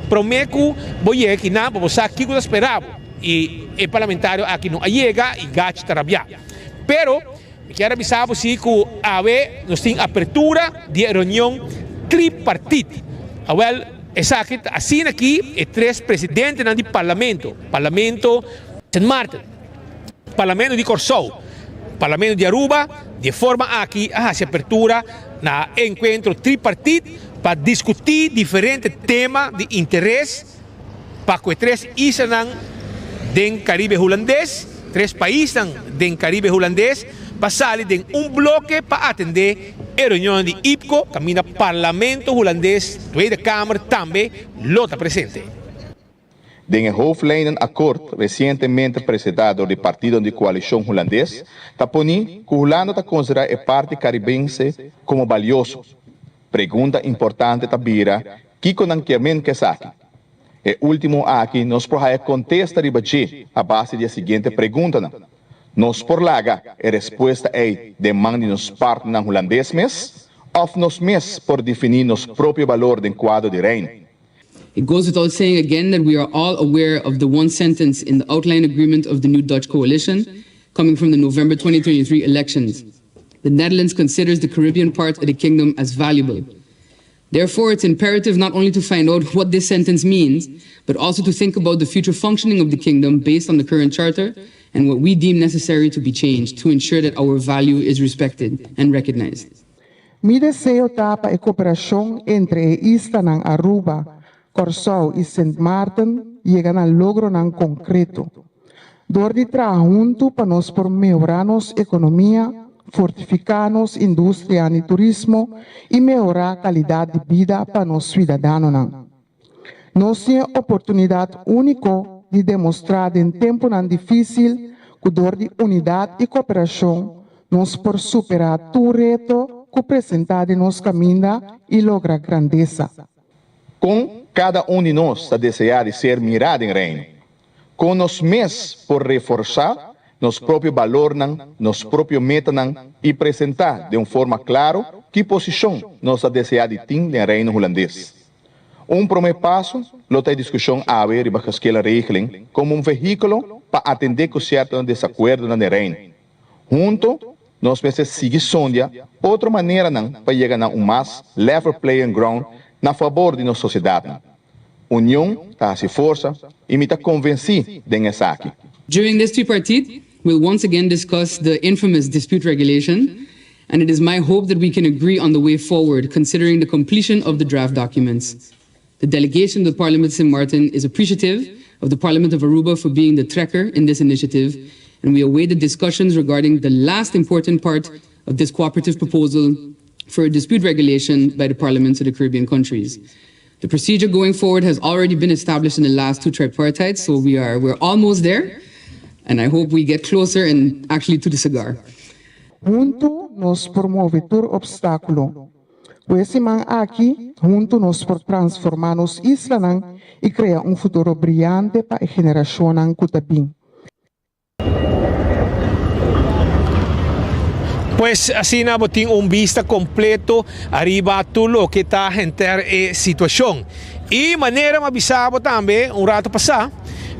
Promé ku bo yega kinan pa bo sa kiko ta spera bo. I e parlamentario aki no a yega i Gachi ta rabiá. Pero mi kier a bisa bo si ku awe nos tin apertura di e reunion tripartit. Awèl esaki ta asina ki e tres presidentenan di parlamento, Parlamento Sint Maarten, Parlamento di Kòrsou, Parlamento di Aruba, di e forma aki a hasi apertura na e enkuentro tripartit pa diskutí diferente tema di interes pa ku e tres islanan den Karibe Hulandes, tres paisnan den Karibe Hulandes pa sali den un bloke pa atendé e reunionnan di IPCO kaminda Parlamento Hulandes, Tweede Kamer, tambe lo ta presente. Den e hoofdlijnenakkoord resientemente presentá dor di partidonan di koalishon hulandes, ta poní ku Hulanda ta konsiderá e parti karibense komo balioso. Pregunta importante ta bira kiko nan kier men ku esaki. E último aki nos por haya kontesta riba dje a base di e siguiente preguntanan. Nos por laga e respuesta ei den man di nos partnernan hulandes mes òf nos mes por definí nos propio balor den kuadro di Reino? It goes without saying again that we are all aware of the one sentence in the outline agreement of the new Dutch coalition coming from the November 2023 elections. The Netherlands considers the Caribbean part of the kingdom as valuable. Therefore, it's imperative not only to find out what this sentence means, but also to think about the future functioning of the kingdom based on the current charter and what we deem necessary to be changed to ensure that our value is respected and recognized. Mi deseo ta pa e koperashon entre e islanan Aruba, Kòrsou i Sint Maarten yega na logronan konkreto. Dor di traha huntu pa nos por mehorá nos ekonomia, fortifiká nos industria di turismo i mehorá kalidat di bida pa nos suidadanonan. Nos tin e oportunidat úniko di demostrá den tempunan difísil ku dor di unidat i koperashon nos por superá tur reto ku presentá den nos kaminda i logra grandesa. Kon kada un di nos ta deseá di ser mirá den Reino? Kon nos mes por reforsá nos propio balornan, nos propio metanan i presentá den un forma klaro ki posishon nos ta deseá di tin den Reino Hulandes? Un promé paso lo ta e diskushon awe riba geschillenregeling komo un vehíkulo pa atendé ku sierto desakuerdonan den Reino. Hunto nos mester sigui sondia otro maneranan pa yega na un mas level playing ground na fabor di nos sosiedatnan. Union ta hasi forsa i mi ta konvensí den esaki. During this tripartite, we'll once again discuss the infamous dispute regulation, and it is my hope that we can agree on the way forward considering the completion of the draft documents. The delegation of the Parliament of St. Martin is appreciative of the Parliament of Aruba for being the tracker in this initiative, and we await the discussions regarding the last important part of this cooperative proposal for a dispute regulation by the parliaments of the Caribbean countries. The procedure going forward has already been established in the last two tripartites, so we are we're almost there, and I hope we get closer and actually to the cigar. Huntu nos por move tur opstákulo. Ku e siman aki, huntu nos por transformá nos islanan i krea un futuro briante pa e generashonnan ku ta bin. Pues asina bo tin un bista completo ariba tur loke ta henter e situacion. Y manera mi a bisa bo tambe un rato pasa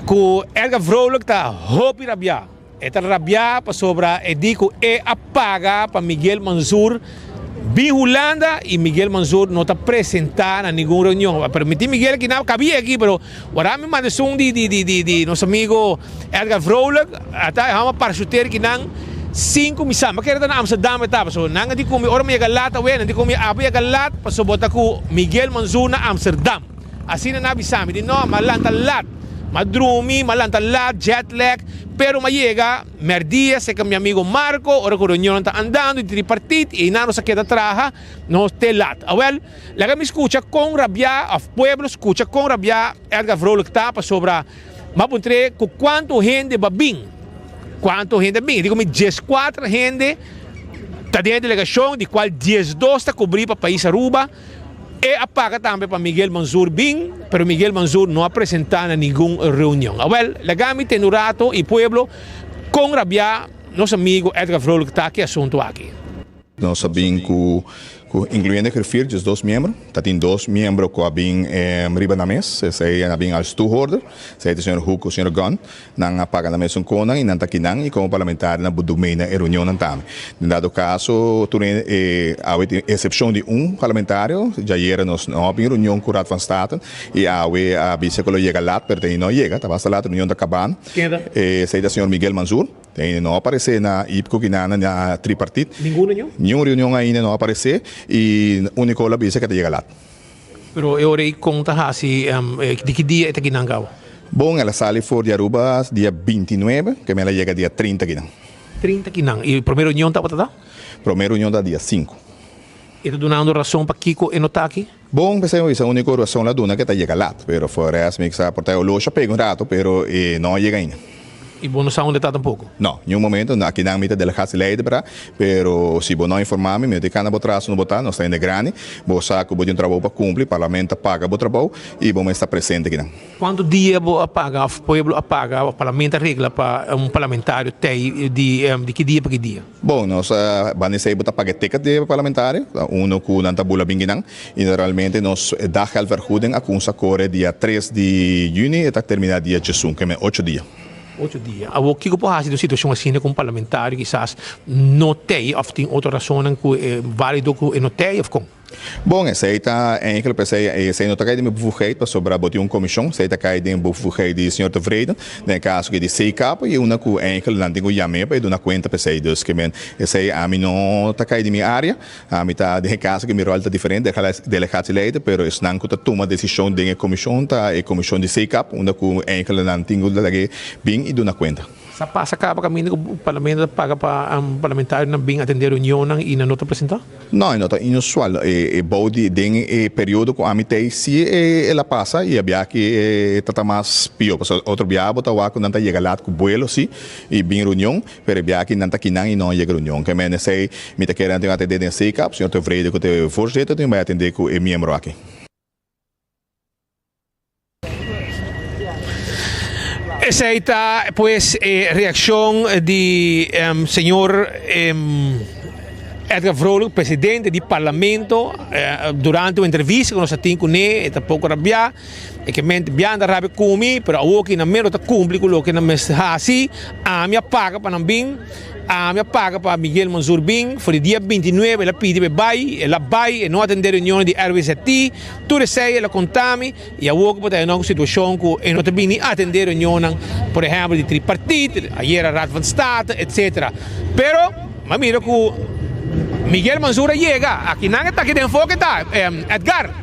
cu Edgar Vrolijk ta hopi rabia. E ta rabia pasobra e di cu e a paga pa Miguel Mansur bin Hulanda y Miguel Mansur no ta presenta na ningun reunion. A permiti Miguel aki na cabia aki pero ora mi manda esun di di di di nos amigo Edgar Vrolijk ata e hama parchuter ki nan sin cu mi sa. Mi a kere ta na Amsterdam e ta pasobra nan a di cu mi ora mi yega lat awe nan di cu mi abo yega lat pasobra bo ta cu Miguel Mansur na Amsterdam. Asina nan a bisa mi di no mi a lanta lat. Mi a drumi, mi a lanta lat, jet lag, pero mi a yega merdia serka mi amigo Marco ora ku reunionnan ta andando di tripartit i einan nos a keda traha nos te lat. Awel, laga mi skucha kon rabiá òf pueblo skucha kon rabiá Edgar Vrolijk ta pasobra mi a puntr'é ku kuantu hende ba bin. Kuantu hende a bin? E di ku mi dieskuater hende ta den e delegashon di kual diesdos ta kubrí pa pais Aruba. E a paga tambe pa Miguel Mansur bin, pero Miguel Mansur no a presenta na ningun reunion. Awel, laga mi tende un rato y pueblo con rabia nos amigo Edgar Vrolijk ta ki asunto aki. Nos a bin cu cu incluyendo e griffier djes dos miembro. Ta tin dos miembro cu a bin riba nan mes, esey a bin als toehoorder, esey ta señor Hoek cu señor Gunn. Nan a paga nan mesun konan i nan ta kinan i komo parlamentario nan por dumei na e reunionnan tambe. Den dado kaso tur e awe tin esepshon di un parlamentario, djayera nos no a bin reunion ku Raad van State i awe a bisa ku lo yega lat pero te no a yega, ta basta lat reunion ta kabando. Esei ta señor Miguel Mansur, te no a aparesé na IPCO kinan na tripartit. Ningun reunion? Niun reunion ainda no a aparesé i uniko lo a bisa ku ta yega lat. Pero e ora ei kon ta hasi, di ki dia e ta kinan kaba? Bon, el a sali for di Aruba dia bintinuebe, keme el a yega dia trinta kinan. Trinta kinan. I prome reunion tabata ta? Prome reunion ta dia sinku. E ta dunando rason pakiko e no ta aki? Bon, p'esei mi bisa uniko rason el a duna ke ta yega lat, pero for res mi sa por ta e olosha pega un rato, pero e no a yega ainda. I bo no sa unda e ta tampoco? No, niun momento. Akinan mi ta delegatieleider bra, pero si bo no informa mi, mi no tin cana bo tras unda bo ta, nos ta hende grandi, bo sa cu bo tin un trabou pa cumpli, parlamento ta paga bo trabou y bo mester ta presente akinan. Cuanto dia bo a paga of pueblo a paga of parlamento a regla pa un parlamentario tey di di ki dia pa ki dia? Bon, nos a banda esey bo ta paga e ticket di e parlamentario, ta uno cu nan ta bula bin kinan y naturalmente nos daggeldvergoeding a cunsa core dia tres di juni y ta termina dia djesun, keme ocho dia. Ocho dia. Awor kiko por hasi den un situashon asina ku un parlamentario kisas no tei òf tin otro rasonnan ku e válido ku e no tei òf kon? Bon, esei ta enkele p'esei esei no ta kai den mi bevoegheid pasobra bo tin un komishon, esei ta kai den bevoegheid di señor Tevreden, den e kaso aki di CK i una ku enkele nan tin ku yam'é pa e duna kuenta p'esei. Dus ke men esei ami no ta kai den mi área. Ami ta den e kaso ku mi ròl ta diferente, delegatieleider, pero esnan ku ta tuma desishon den e komishon ta e komishon di CCAP, unda ku enkelenan tin ku lag'é bin i duna kuenta. Sa pasa caba caminda cu Parlamento ta paga pa parlamentarionan bin atende reunionnan y nan no ta presenta? No, e no ta inusual. E bou di den e periodo cu ami t'ey si el a pasa y a bia ki e ta ta mas pio. Pasobra otro bia bo ta wak cu nan ta yega laat cu buelo si y bin reunion, pero e bia aki nan ta kinan y no a yega reunion. Ke men esey mi ta kere nan tin atende den CCAP, señor Tevrede cu ta e voorzitter tin bay atende cu e miembro aki. Esei ta pues e reaccion di señor Edgar Vrolijk, presidente di parlamento, durante un entrevista cu nos a tin cune, e ta poco rabia, e ke mente bia ta rabia cu mi, pero awoki nan mero ta cumpli cu loke nan mester haci, ami a paga pa nan bin. Ami a paga pa Miguel Manzur bin, for di dia 29 el a pidi pa e bai, el a bai, e no atende reunionnan di RWZT, tur esei el a konta mi, i awor ku bo ta haya un situashon ku e no ta bini atende reunionnan, por ehempel di tripartit, ayera Raad van State, etcetera. Pero mi a mira ku Miguel Manzur a yega, akinan e ta aki den enfoke ta, Edgar,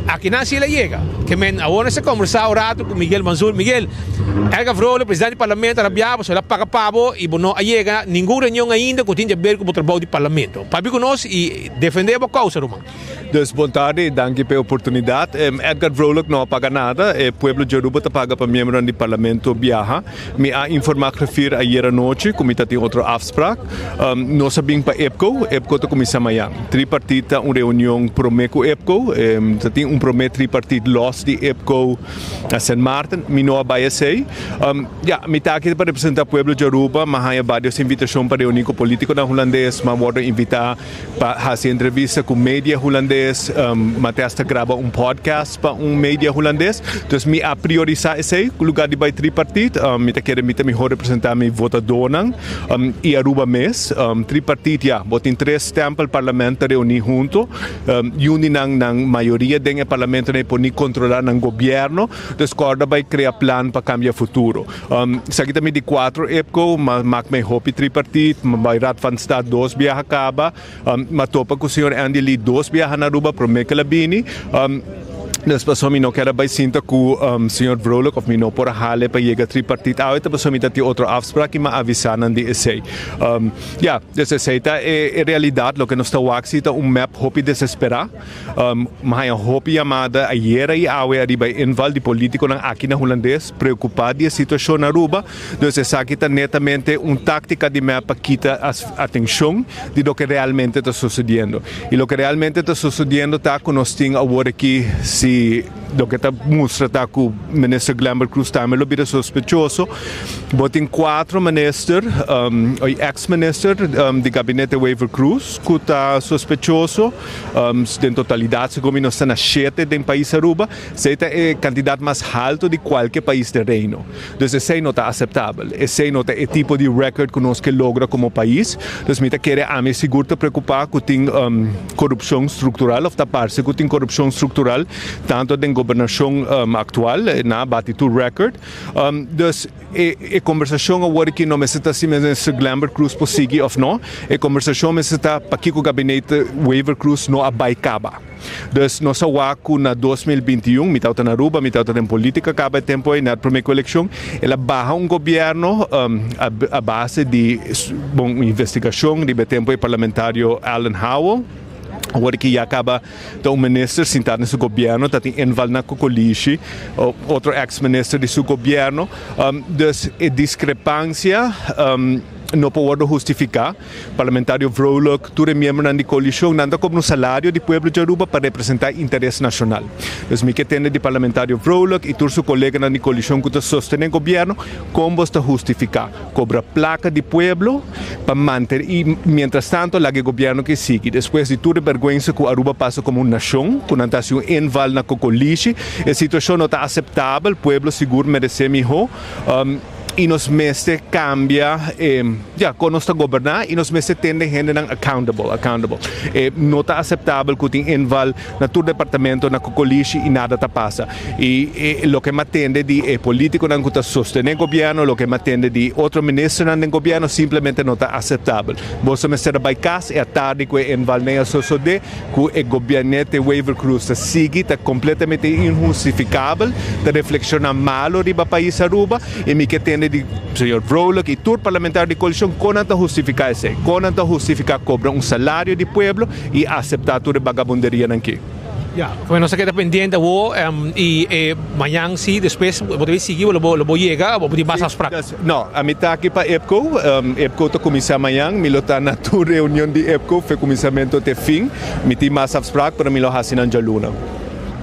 akinan si el a yega. Ke men awor nos a kombersá un ratu ku Miguel Manzur, Miguel, Edgar Vrolijk, presidente di parlamento, a rabia bo, so el a paga pa bo i bo no a yega ningun reunion ainda ku tin di aber ku bo trabou di parlamento. Papia ku nos i defendé bo kousa, ruman. Dus bon tardi, danki pa e oportunidat. Edgar Vrolijk no a paga nada, e pueblo di Aruba ta paga pa miembronan di parlamento biaha. Mi a informa griffier ayera nochi ku mi ta tin otro afspraak. Nos a bin pa EPCO, EPCO ta kuminsá mañan. Tripartit ta un reunion promé ku EPCO, ta tin un promé tripartit lòs di EPCO na Sint Maarten. Mi no a bai esei. Ya, mi ta aki pa representá pueblo di Aruba, mi a haña vários invitashon pa reuní ku polítikonan hulandes, mi a wòrdu invitá Pa hasi entrevista ku media hulandes, Mathias ta graba un podcast pa un media hulandes. Dus mi a priorisá esei ku lugar di bai tripartit. Mi ta kere mi ta mihó representá mi votadónan i Aruba mes. Tripartit ya, bo tin tres stèmpel parlament ta reuní huntu. Yun di nan nan mayoria den e parlamentonan e por ni kontrolá nan gobièrnu. Dus kòrda bai krea plan pa kambia futuro. Esaki ta mi di cuatro EPCO, ma mak mi hopi tripartiet, ma bai Raad van State dos biaha caba, ma topa cu señor Andy Lee dos biaha na Aruba prome cu el a bini. Dus pasobra mi no kier a bai sinta cu señor Vrolijk of mi no por a hale pa yega tripartiet awe ta pasobra mi ta tin otro afspraak y mi a avisa nan di esey. Ya, dus esey ta e realidad, loke nos ta wak si ta un mep hopi desespera. Mi haña hopi yamada ayera i awe ariba e inval di politikonan aki na Hulandes preokupá di e situashon na Aruba. Dus esaki ta netamente un táktika di mep pa kita atenshon di loke realmente ta sosodiendo. I loke realmente ta sosodiendo ta ku nos tin awor aki si loke ta mustra ta ku Minister Glenbert Croes tambe lo bira sospechoso. Bo tin kuatro minister, ex minister di gabinete Wever Croes ku ta sospechoso. Den totalidat segun mi nos ta na shete den pais Aruba, esei ta e kantidat mas haltu di kualke pais den Reino. Dus esei no ta aseptabel. Esei no ta e tipo di record ku nos ke logra komo pais. Dus mi ta kere ami sigur ta preokupá ku tin korupshon struktural òf ta parse ku tin korupshon struktural tantu den gobernashon aktual, nan a bati tur record. Dus. E kombersashon awor aki no mester ta si Minister Glenbert Croes por sigui of no. E kombersashon mester ta pakiko Gabinete Wever Croes no a bai kaba. Dus nos a wak ku na 2021, mi tabata na Aruba, mi tabata den politika kaba e tempu ei, net prome ku elekshon, el a baha un gobièrnu a base di bon investigashon riba e tempu ei parlamentario Alan Howell. Awor ki ya kaba Ta un minister sinta den su gobierno ta tin inval na cocolishi, otro ex minister di su gobierno. Dus e discrepancia no por wordo hustifica. Parlamentario Vrolijk, tur e miembronan di coalicion nan ta cobra un salario di pueblo di Aruba pa representa interes nacional. Dus mi ke tende di parlamentario Vrolijk y tur su coleganan di coalicion cu ta sostene gobierno con bos ta hustifica Cobra placa di pueblo pa manter y mientras tanto laga e gobierno ke sigui. Despues di tur e berguensa cu Aruba pasa como un nacion, cu nan ta haci un inval na Cocolishi, e situacion no ta aceptabel, pueblo sigur merece miho y nos mester cambia e ya con nos ta goberna y nos mester tende hendenan accountable, accountable. E no ta aceptabel cu tin inval na tur departamento na Cocolishi y nada ta pasa. Y e loke mi a tende di e politiconan cu ta sostene gobierno, loke mi a tende di otro ministernan den gobierno simplemente no ta aceptabel. Boso mester a bay cas e atardi cu e invalnea sosode cu e gobernete Wever Croes ta sigui ta completamente inhustificabel, ta reflexiona malo riba pais Aruba y mi ke tende. tende di señor Vrolijk y tur parlamentario di coalicion con nan ta hustifica esey, con nan ta hustifica cobra un salario di pueblo y acepta tur e bagabunderianan ki. Ya, bueno nos a keda pendiente awo y e mañan si despues bo ta bay sigui lo bo lo bo yega bo tin mas afsprak? No, ami ta aki pa EPCO, EPCO ta cuminsa mañan, mi lo ta na tur reunion di EPCO fe cuminsamento te fin, mi tin mas afsprak pero mi lo haci nan djaluna.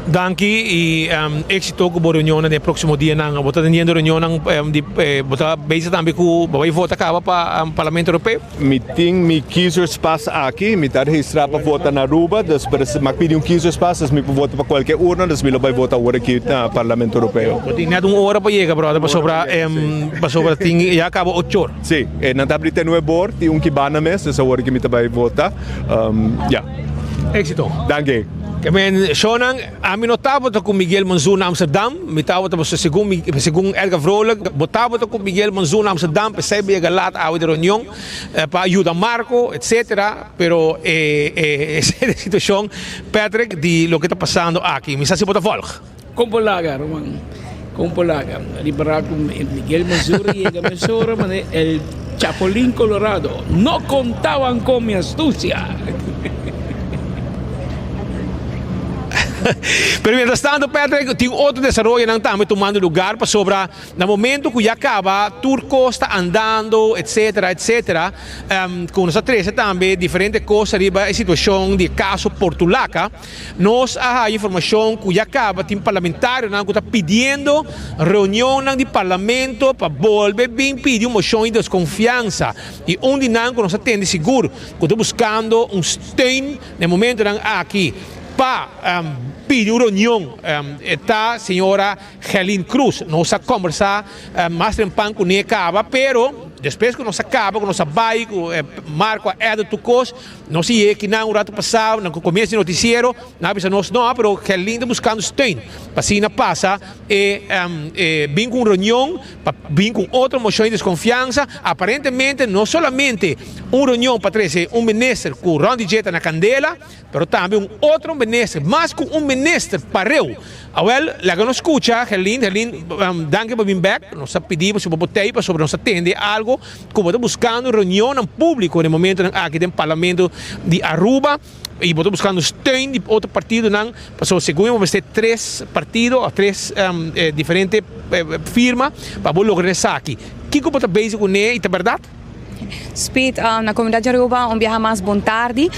Danki y exito cu bo reunionnan den e proximo dianan. Bo ta teniendo reunionnan di bo ta bezig tambe cu bo bay vota caba pa Parlamento Europeo? Mi tin mi kiezerspas aki, mi ta registra pa vota na Aruba, dus pero si mi pidi un kiezerspas dus mi por vota pa cualkier urna, dus mi lo bay vota awor aki na Parlamento Europeo. Bo tin net un ora pa yega brother pasobra pasobra tin ya caba ocho or. Si, e nan ta abri te nuebe or, tin un kibana mes, dus awor aki mi ta bay vota, ya. Exito. Danki. Ke men shownan, ami no tabata ku Miguel Manzur na Amsterdam, mi tabata pasobra segun mi, segun Edgar Vrolijk, bo tabata ku Miguel Manzur na Amsterdam, p'esei bo yega lat awe di reunion pa yuda Marco, etcetera, pero e e esei ta e situacion, Patrick, di loke ta pasando aki. Mi sa si bo ta volg. Kon por laga, ruman? Kon por laga? Ripará ku Miguel Manzur a yega mesora manera el Chapulín Colorado. No contaban con mi astucia! Pero mientras tanto, Patrick, tin otro desaroyonan tambe tumando lugar pasobra na momento cu ya caba tur cos ta andando, etcetera, etcetera, cu nos a trece tambe diferente cos ariba e situacion di e caso Portulaca. Nos a haya informacion cu ya caba tin parlamentarionan cu ta pidiendo reunionnan di parlamento pa bolbe bin pidi un mocion di desconfiansa y un di nan cu nos a tende sigur cu ta buscando un steun na e momentonan aki pa pidi un reunion ta señora Gelin Cruz. Nos a combersa mas trempan cu ne caba pero despues cu nos a caba cu nos a bay cu Marco a edit tur cos. Nos a yega kinan un rato pasado na comienzo di noticiero, nan a bisa nos no, pero Gerlin ta buscando steun pa asina pasa e e bin cu un reunion pa bin cu otro mocion di desconfiansa. Aparentemente no solamente un reunion pa trece un minister cu rond di dje ta na candela, pero tambe un otro minister, mas cu un minister pareu. Awel, laga nos scucha Gerlin. Gerlin, danki pa bin bek. Nos a pidi bo si bo por tei pasobra nos a tende algo cu bo ta buscando reunionnan publico den momentonan aki den Parlamento di Aruba y bo ta buscando steun di otro partidonan pasobra segun bo mester tres partido of tres diferente firma pa bo logra esaki. Kico bo ta bezig cune y ta berdad? Speed, na comunidad di Aruba un biaha mas bon tardi.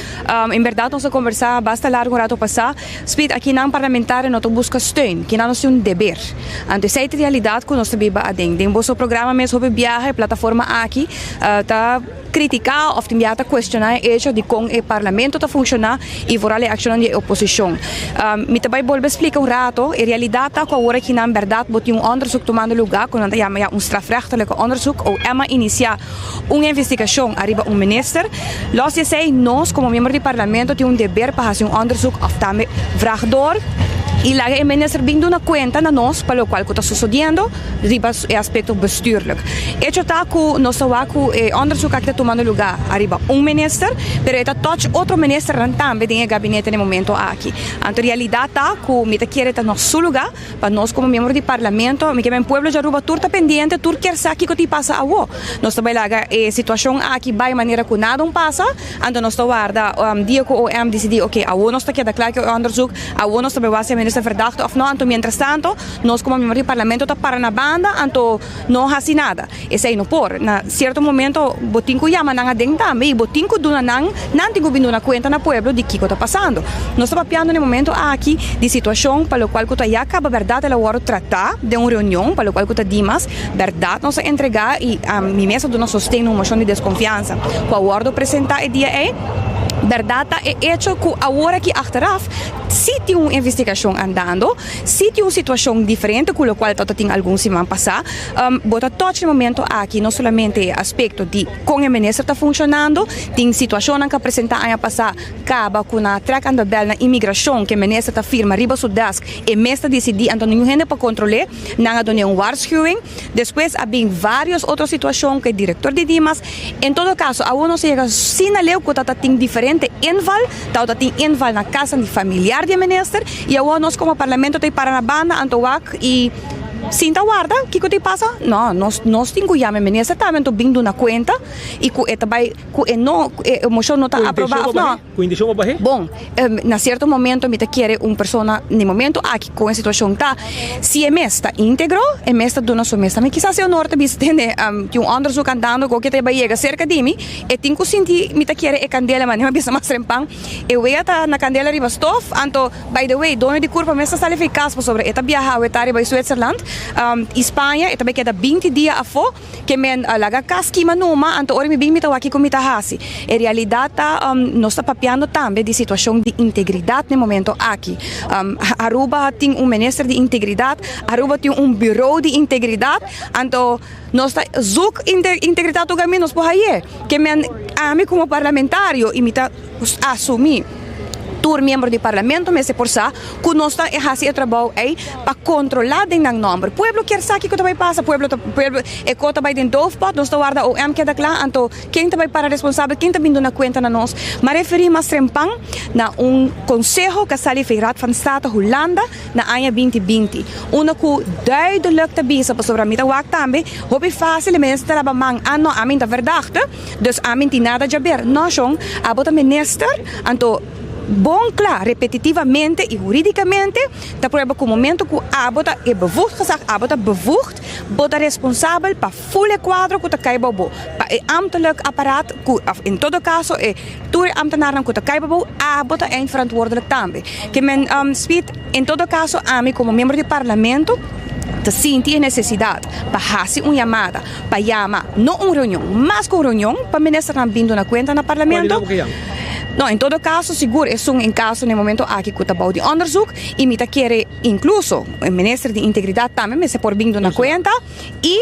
En berdad nos a conversa basta largo un rato pasa. Speed, akinan parlamentario no ta busca steun, kinan nos tin un deber. Anto esey ta e realidad cu nos ta biba aden. Den boso programa mes hopi biaha e plataforma aki ta critica of tin biaha ta cuestiona e hecho di con e parlamento ta funciona y vooral e accionnan di e oposicion. Mi ta bay bolbe splica un rato, e realidad ta cu awor akinan berdad bo tin un onderzoek tumando luga cu nan ta yama ya un strafrechtelijke onderzoek. OM a inicia un investigacion ariba un minister. Los di esey nos como miembro di parlamento tin un deber pa haci un onderzoek of tambe vraag door y laga e minister bin duna cuenta na nos pa locual cu ta sucediendo riba e aspecto bestuurlijk. Hecho ta cu nos ta wak cu e onderzoek aki ta tumando luga ariba un minister, pero e ta touch otro ministernan tambe den e gabinete na e momento aki. Anto realidad ta cu mi ta kere ta nos su luga pa nos como miembro di parlamento, mi ke men pueblo di Aruba tur ta pendiente, tur kier sa kico tin pasa awo. Nos ta bay laga e situacion aki bay manera cu nada un pasa, anto nos ta warda dia cu OM dicidi ok awo nos ta keda klaar cu e onderzoek, awo nos ta bay wak si e minister verdachte of no, anto mientras tanto nos como miembro di parlamento ta para na banda anto no haci nada. Esey no por. Na cierto momento bo tin cu yama nan aden tambe y bo tin cu duna nan, nan tin cu bin duna cuenta na pueblo di kico ta pasando. Nos ta papiando na e momento aki di situacion pa locual cu ta ya caba berdad el a wordo trata den un reunion pa locual cu ta dimas berdad nos a entrega y mi mes a duna sosten na un mocion di desconfiansa cu a wordo presenta e dia ey. Berdad ta e hecho cu awor aki achteraf si tin un investigacion andando. Si tin un situashon diferente ku lokual tabata tin algun siman pasá, bo ta touch e momento aki no solamente e aspekto di kon e minister ta funshonando, tin situashonnan ku a presentá aña pasá kaba ku na trèk aan de bèl na imigrashon ku e minister ta firma riba su desk, e mes ta disidí anto ningun hende por kontrol'é, nan a dun'é un waarschuwing. Despues a bin vários otro situashon ku e direktor di Dimas. En todo kaso awor nos a yega asina leu ku tabata tin diferente inval. Tabata tin inval na casa di familiar di e minister y awor nos como parlamento ta para na banda anto wak y Sinta warda kiko tin pasa? No, nos nos tin ku yama e minister tambe anto bin duna kuenta i ku e ta bai ku e no e moshon no ta aproba òf no. Ku inteshon pa bah'é? Bon, na sierto momento mi ta kere un persona na e momento aki kon e situashon ta, si e mes ta íntegro, e mes ta duna su mes tambe. Kisas e honor ta bisa tende tin un òndersuk andando ku ke ta bai yega serka di mi, e tin ku sinti mi ta kere e kandela manera mi a bisa mas trempan, e wea ta na kandela riba stof, anto. By the way, doño di kurpa mes ta sali for e kas pasobra e ta biaha awe ta riba e Zwitserland i Spaña, e ta bai keda binti dia afó, ke men laga kas kima numa, anto ora mi bin mi ta wak kiko mi ta hasi. E realidat ta nos ta papiando tambe di situashon di integridat na e momento aki. Aruba tin un minister di integridat, Aruba tin un bureau di integridat, anto nos ta zoek integridat tur kaminda nos por haye. Ke men ami komo parlamentario i mi ta asumí. Tur miembro di parlamento mester por sa cu nos ta haci e trabou ey pa controla den nan nomber. Pueblo kier sa kico ta bay pasa, pueblo ta pueblo e co ta bay den doofpot, nos ta warda OM keda cla, anto ken ta bay para responsabel, ken ta bin duna cuenta na nos. M'a referi mas trempan na un conseho cu a sali fey Raad van State Hulanda na aña binti binti, unda cu duidelijk ta bisa, pasobra mi ta wak tambe hopi facil e minister ta laba man, ah no, ami ta verdachte. Dus ami tin nada djaber. No, shon, abo ta minister, anto bon kla, repetitivamente i huridikamente ta prueba ku momento ku abo ta e bevoegd gezag, abo ta bevoegd, bo ta responsabel pa ful e kuadro ku ta kai bou bo, pa e ambtelijk aparaat ku, of en todo kaso e tur e ambtenarnan ku ta kai bou bo, abo ta eindverantwoordelijk tambe. Ke men Speed, en todo kaso ami komo miembro di parlamento ta sinti e nesesidat pa hasi un yamada pa yama no un reunion, mas ku un reunion pa ministernan bin duna kuenta na parlamento. No, en todo kaso sigur esun en kaso na e momento aki ku ta bou di onderzoek i mi ta kere inkluso e minister di integridat tambe mester por bin duna kuenta i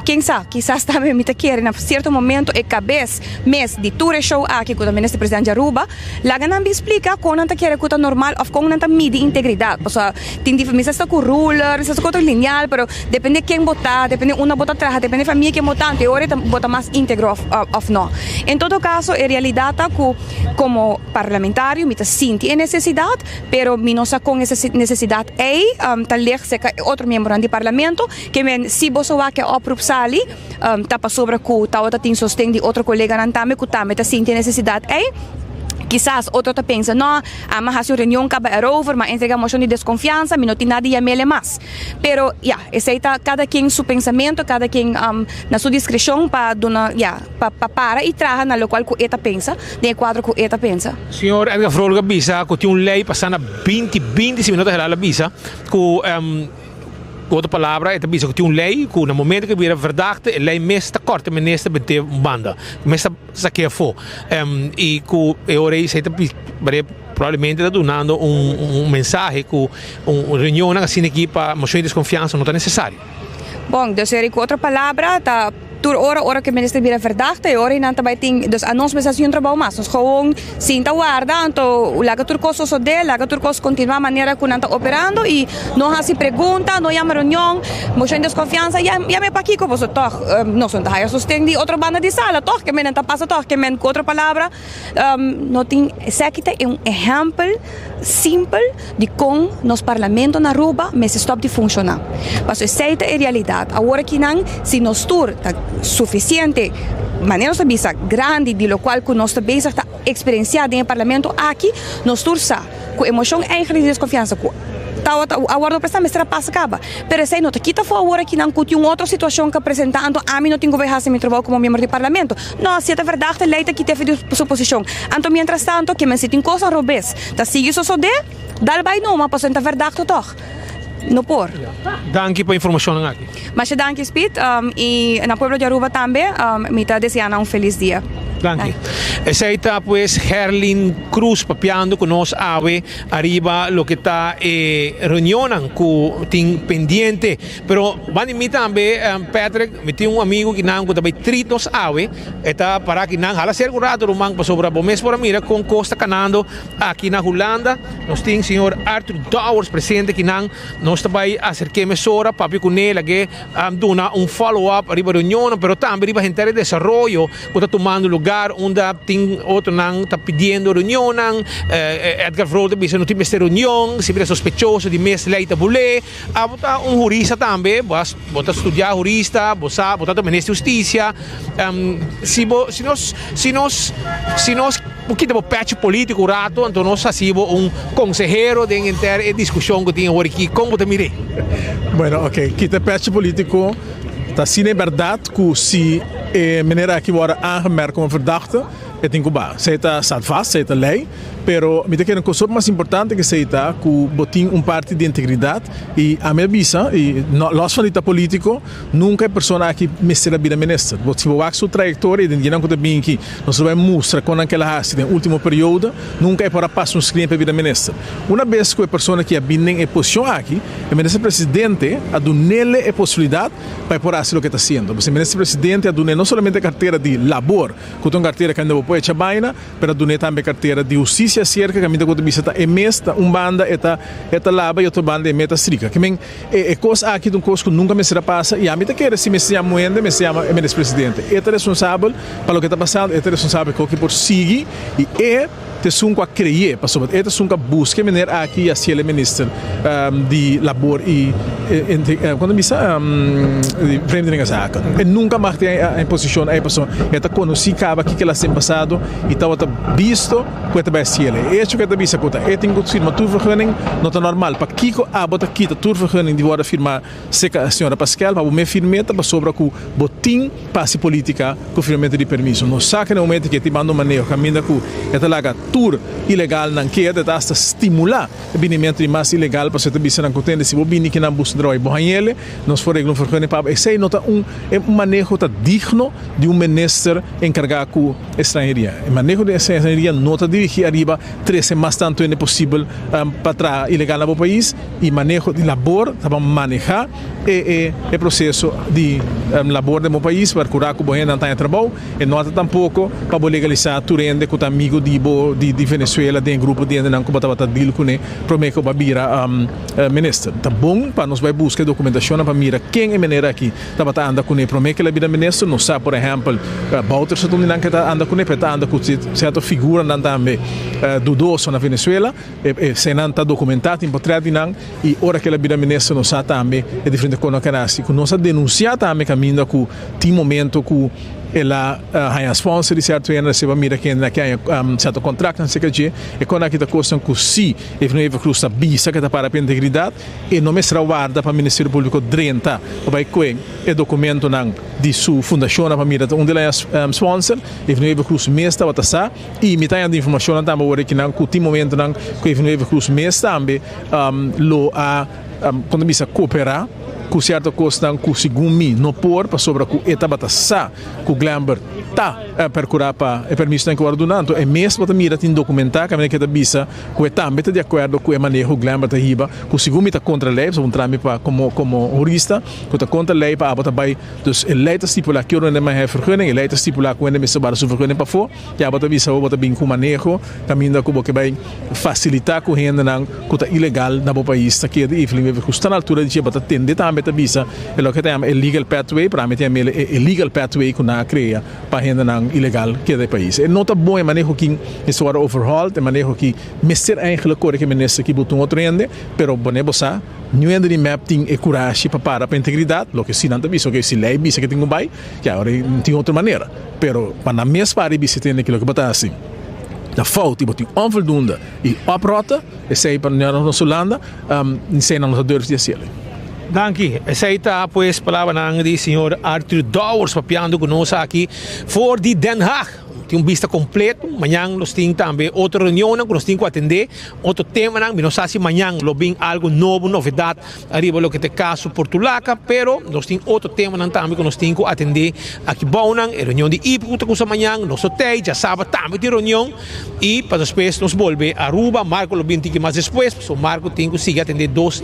ken sa kisas tambe mi ta kere na sierto momento e kabes mes di tur e show aki ku ta minister president di Aruba Laga nan bin splika kon nan ta kere ku ta normal òf kon nan ta midi integridat. Pasobra tin dif, mester sta ku ruler, mester sta ku otro lineal, pero depende ken bo ta, depende unda bo ta traha, depende famia ken bo ta, anto e ora ta bo ta mas integro òf òf no. En todo kaso e realidat ta ku komo parlamentario mi ta sinti e nesesidat, pero mi no sa kon e nesesidat ei ta lig serka e otro miembronan di parlamento, ke men si boso wak e oproep sali, Ta pasobra ku tabata tin sosten di otro koleganan tambe ku tambe ta sinti e nesesidat ei. Kisas otro ta pensa, No, ami a hasi un reunion kaba erover, mi a entrega moshon di deskonfiansa, mi no tin nada di yam'el mas. Pero, ya, esei ta kada ken su pensamentu, kada ken na su diskreshon pa duna, ya, pa pa para i traha na lokual ku e ta pensa, den e kuadro ku e ta pensa. Señor Edgar Vrolijk a bisa ku tin un lei pasá na binti binti, si mi no ta herá, el a bisa ku. Ku otro palabra, e ta bisa ku tin un lei ku na momento ku e bira verdachte, e lei mes ta kòrta e minister bent'é un banda, mes ta sak'é afó. I ku e ora ei esei ta probablemente ta dunando un mensahe ku un reunionnan asina aki pa moshon di deskonfiansa no ta nesesario. Bon, dus ku otro palabra ta Tur ora, ora ku e minister bira verdachte, e ora ei nan ta bai tin, dus anos mester hasi un trabou mas. Nos gewoon sinta warda, anto laga tur kos sosodé, laga tur kos kontinuá manera ku nan ta operando i no hasi pregunta, no yama reunion, moshon di deskonfiansa, ya yam'é pakiko? Pasobra tòg nos no ta haya sosten di otro banda di sala, tòg ke men nan ta pasa tòg ke men ku otro palabra no tin, esaki ta un ehèmpel simpel di kon nos parlamento na Aruba mester stòp di funshoná. Pasobra esei ta e realidat. Awor akinan si nos tur ta sufisiente, manera nos ta bisa, grandi di lokual ku nos ta bezig ta eksperensiá den e parlamento aki, nos tur sa ku e moshon eigentlik di deskonfiansa ku tabata a wòrdu prestá mester a pasa kaba. Pero esei no ta kita for awor akinan ku tin un otro situashon ku a presentá anto ami no tin ku bai hasi mi trabou komo miembro di parlamento. No, si e ta verdachte e lei ta kit'é for di su posishon. Anto mientrastanto ke men si tin kosnan robes ta sigui sosodé, dal bai numa pasobra e ta verdachte tòg. No por. Danki pa informashonnan aki. Masha danki Speed i na pueblo di Aruba tambe mi ta desea nan un felis dia. Danki. Esei ta pues Herlin Cruz papiando ku nos awe ariba loke ta e reunionnan ku tin pendiente. Pero banda di mi tambe Patrick, mi tin un amigu kinan ku ta bai treat nos awe. E ta para kinan hala serka un rato ruman pasobra bo mes por a mira kon kos ta kanando aki na Hulanda. Nos tin señor Arthur Dowers presente kinan. Nos ta bai aserk'é mesora papia kuné lag'é duna un follow up riba reunionnan pero tambe riba henter e desaroyo ku ta tumando luga. lugar unda tin otronan ta pidiendo reunionnan, Edgar Vrolijk ta bisa no tin mester reunion, si bira sospechoso di mes ley ta bul'é. Abo ta un hurista tambe, bo a bo ta studia hurista, bo sa bo ta minister di husticia, si bo si nos si nos si nos bo kita bo pechi politico un rato anto nos haci bo un consehero den henter e discusion cu tin awor aki, con bo ta mir'é? Bueno, ok, kita pechi politico ta asina e berdad cu si e meneer aki worde aangemerkt como verdachte, e tin cu ba. Esey ta staat vast, esey ta ley, pero mi ta kere un cos hopi mas importante cu esey ta cu bo tin un parti di integridad y ami a bisa, y no, los van di ta politico, nunca e persona aki mester a bira minister. Bo si bo wak su trayectoria y den dianan cu ta bin aki nos lo bay mustra con nan kela haci den ultimo periodo, nunca e por a pasa un screen pa e bira minister. Una bes cu e persona aki a bin den e posicion aki, e minister presidente a dunele e posibilidad pa e por haci loke e ta haciendo. Pasobra e minister presidente a dun'e no solamente cartera di labor, Ku ta un kartera kaminda bo por echa baina, pero a dun'é tambe kartera di hustisia aserka kaminda ku ta bisa ta e mes ta un banda e ta e ta laba i otro banda e mes ta strika. Ke men e e kos aki ta un kos ku nunka mester a pasa i ami ta kere si mester yama un hende mester yama e minister presidente. E ta responsabel pa loke ta pasando, e ta responsabel ku por sigui i e Ta esun ku a kreyé, pasobra e ta esun ku a buska e meneer aki i a hasiel e minister di Labor i kon ta bisa di Vreemdelingenzaken. E nunka mag tin e posishon ei pasobra e ta konosí kaba kiko el a hasi den pasado i tabata bisto ku e ta bai hasiel. E echo ku e ta bisa ku ta e tin ku firma tur vergunning no ta normal. Pakiko abo ta kita tur vergunning di wòrdu firmá Seca señora Paskel pa bo me firme ta pasobra cu bo tin pa haci politica cu firmamento di permiso. No sa cu na momento cu e tin banda un maneho caminda cu e ta laga tur ilegalnan keda, e ta hasta stimula e binimento di mas ilegal pasobra e ta bisa nan cu tende si bo bini kinan busca trabao y bo hañele nos por regla un vergunning pa bo. Esey no ta un maneho ta digno di un minister encarga cu estranheria. E maneho di estranheria no ta dirigi ariba trece mas tanto hende posibel pa traha ilegal na bo pais. y maneho di labor ta pa maneha e e proceso di labor den bo pais pa cura cu bo hendenan ta haña trabou e no ta tampoco pa bo legalisa tur hende cu ta amigo di bo di di Venezuela den e grupo di hendenan cu bo tabata deal cune prome cu bo a bira minister. Ta bon pa nos bay busca e documentacionnan pa mira ken e meneer aki tabata anda cune prome cu el a bira minister. Nos sa por ehempel Bouterse ta un di nan cu ta anda cune pero e ta anda cu cierto figuranan tambe dudoso na Venezuela. E eseinan ta dokumentá, tin potrèt di nan i ora ku el a bira minister nos sa tambe e diferente kosnan ku el a hasi. Ku nos a denunsiá tambe kaminda ku tin momento ku el a haña sponsor di sierto hende, a seba mira kende a ke haña sierto kontraktnan aserka dje. E kosnan aki ta kosnan ku si Evelyn Wever Croes ta bisa ku e ta para pa integridat, e no mester a warda pa Ministerio Públiko drenta pa bai kue e dokumentonan di su fundashonnan pa mira ta unda el a haña sponsor. Evelyn Wever Croes mes tabata sa. I mi ta haña di informashonnan tambe awor aki nan ku tin momentonan ku Evelyn Wever Croes mes tambe lo a kon ta bisa koperá ku sierto kosnan ku segun mi no por pasobra ku e tabata sa ku Glenbert ta perkurá pa e permisonan ku wòrdu duna. Anto e mes bo ta mira tin dokumentá kaminda ku e ta bisa ku e tambe ta di akuerdo ku e maneho ku Glenbert ta hiba ku segun mi ta kontra lei pasobra un trami pa komo komo hurista ku ta kontra lei pa abo ta bai Dus e lei ta stipulá ki ora hende mester haya vergunning, e lei ta stipulá ku hende mester bada su vergunning pafó. Ya bo ta bisa bo bo ta bin ku maneho kaminda ku bo ke bai fasilitá ku hendenan ku ta ilegal na bo pais ta keda. Evelyn Wever ku sta na altura di dje bo ta tende tambe ta bisa e loke ta yama e legal pathway, pero ami ta yama e illegal pathway ku nan a krea pa hendenan ilegal keda e pais. E no ta bon e maneho aki mester wòrdu overhauled, e maneho aki mester eigenlijk kore ku e minister ki buta un otro hende, pero bo ne bo sa. Niun hende di mep tin e kurashi pa para pa integridat, loke si nan ta bisa, oke si lei bisa ke tin ku bai, ya ora tin otro manera. Pero pa nan mes para i bisa tende ke loke bo ta hasi ta fout i bo tin onvoldoende i oprotte, esei pa nos Hulanda, esei nan no ta durf di hasiel. Danki. Esei ta pues palabranan di señor Arthur Dowers papiando ku nos aki for di Den Haag. Tin un bista completo. Mañan nos tin tambe otro reunionnan cu nos tin cu atende, otro temanan. Mi no sa si mañan lo bin algo nobo, novedad ariba loke ta e caso Portulaca, pero nos tin otro temanan tambe cu nos tin cu atende aki bounan. E reunion di IPCO cu ta cusa mañan, nos lo tey, djasabra tambe tin reunion y pa despues nos bolbe Aruba. Marco lo bin tiki mas despues, pasobra Marco tin cu sigui atende dos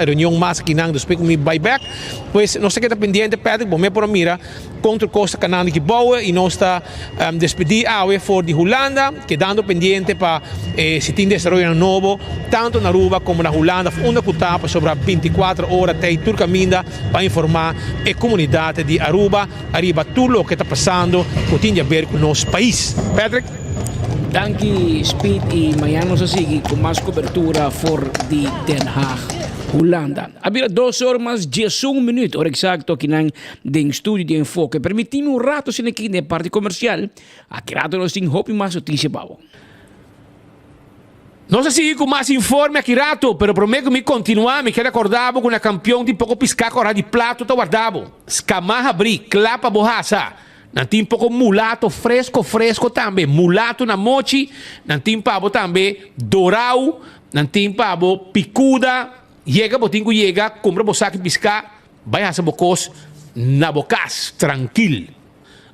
reunion mas akinan despues cu mi bay bek. Pues nos ta keda pendiente, Patrick, bo me por a mira. Kon tur kos ta kanando ki boue i nos ta despedí awe for di Hulanda, kedando pendiente pa si tin desaroyonan nobo tanto na Aruba komo na Hulanda of unda ku ta pasobra bintikuater ora t'ei tur kaminda pa informá e komunidat di Aruba ariba tur loke ta pasando ku tin di aber ku nos pais. Patrick. Danki Speed y mañana nos a sigui cu mas cobertura for di Den Haag, Hulanda. A bira dos or mas diesun minuut, ora exacto akinan den studio di Enfoke. Permitimi un rato asina aki den e parti comercial. Aki rato nos tin hopi mas noticia pa bo. Nos a sigui cu mas informe aki rato, pero prome cu mi continua, mi kier recorda bo cu na campeon tin poco pisca cora di plato ta warda bo. Scama habri, cla pa bo hasa. Nan tin poco mulato fresco fresco tambe, mulato na mochi, nan tin pa bo tambe dorao, nan tin pa bo picuda. Yega bo tin cu yega, cumpra bo saki pisca, bay hasa bo cos na bo cas, trankil.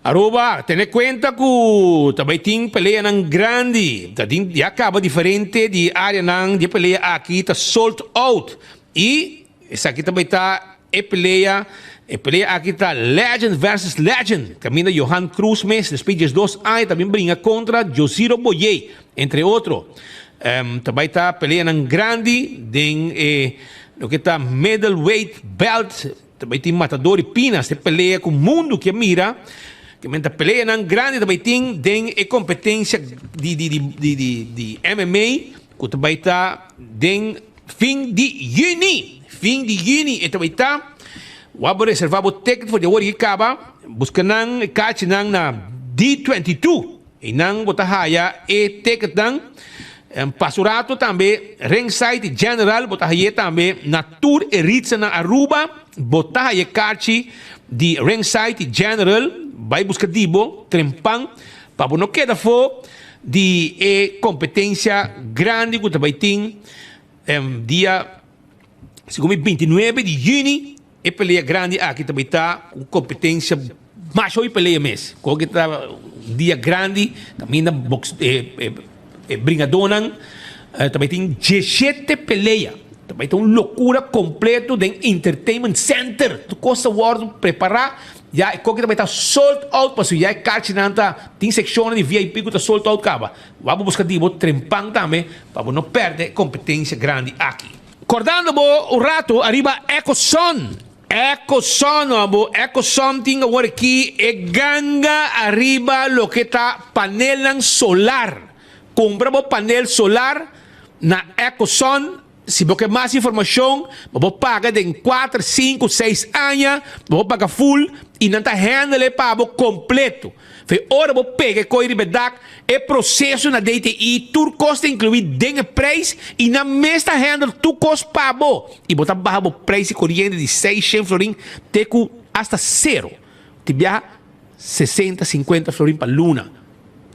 Aruba, tene cuenta cu ta bay tin peleanan grandi, ta tin ya caba diferente di areanan di e pelea aki ta sold out y esaki ta bay ta e pelea, e pelea aki ta legend versus legend, caminda Johan Cruz mes despues di diesdos aña ta bin bringa contra Josiro Boyé, entre otro. Ta bay ta peleanan grandi den e loke ta middleweight belt. Ta bai tin matador di pinas te pelea ku mundu ke mira ke men ta peleanan grandi ta bai tin den e kompetensia di di di di di di MMA ku ta bai ta den fin di yüni fin di yüni e ta bai ta wak bo reserva bo ticket for di awor i kaba buska nan e kachinan na D22. Einan bo ta haya e ticketnan. Pas un rato tambe Ringside General bo ta haye tambe na tur e ritsa na Aruba bo ta haye karchi di Ringside General bai buska di bo trempan pa bo no keda afo di e competencia grandi cu ta bai tin dia segun mi 29 di juni. E pelea grandi aki ta bay ta un competencia masha hopi pelea mes. Koke ta un dia grandi caminda box e e bringadonan ta bay tin diesshete pelea. Ta bay ta un locura completo den Entertainment Center. Tur cos ta wordo prepara ya e koke ta bay ta sold out pasobra ya e karchinan ta tin seccionnan di VIP cu ta sold out caba. Wak bo busca di bo trempan tambe pa bo no perde e competencia grandi aki. Kordando bo un rato ariba Ecoson. Ecoson abo, Ecoson tin awor aki e ganga ariba loke ta panelnan solar. Kumpra bo panel solar na Ecoson. Si bo ke mas informashon, bo por paga den kuater, sinku, seis aña, bo por paga full i nan ta handle e pa bo kompleto. Fe ora bo pega e koe riba e dak, e proseso na DTI, tur kos ta inkluí den e preis i nan mes ta handle tur kos pa bo i bo ta baha bo preis di koriente di seishen florin te ku asta sero. Ti biaha sesenta, sinkuenta florin pa luna.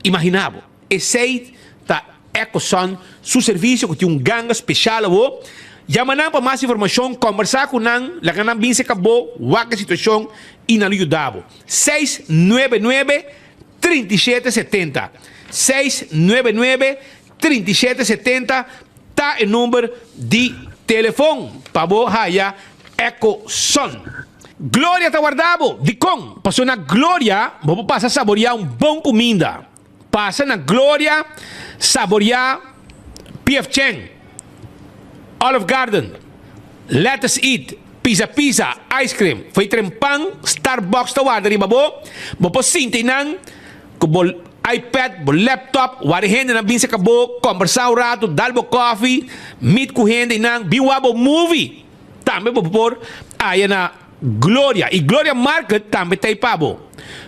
Imaginá bo. Esei ta Ecosun su servisio ku tin un ganga speshal awo. Yama nan pa mas informashon, kòmbersá ku nan, laga nan bin serka bo, wak e situashon i nan lo yuda bo. 699 3770 699 3770 ta e number di telefon pa bo haya Ecosun. Gloria ta warda bo! Dikon? Pasobra na Gloria bo por pasa saboria un bon kuminda. Pasa na Gloria saboria PF Chang, Olive Garden, Lettuce Eat, Pizza Pizza, Ice Cream, Fo'i Trempan, Starbucks ta warda riba bo. Bo por sinta einan ku bo iPad, bo laptop, wak e hendenan bin serka bo, kombersá un ratu, dal bo kòfi, meet ku hende einan, bin wak bo movie. Tambe bo por haya na Gloria. Y Gloria Market tambe ta ei pa bo.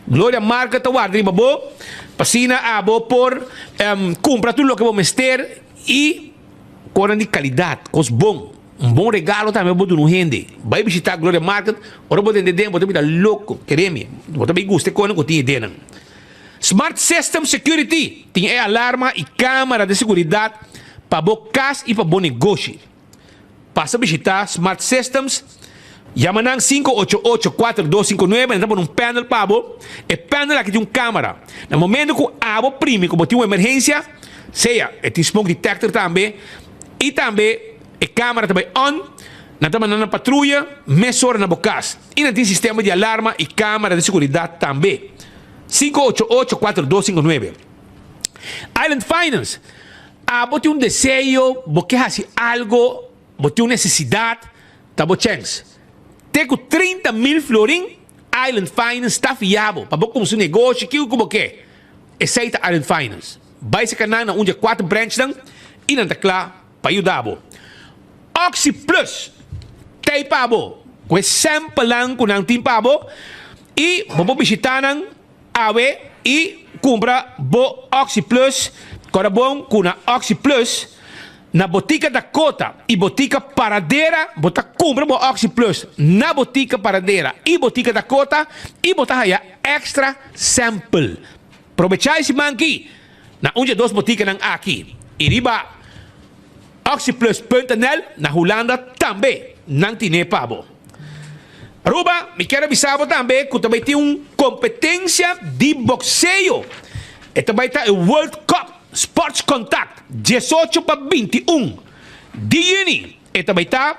Gloria Market ta warda riba bo pa asina abo por cumpra tur loke bo mester y cosnan di calidad, cos bon. Un bon regalo tambe bo duna un hende. Bay bishita Gloria Market, ora bo tende den bo ta bira loco, kere mi. Bo ta bay gusta e cosnan cu tin ei dennan. Smart System Security tin e alarma y camera di seguridad pa bo cas y pa bo negoshi. Pasa bishita Smart Systems, yama nan 588 4259, nan ta pone un panel pa bo. E panel aki tin un camera. Na momento cu abo primi cu bo tin un emergencia, sea e tin smoke detector tambe y tambe e camera ta bay on, nan ta manda nan patruya mesora na bo cas. Y nan tin sistema di alarma y camera di seguridad tambe. 588 4259. Island Finance, Abo tin un deseo, bo ke hasi algo, bo tin un nesesidat, ta bo chèns. Te ku 30 mil florin, Island Finance ta fia bo pa bo kumsa un negoshi, kiko ku bo ke. Esei ta Island Finance. Bai seka nan na un di e kuater branchnan i nan ta kla pa yuda bo. Oxi Plus t'ei pa bo ku e sample-nan ku nan tin pa bo i bo por bishita nan awe i kumpra bo Oxi Plus. Kòrda bon ku na Oxi Plus na Botika Dakota i Botika Paradera bo ta kumpra bo Oxi Plus na Botika Paradera i Botika Dakota i bo ta haya extra sample. Probechá e siman aki na un dje dos botikanan aki i riba oxyplus.nl na Hulanda tambe nan tine pa bo. Aruba, mi kier a bisa bo tambe ku ta bai tin un kompetensia di bokseo. E ta bai ta e World Cup Sports Contact 18 pa 21 di yüni. E ta bai ta.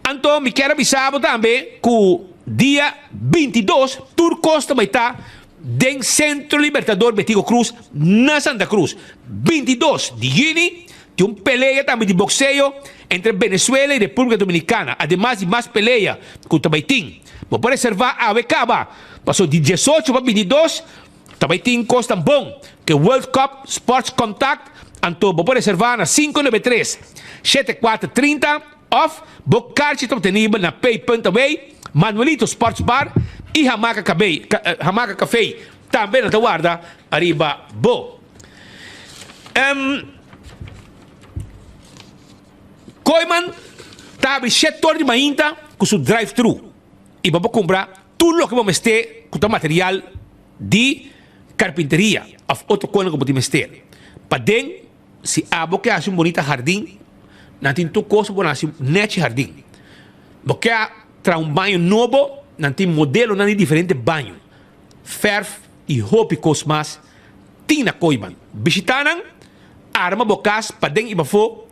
Anto mi kier a bisa bo tambe ku dia 22 tur kos ta bai ta den Centro Libertador Betico Croes na Santa Cruz. 22 di yüni tin un pelea tambe di bokseo entre Venezuela y República Dominicana, ademas di mas pelea ku ta bai tin. Bo por reservá awe kaba, paso di 18 pa 22 ta bai tin kos tan bon ke World Cup Sports Contact, anto bo por reservá na 593 7430 òf bo karchi ta obtenibel na Pay Punt Away, Manuelito Sports Bar y Hamaca Cabey, Hamaca Café tambe nan ta warda ariba bo. Em Kooyman ta habri shet tor di mainta ku su drive thru y bo por kumpra tur loke bo mester ku ta material di karpinteria òf otro kosnan ku bo tin mester. Paden Si abo ke hasi un bonita hardin, nan tin tur kos pa bo hasi nechi hardin. Bo ke traha un baño nobo, nan tin modelonan di diferente baño, fèrf i hopi kos mas tin na Kooiman. Bishitá nan, arma bo kas paden i pafó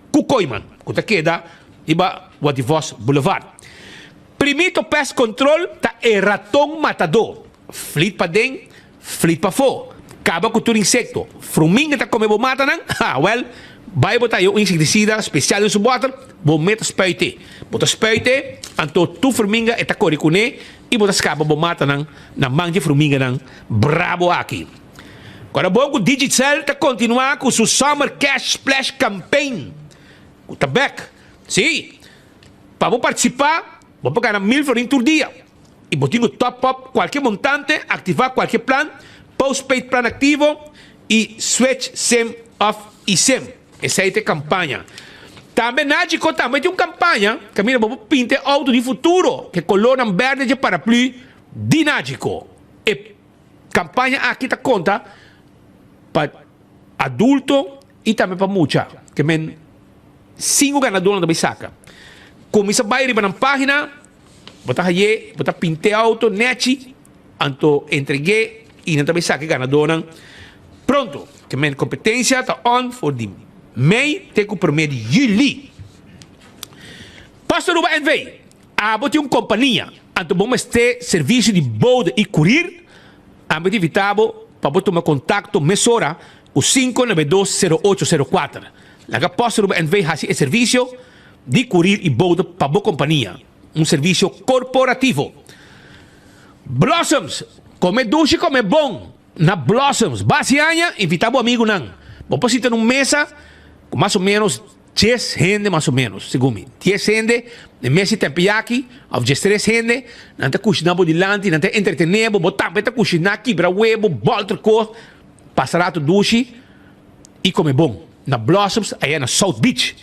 ku Kooiman, ku ta keda riba Wativos Boulevard. Primito Pest Control ta e raton matadó. Flit paden, Flit pafó, kaba ku tur insekto. Fruminga ta kome bo matanan? Ha, wèl, bai bo ta haña un insektisida spesial den su bòter, bo meta spuit'é. Bo ta spuit'é, anto tur fruminga e ta kore kuné i bo ta skapa bo matanan na man dje fruminganan brabo aki. Kòrda bon ku Digicel ta kontinuá ku su Summer Cash Splash Campaign ku ta bèk. Sí, pa bo partisipá, bo por gana mil florin tur dia. I bo tin ku top up kualke montante, aktivá kualke plan, postpaid plan aktivo i switch sim òf eSIM. Esei ta e kampaña. Tambe Nagico tambe tin un kampaña kaminda bo por pinta e outo di futuro ku e kolornan bèrdè dje paraplü di Nagico. E kampaña aki ta konta pa adulto i tambe pa mucha. Ke men sinku ganadónan ta bai saka. Kuminsá bai riba nan página. Bo ta haye, bo ta pint'e auto nechi, anto entreg'é i nan ta bay saka e ganadónan pronto. Ke men kompetensia ta on for di mei te ku promé di yüli. Post Aruba NV, Abo tin un kompania, anto bo mester servisio di bode i kurir? Ami ta invitá bo pa bo tuma kontakto mesora ku 592 0804. Laga Post Aruba NV hasi e servisio di kurir i bode pa bo kompania. Un servisio korporativo. Blossoms, Kome dushi kome bon na Blossoms. Basi aña, invitá bo amigunan. Bo por sinta na un mesa ku mas o ménos dies hende mas o ménos, segun mi. Dies hende na e mesa di tempiyaki òf diestres hende. Nan ta kushiná bo dilanti, nan ta entretené bo. Bo tambe ta kushiná, kibra webo, bòlter kos. Pasa ratu dushi i kome bon na Blossoms aya na South Beach.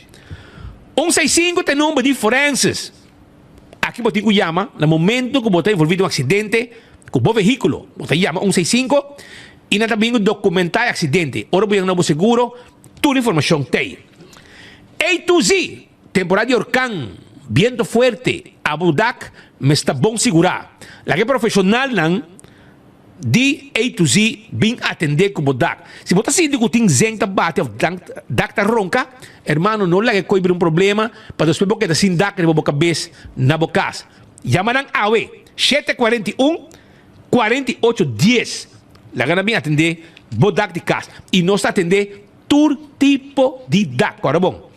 Un seisinku ta e number di forenses. Aki bo tin ku yama na momento ku bo ta envolvi den un aksidente ku bo vehíkulo. Bo ta yama un seisinku i nan ta bin ku dokumentá e aksidente. Ora bo yega na bo seguro, tur informashon t'ei. A to Z, Temporada di orkan, biento fuerte, abo dak mester ta bon sigurá. Laga e profeshonalnan. Di A to Z bin atendé ku bo dak. Si bo ta sinti ku tin zen ta bati òf dak ta ronka, hermano no laga e koi bira un problema pa despues bo keda sin dak riba bo kabes na bo kas. Yama nan awe, 7 41 48 dies. Laga nan bin atendé bo dak di kas. I nos ta atendé tur tipo di dak. Kòrda bon.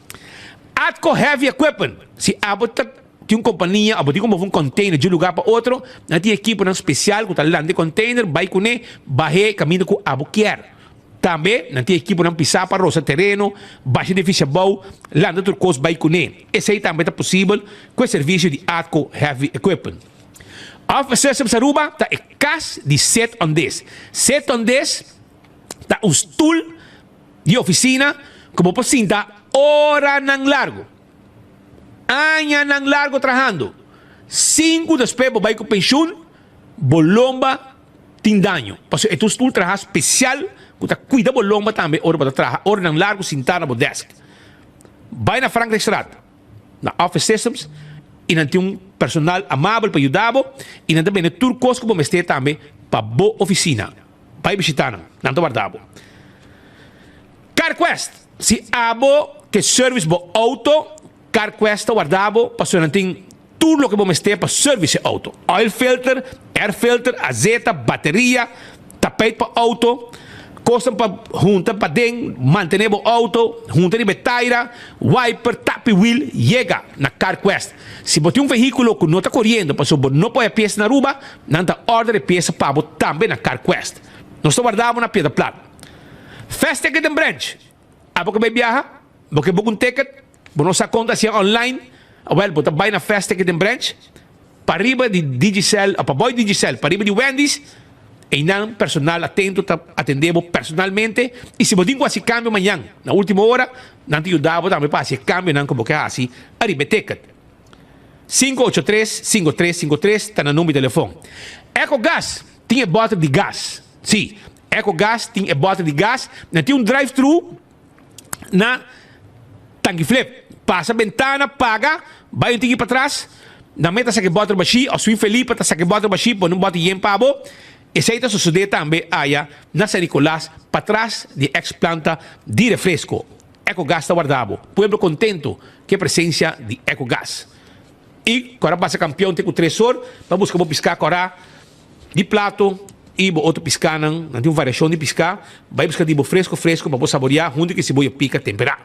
Atco Heavy Equipment, Si abo ta tin un kompania òf bo tin ku move un container di un lugá pa otro, nan tin ekiponan spesial ku ta lanta e container, bai kuné, bah'é kaminda ku abo kier. Tambe nan tin ekiponan pisá pa rosa tereno, basha edifisio abou, lanta tur kos bai kuné. Esei tambe ta posibel ku e servisio di Atco Heavy Equipment. Office Systems Aruba ta e kas di Sit on This. Sit on This ta un stul di ofisina ku bo por sinta oranan largu, añanan largu trahando. Sin ku despues bo bai ku penshun, bo lomba tin daño. Pasobra e ta un stul traha spesial ku ta kuida bo lomba tambe ora bo ta traha oranan largu sintá na bo desk. Bai na Frankrijkstraat. Na Office Systems y nan tin un personal amabel pa yuda bo y nan ta bende tur cos cu bo mester tambe pa bo oficina. Bay bishita nan, nan ta warda bo. CarQuest, Si abo ke service bo auto, CarQuest ta warda bo pasobra nan tin tur loke bo mester pa service e auto. Oil filter, air filter, azeta, bateria, tapijt pa auto, kosnan pa hunta paden, mantene bo auto, hunta riba e taira, wiper, tapi wiel, yega na CarQuest. Si bo tin un vehíkulo ku no ta koriendo pasobra bo no por haya piesa na Aruba, nan ta order e piesa pa bo tambe na CarQuest. Nos ta warda bo na Piedra Plat. Fast Ticket and Branch, Abo ke bai biaha? Bo ke book un ticket? Bo no sa kon ta hasié online? Awel, bo ta bai na Fast Ticket and Branch, pariba di Digicel, o pabou di Digicel, pariba di Wendy's, einan personal atento ta atendé bo personalmente, i si bo tin ku hasi kambio mañan na último ora, nan ta yuda bo tambe pa hasi e kambionan ku bo ke hasi ariba e ticket. 583 5353 ta nan number di telefon. Ecogas tin e bòter di gas. Sí, Ecogas tin e bòter di gas. Nan tin un drive-thru. na Tanki Flip. Pasa bentana, paga, bai un tiki patras, nan meta saka e bòter bashí, òf Swin Felipe ta saka e bòter bashí, pone un bòter yen pa bo. Esei ta sosodé tambe aya na San Nicolas, patras di e ex planta di refresco. Ecogas ta warda bo. Pueblo contento ku e presencia di Ecogas. I ku ora pasa kampion te ku tresor pa buska bo piská kòrá. Di plato y bo otro piscanan, nan tin un variacion di pisca, bay busca di bo fresco fresco pa bo saborea hunto cu e siboyo pica tempera.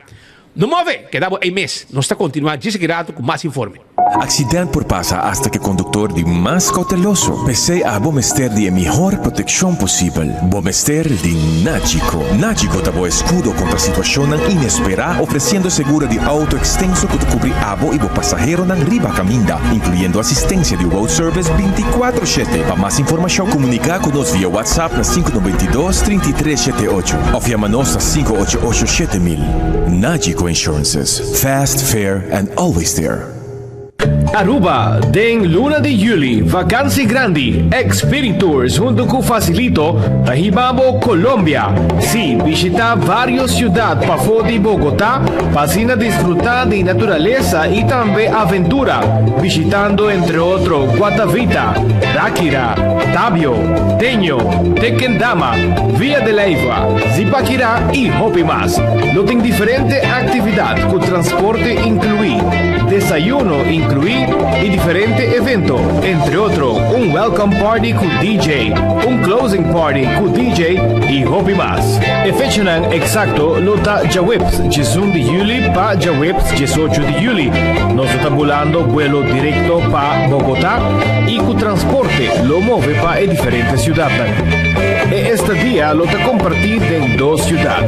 No move! Keda bo ey mes. Nos ta continua djis aki rato cu mas informe. Accident por pasa hasta cu e conductor di mas cauteloso. P'esey abo mester di e mihor proteccion posibel. Bo mester di Nagico. Nagico ta bo escudo contra situacionnan inespera, ofreciendo seguro di auto extenso cu ta cubri abo y bo pasaheronan riba caminda, incluyendo asistencia di road service binticuatro shete. Pa mas informacion comunica cu nos via WhatsApp na 592 33 shete ocho of yama nos na 588 7000. Nagico Insurances, fast, fair and always there. Aruba, Den luna di juli, vakansi grandi, Expiritours hunto cu Facilito ta hiba bo Colombia. Sí, bishita varios ciudad pafó di Bogotá pa asina disfruta di naturalesa y tambe aventura, bishitando entre otro Guatavita, Ráquira, Tabio, Teño, Tequendama, Villa de Leyva, Zipaquirá y hopi mas. Lo tin diferente actividad cu transporte inclui, desayuno inclui y diferente evento, entre otro un welcome party cu DJ, un closing party cu DJ y hopi mas. E fechanan exacto lo ta djaweps 11 di juli pa djaweps 18 di juli. Nos lo ta bulando buelo directo pa Bogota y cu transporte lo move pa e diferente ciudadnan. E estadia lo ta comparti den dos ciudad,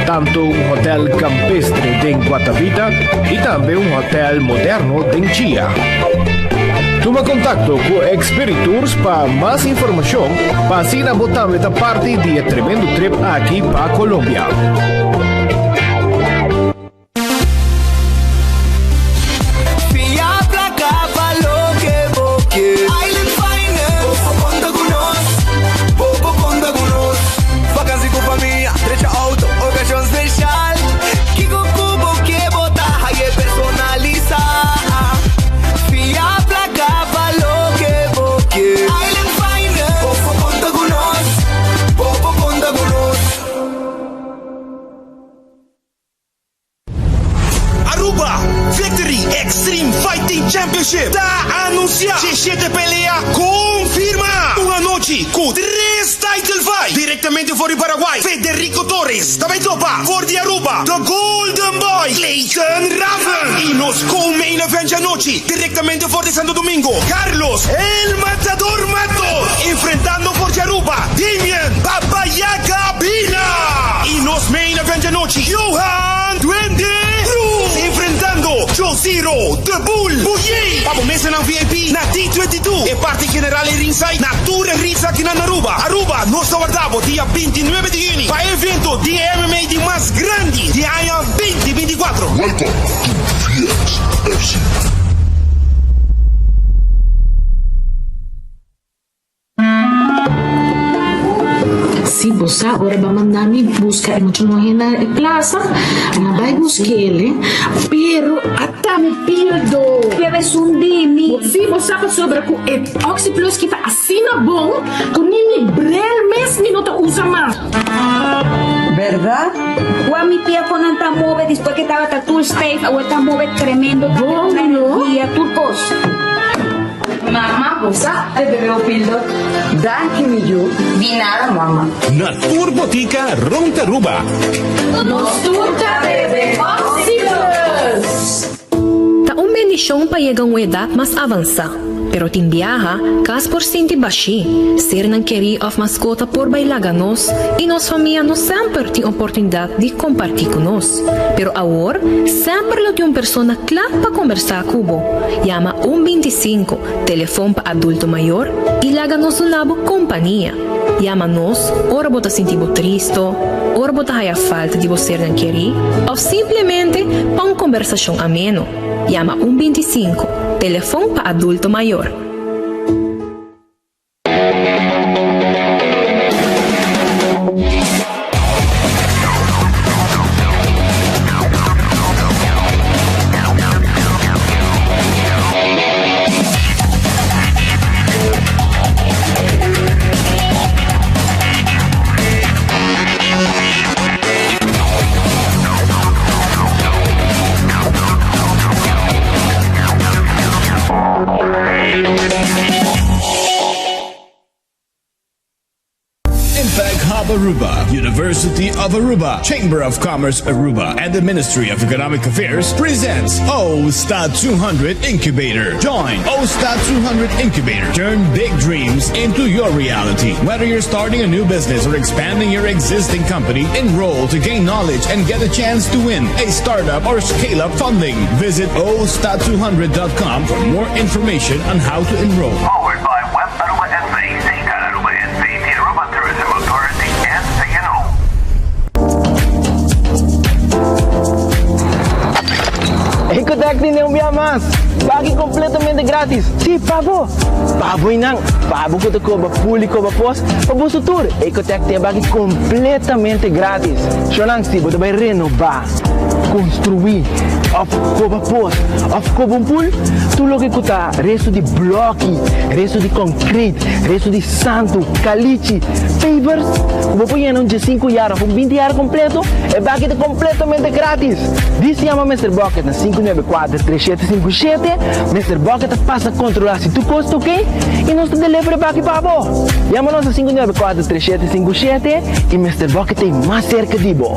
tanto un hotel campestre den Guatavita y tambe un hotel moderno den Chia. Tuma contacto cu Expiritours pa mas informacion pa asina bo tambe ta parti di e tremendo trip aki pa Colombia. Fia placa pa loke bo ke. Island Finance. Bo por conta cu nos. Bo por conta cu nos. Vakantie cu famia, drecha auto, ocasion special. Kico cu bo ke bo ta haye personalisa. Fia placa pa loke bo ke. Island Finance. Bo por conta cu nos. Bo por conta cu nos. Aruba Victory Extreme Fighting Championship ta anuncia! Valencia. Djeshete pelea confirma! Un anochi cu tres title fight directamente for di Paraguay, Federico Torres ta bay topa for di Aruba, The Golden Boy, Clayton Raven. Y nos co-main event djanochi directamente for di Santo Domingo, Carlos El Matador Matos enfrentando for di Aruba, Damian Baba Yaga Bina. Y nos main event djanochi, Johan Duende Cruz enfrentando Josiro The Bull Buyey. Pa bo mesanan VIP na D22, e parti general y ringside na tur e rings aki na Aruba. Aruba, nos ta warda bo dia 29 di juni pa e evento di e MMA di mas grandi di aña 2024. Welcome to VXFC. Si bo sa ora bo a manda mi buska e mucha muhé na e plasa, mi a bai busk'el, pero ata mi pirdo. Pero esun di mi. Si bo sa pasobra ku e Oxi Plus ki ta asina bon ku ni mi bril mes mi no ta usa mas. Berdad? Juan mi pia con nan ta move despues que tabata tur stijf awor ta move tremendo Bon no. energia tur cos. Mama, bo sa e bebe o pildo? Danki mi yu. Di nada mama. Na tur botica rond Aruba. Nos tur ta bebe Oxyplus! Ta un bendishon pa yega un edat mas avansá, pero tin biaha kas por sinti bashí, sernan kerí òf maskota por bai laga nos i nos famia no semper tin oportunidat di kompartí ku nos. Pero awor, semper lo tin un persona kla pa kombersá ku bo. Yama un 25, telefon pa adulto mayor, i laga nos duna bo kompania. Yama nos ora bo ta sinti bo tristo, ora bo ta haya falta di bo sernan kerí, òf simplemente pa un kombersashon ameno. Yama un 25, telefon pa adulto mayor. Impact Hub Aruba, University of Aruba, Chamber of Commerce Aruba, and the Ministry of Economic Affairs presents OSTA 200 Incubator. Join OSTA 200 Incubator. Turn big dreams into your reality. Whether you're starting a new business or expanding your existing company, enroll to gain knowledge and get a chance to win a startup or scale up funding. Visit osta200.com for more information on how to enroll. Powered by Web Aruba NV, CTAD Aruba NV, the Aruba Tourism Authority, and CNO. Ecotec tin un bia mas! Baki completamente gratis! Si, pa bo! Pa bo y nan! Pa bo cu ta coba pool y coba pos, pa boso tur! Ecotec tin e baki completamente gratis! Shownan, si bo ta bay renoba, construi, of coba pos, of coba un pool, tur loke cu ta resto di bloki, resto di concrete, resto di santo, calichi, pavers, cu bo por yena un diescinco yard of un binti yard completo, e baki ta completamente gratis! Dis yama Mister Bucket na sinku nuebe kuater tres shete sinku shete, Mister Bucket ta pasa controla si tur cos ta ok y nos ta deliver e baki pa bo! Yama nos na sinku nuebe kuater tres shete sinku shete y Mister Bucket ta ei mas cerca di bo!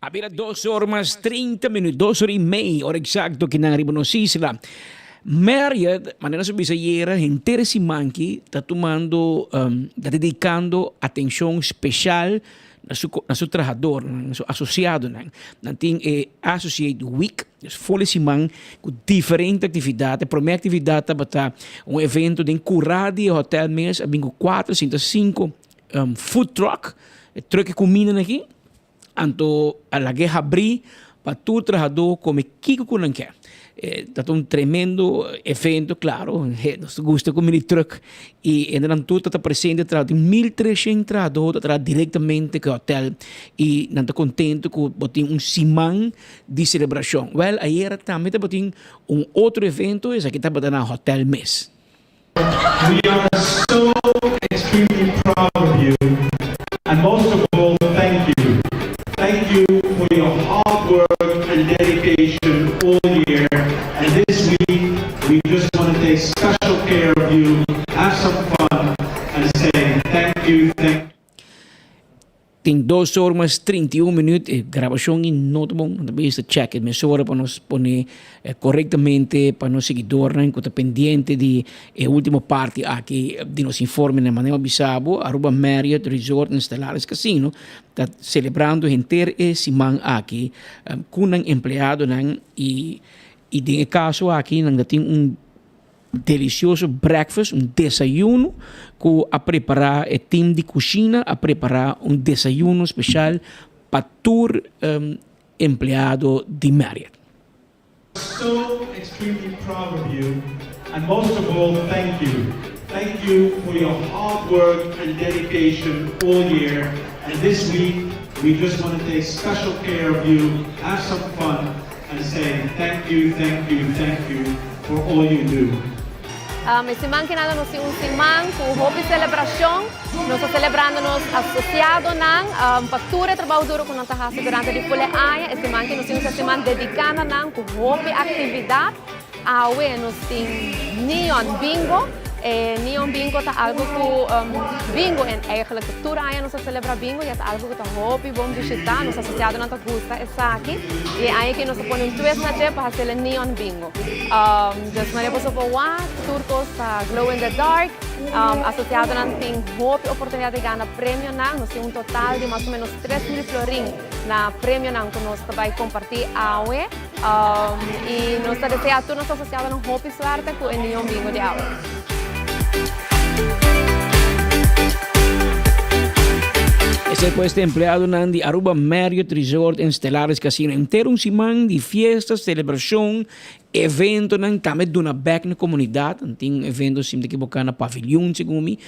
A bira dos or mas 30 minuut, dos or y mei, ora exacto ki nan riba nos isla. Marriott, manera nos a bisa ayera, henter e siman ki ta tumando, um, ta dedicando atencion special na su, na su trahadornan, na su asociadonan. Nan tin e Associate Week, dus fol e siman cu diferente actividad. E prome actividad tabata un evento den cura di e hotel mes, a bin cu cuatro, sinta cinco, um, food truck, e truck e cuminda aki. Anto a lag'é habrí pa tur trahadó kome kiko ku nan ke. E ta un tremendo evento, klaro, nos ta gusta ku mini trùk i hendenan tur ta ta presente traha. Tin mil treshent trahadó ta traha direktamente ku e hotèl i nan ta kontentu ku bo tin un siman di selebrashon. Wèl, ayera tambe tabatin un otro evento, esaki tabata na hotèl mes. We are so extremely proud of you and most of all, thank you. Thank you for your hard work and dedication all year. And this week, we just want to take special care of you, have some fun, and say thank you, thank Tin dos or mas 31 minuut e grabacion y no ta bon. Nan ta bisa check it mesora pa nos pone correctamente pa nos siguidornan cu ta pendiente di e ultimo parti aki di nos informenan. Manera mi a bisa bo, Aruba Marriott Resort and Stellaris Casino ta celebrando henter e siman aki cu nan empleadonan y y den e caso aki nan ta tin un Delicioso breakfast, un desayuno cu a prepara e team di cushina a prepara un desayuno special pa tur empleado di Marriott. So extremely proud of you and most of all thank you. Thank you for your hard work and dedication all year and this week we just want to take special care of you, have some fun and say thank you, thank you, thank you for all you do. E siman kinada nos tin un siman ku hopi selebrashon. Nos ta selebrando nos asosiadonan pa tur e trabou duro ku nan ta hasi durante di ful e aña. E siman ki nos tin un siman dediká na nan ku hopi aktividat. Awe nos tin Neon Bingo. E Neon Bingo ta algu ku bingo en eigenlijk tur aña nos ta selebrá bingo i e ta algu ku ta hopi bon bishitá. Nos asosiadonan ta gusta esaki i e aña aki nos ta pone un twist na dje pa hasiel e Neon Bingo. Dus manera boso por wak tur kos ta glow in the dark. Asosiadonan tin hopi oportunidat di gana premionan. Nos tin un total di mas o menos 3000 florin na premionan ku nos ta bai kompartí awe. I nos ta desea tur nos asosiadonan hopi suerte ku e Neon Bingo di awe. Esei pues ta empleadonan di Aruba Marriott Resort en Stellaris Casino. Henter un siman di fiesta, celebracion, eventonan, tambe duna bek na comunidad. Nan tin evento si mi ta ekiboca na Paviljoen segun mi,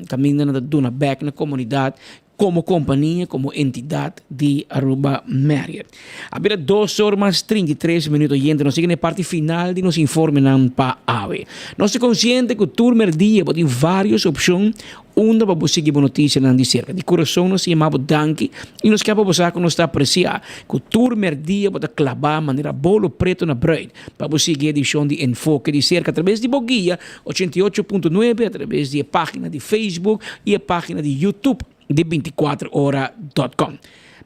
caminda nan ta duna bek na comunidad. Como compania, como entidad di Aruba Marriott. A bira dos or mas 33 minuut oyente, nos yega na e parti final di nos informenan pa awe. Nos ta consciente cu tur merdia bo tin varios opcion unda pa bo sigui bo noticianan di cerca. Di curason nos ta yama bo danki y nos kier pa bo sa cu nos ta aprecia cu tur merdia bo ta claba manera bolo preto na bruid pa bo sigui e edicion di Enfoke di Cerca a traves di bo guia 88.9 a traves di e pagina di Facebook y e pagina di YouTube di 24ora dot com.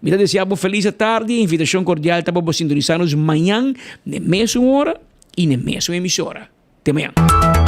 Mi ta desea bo feliz atardi y invitacion cordial ta pa bo sintonisa nos mañan n'e mesun ora y n'e mesun emisora. Te mañan.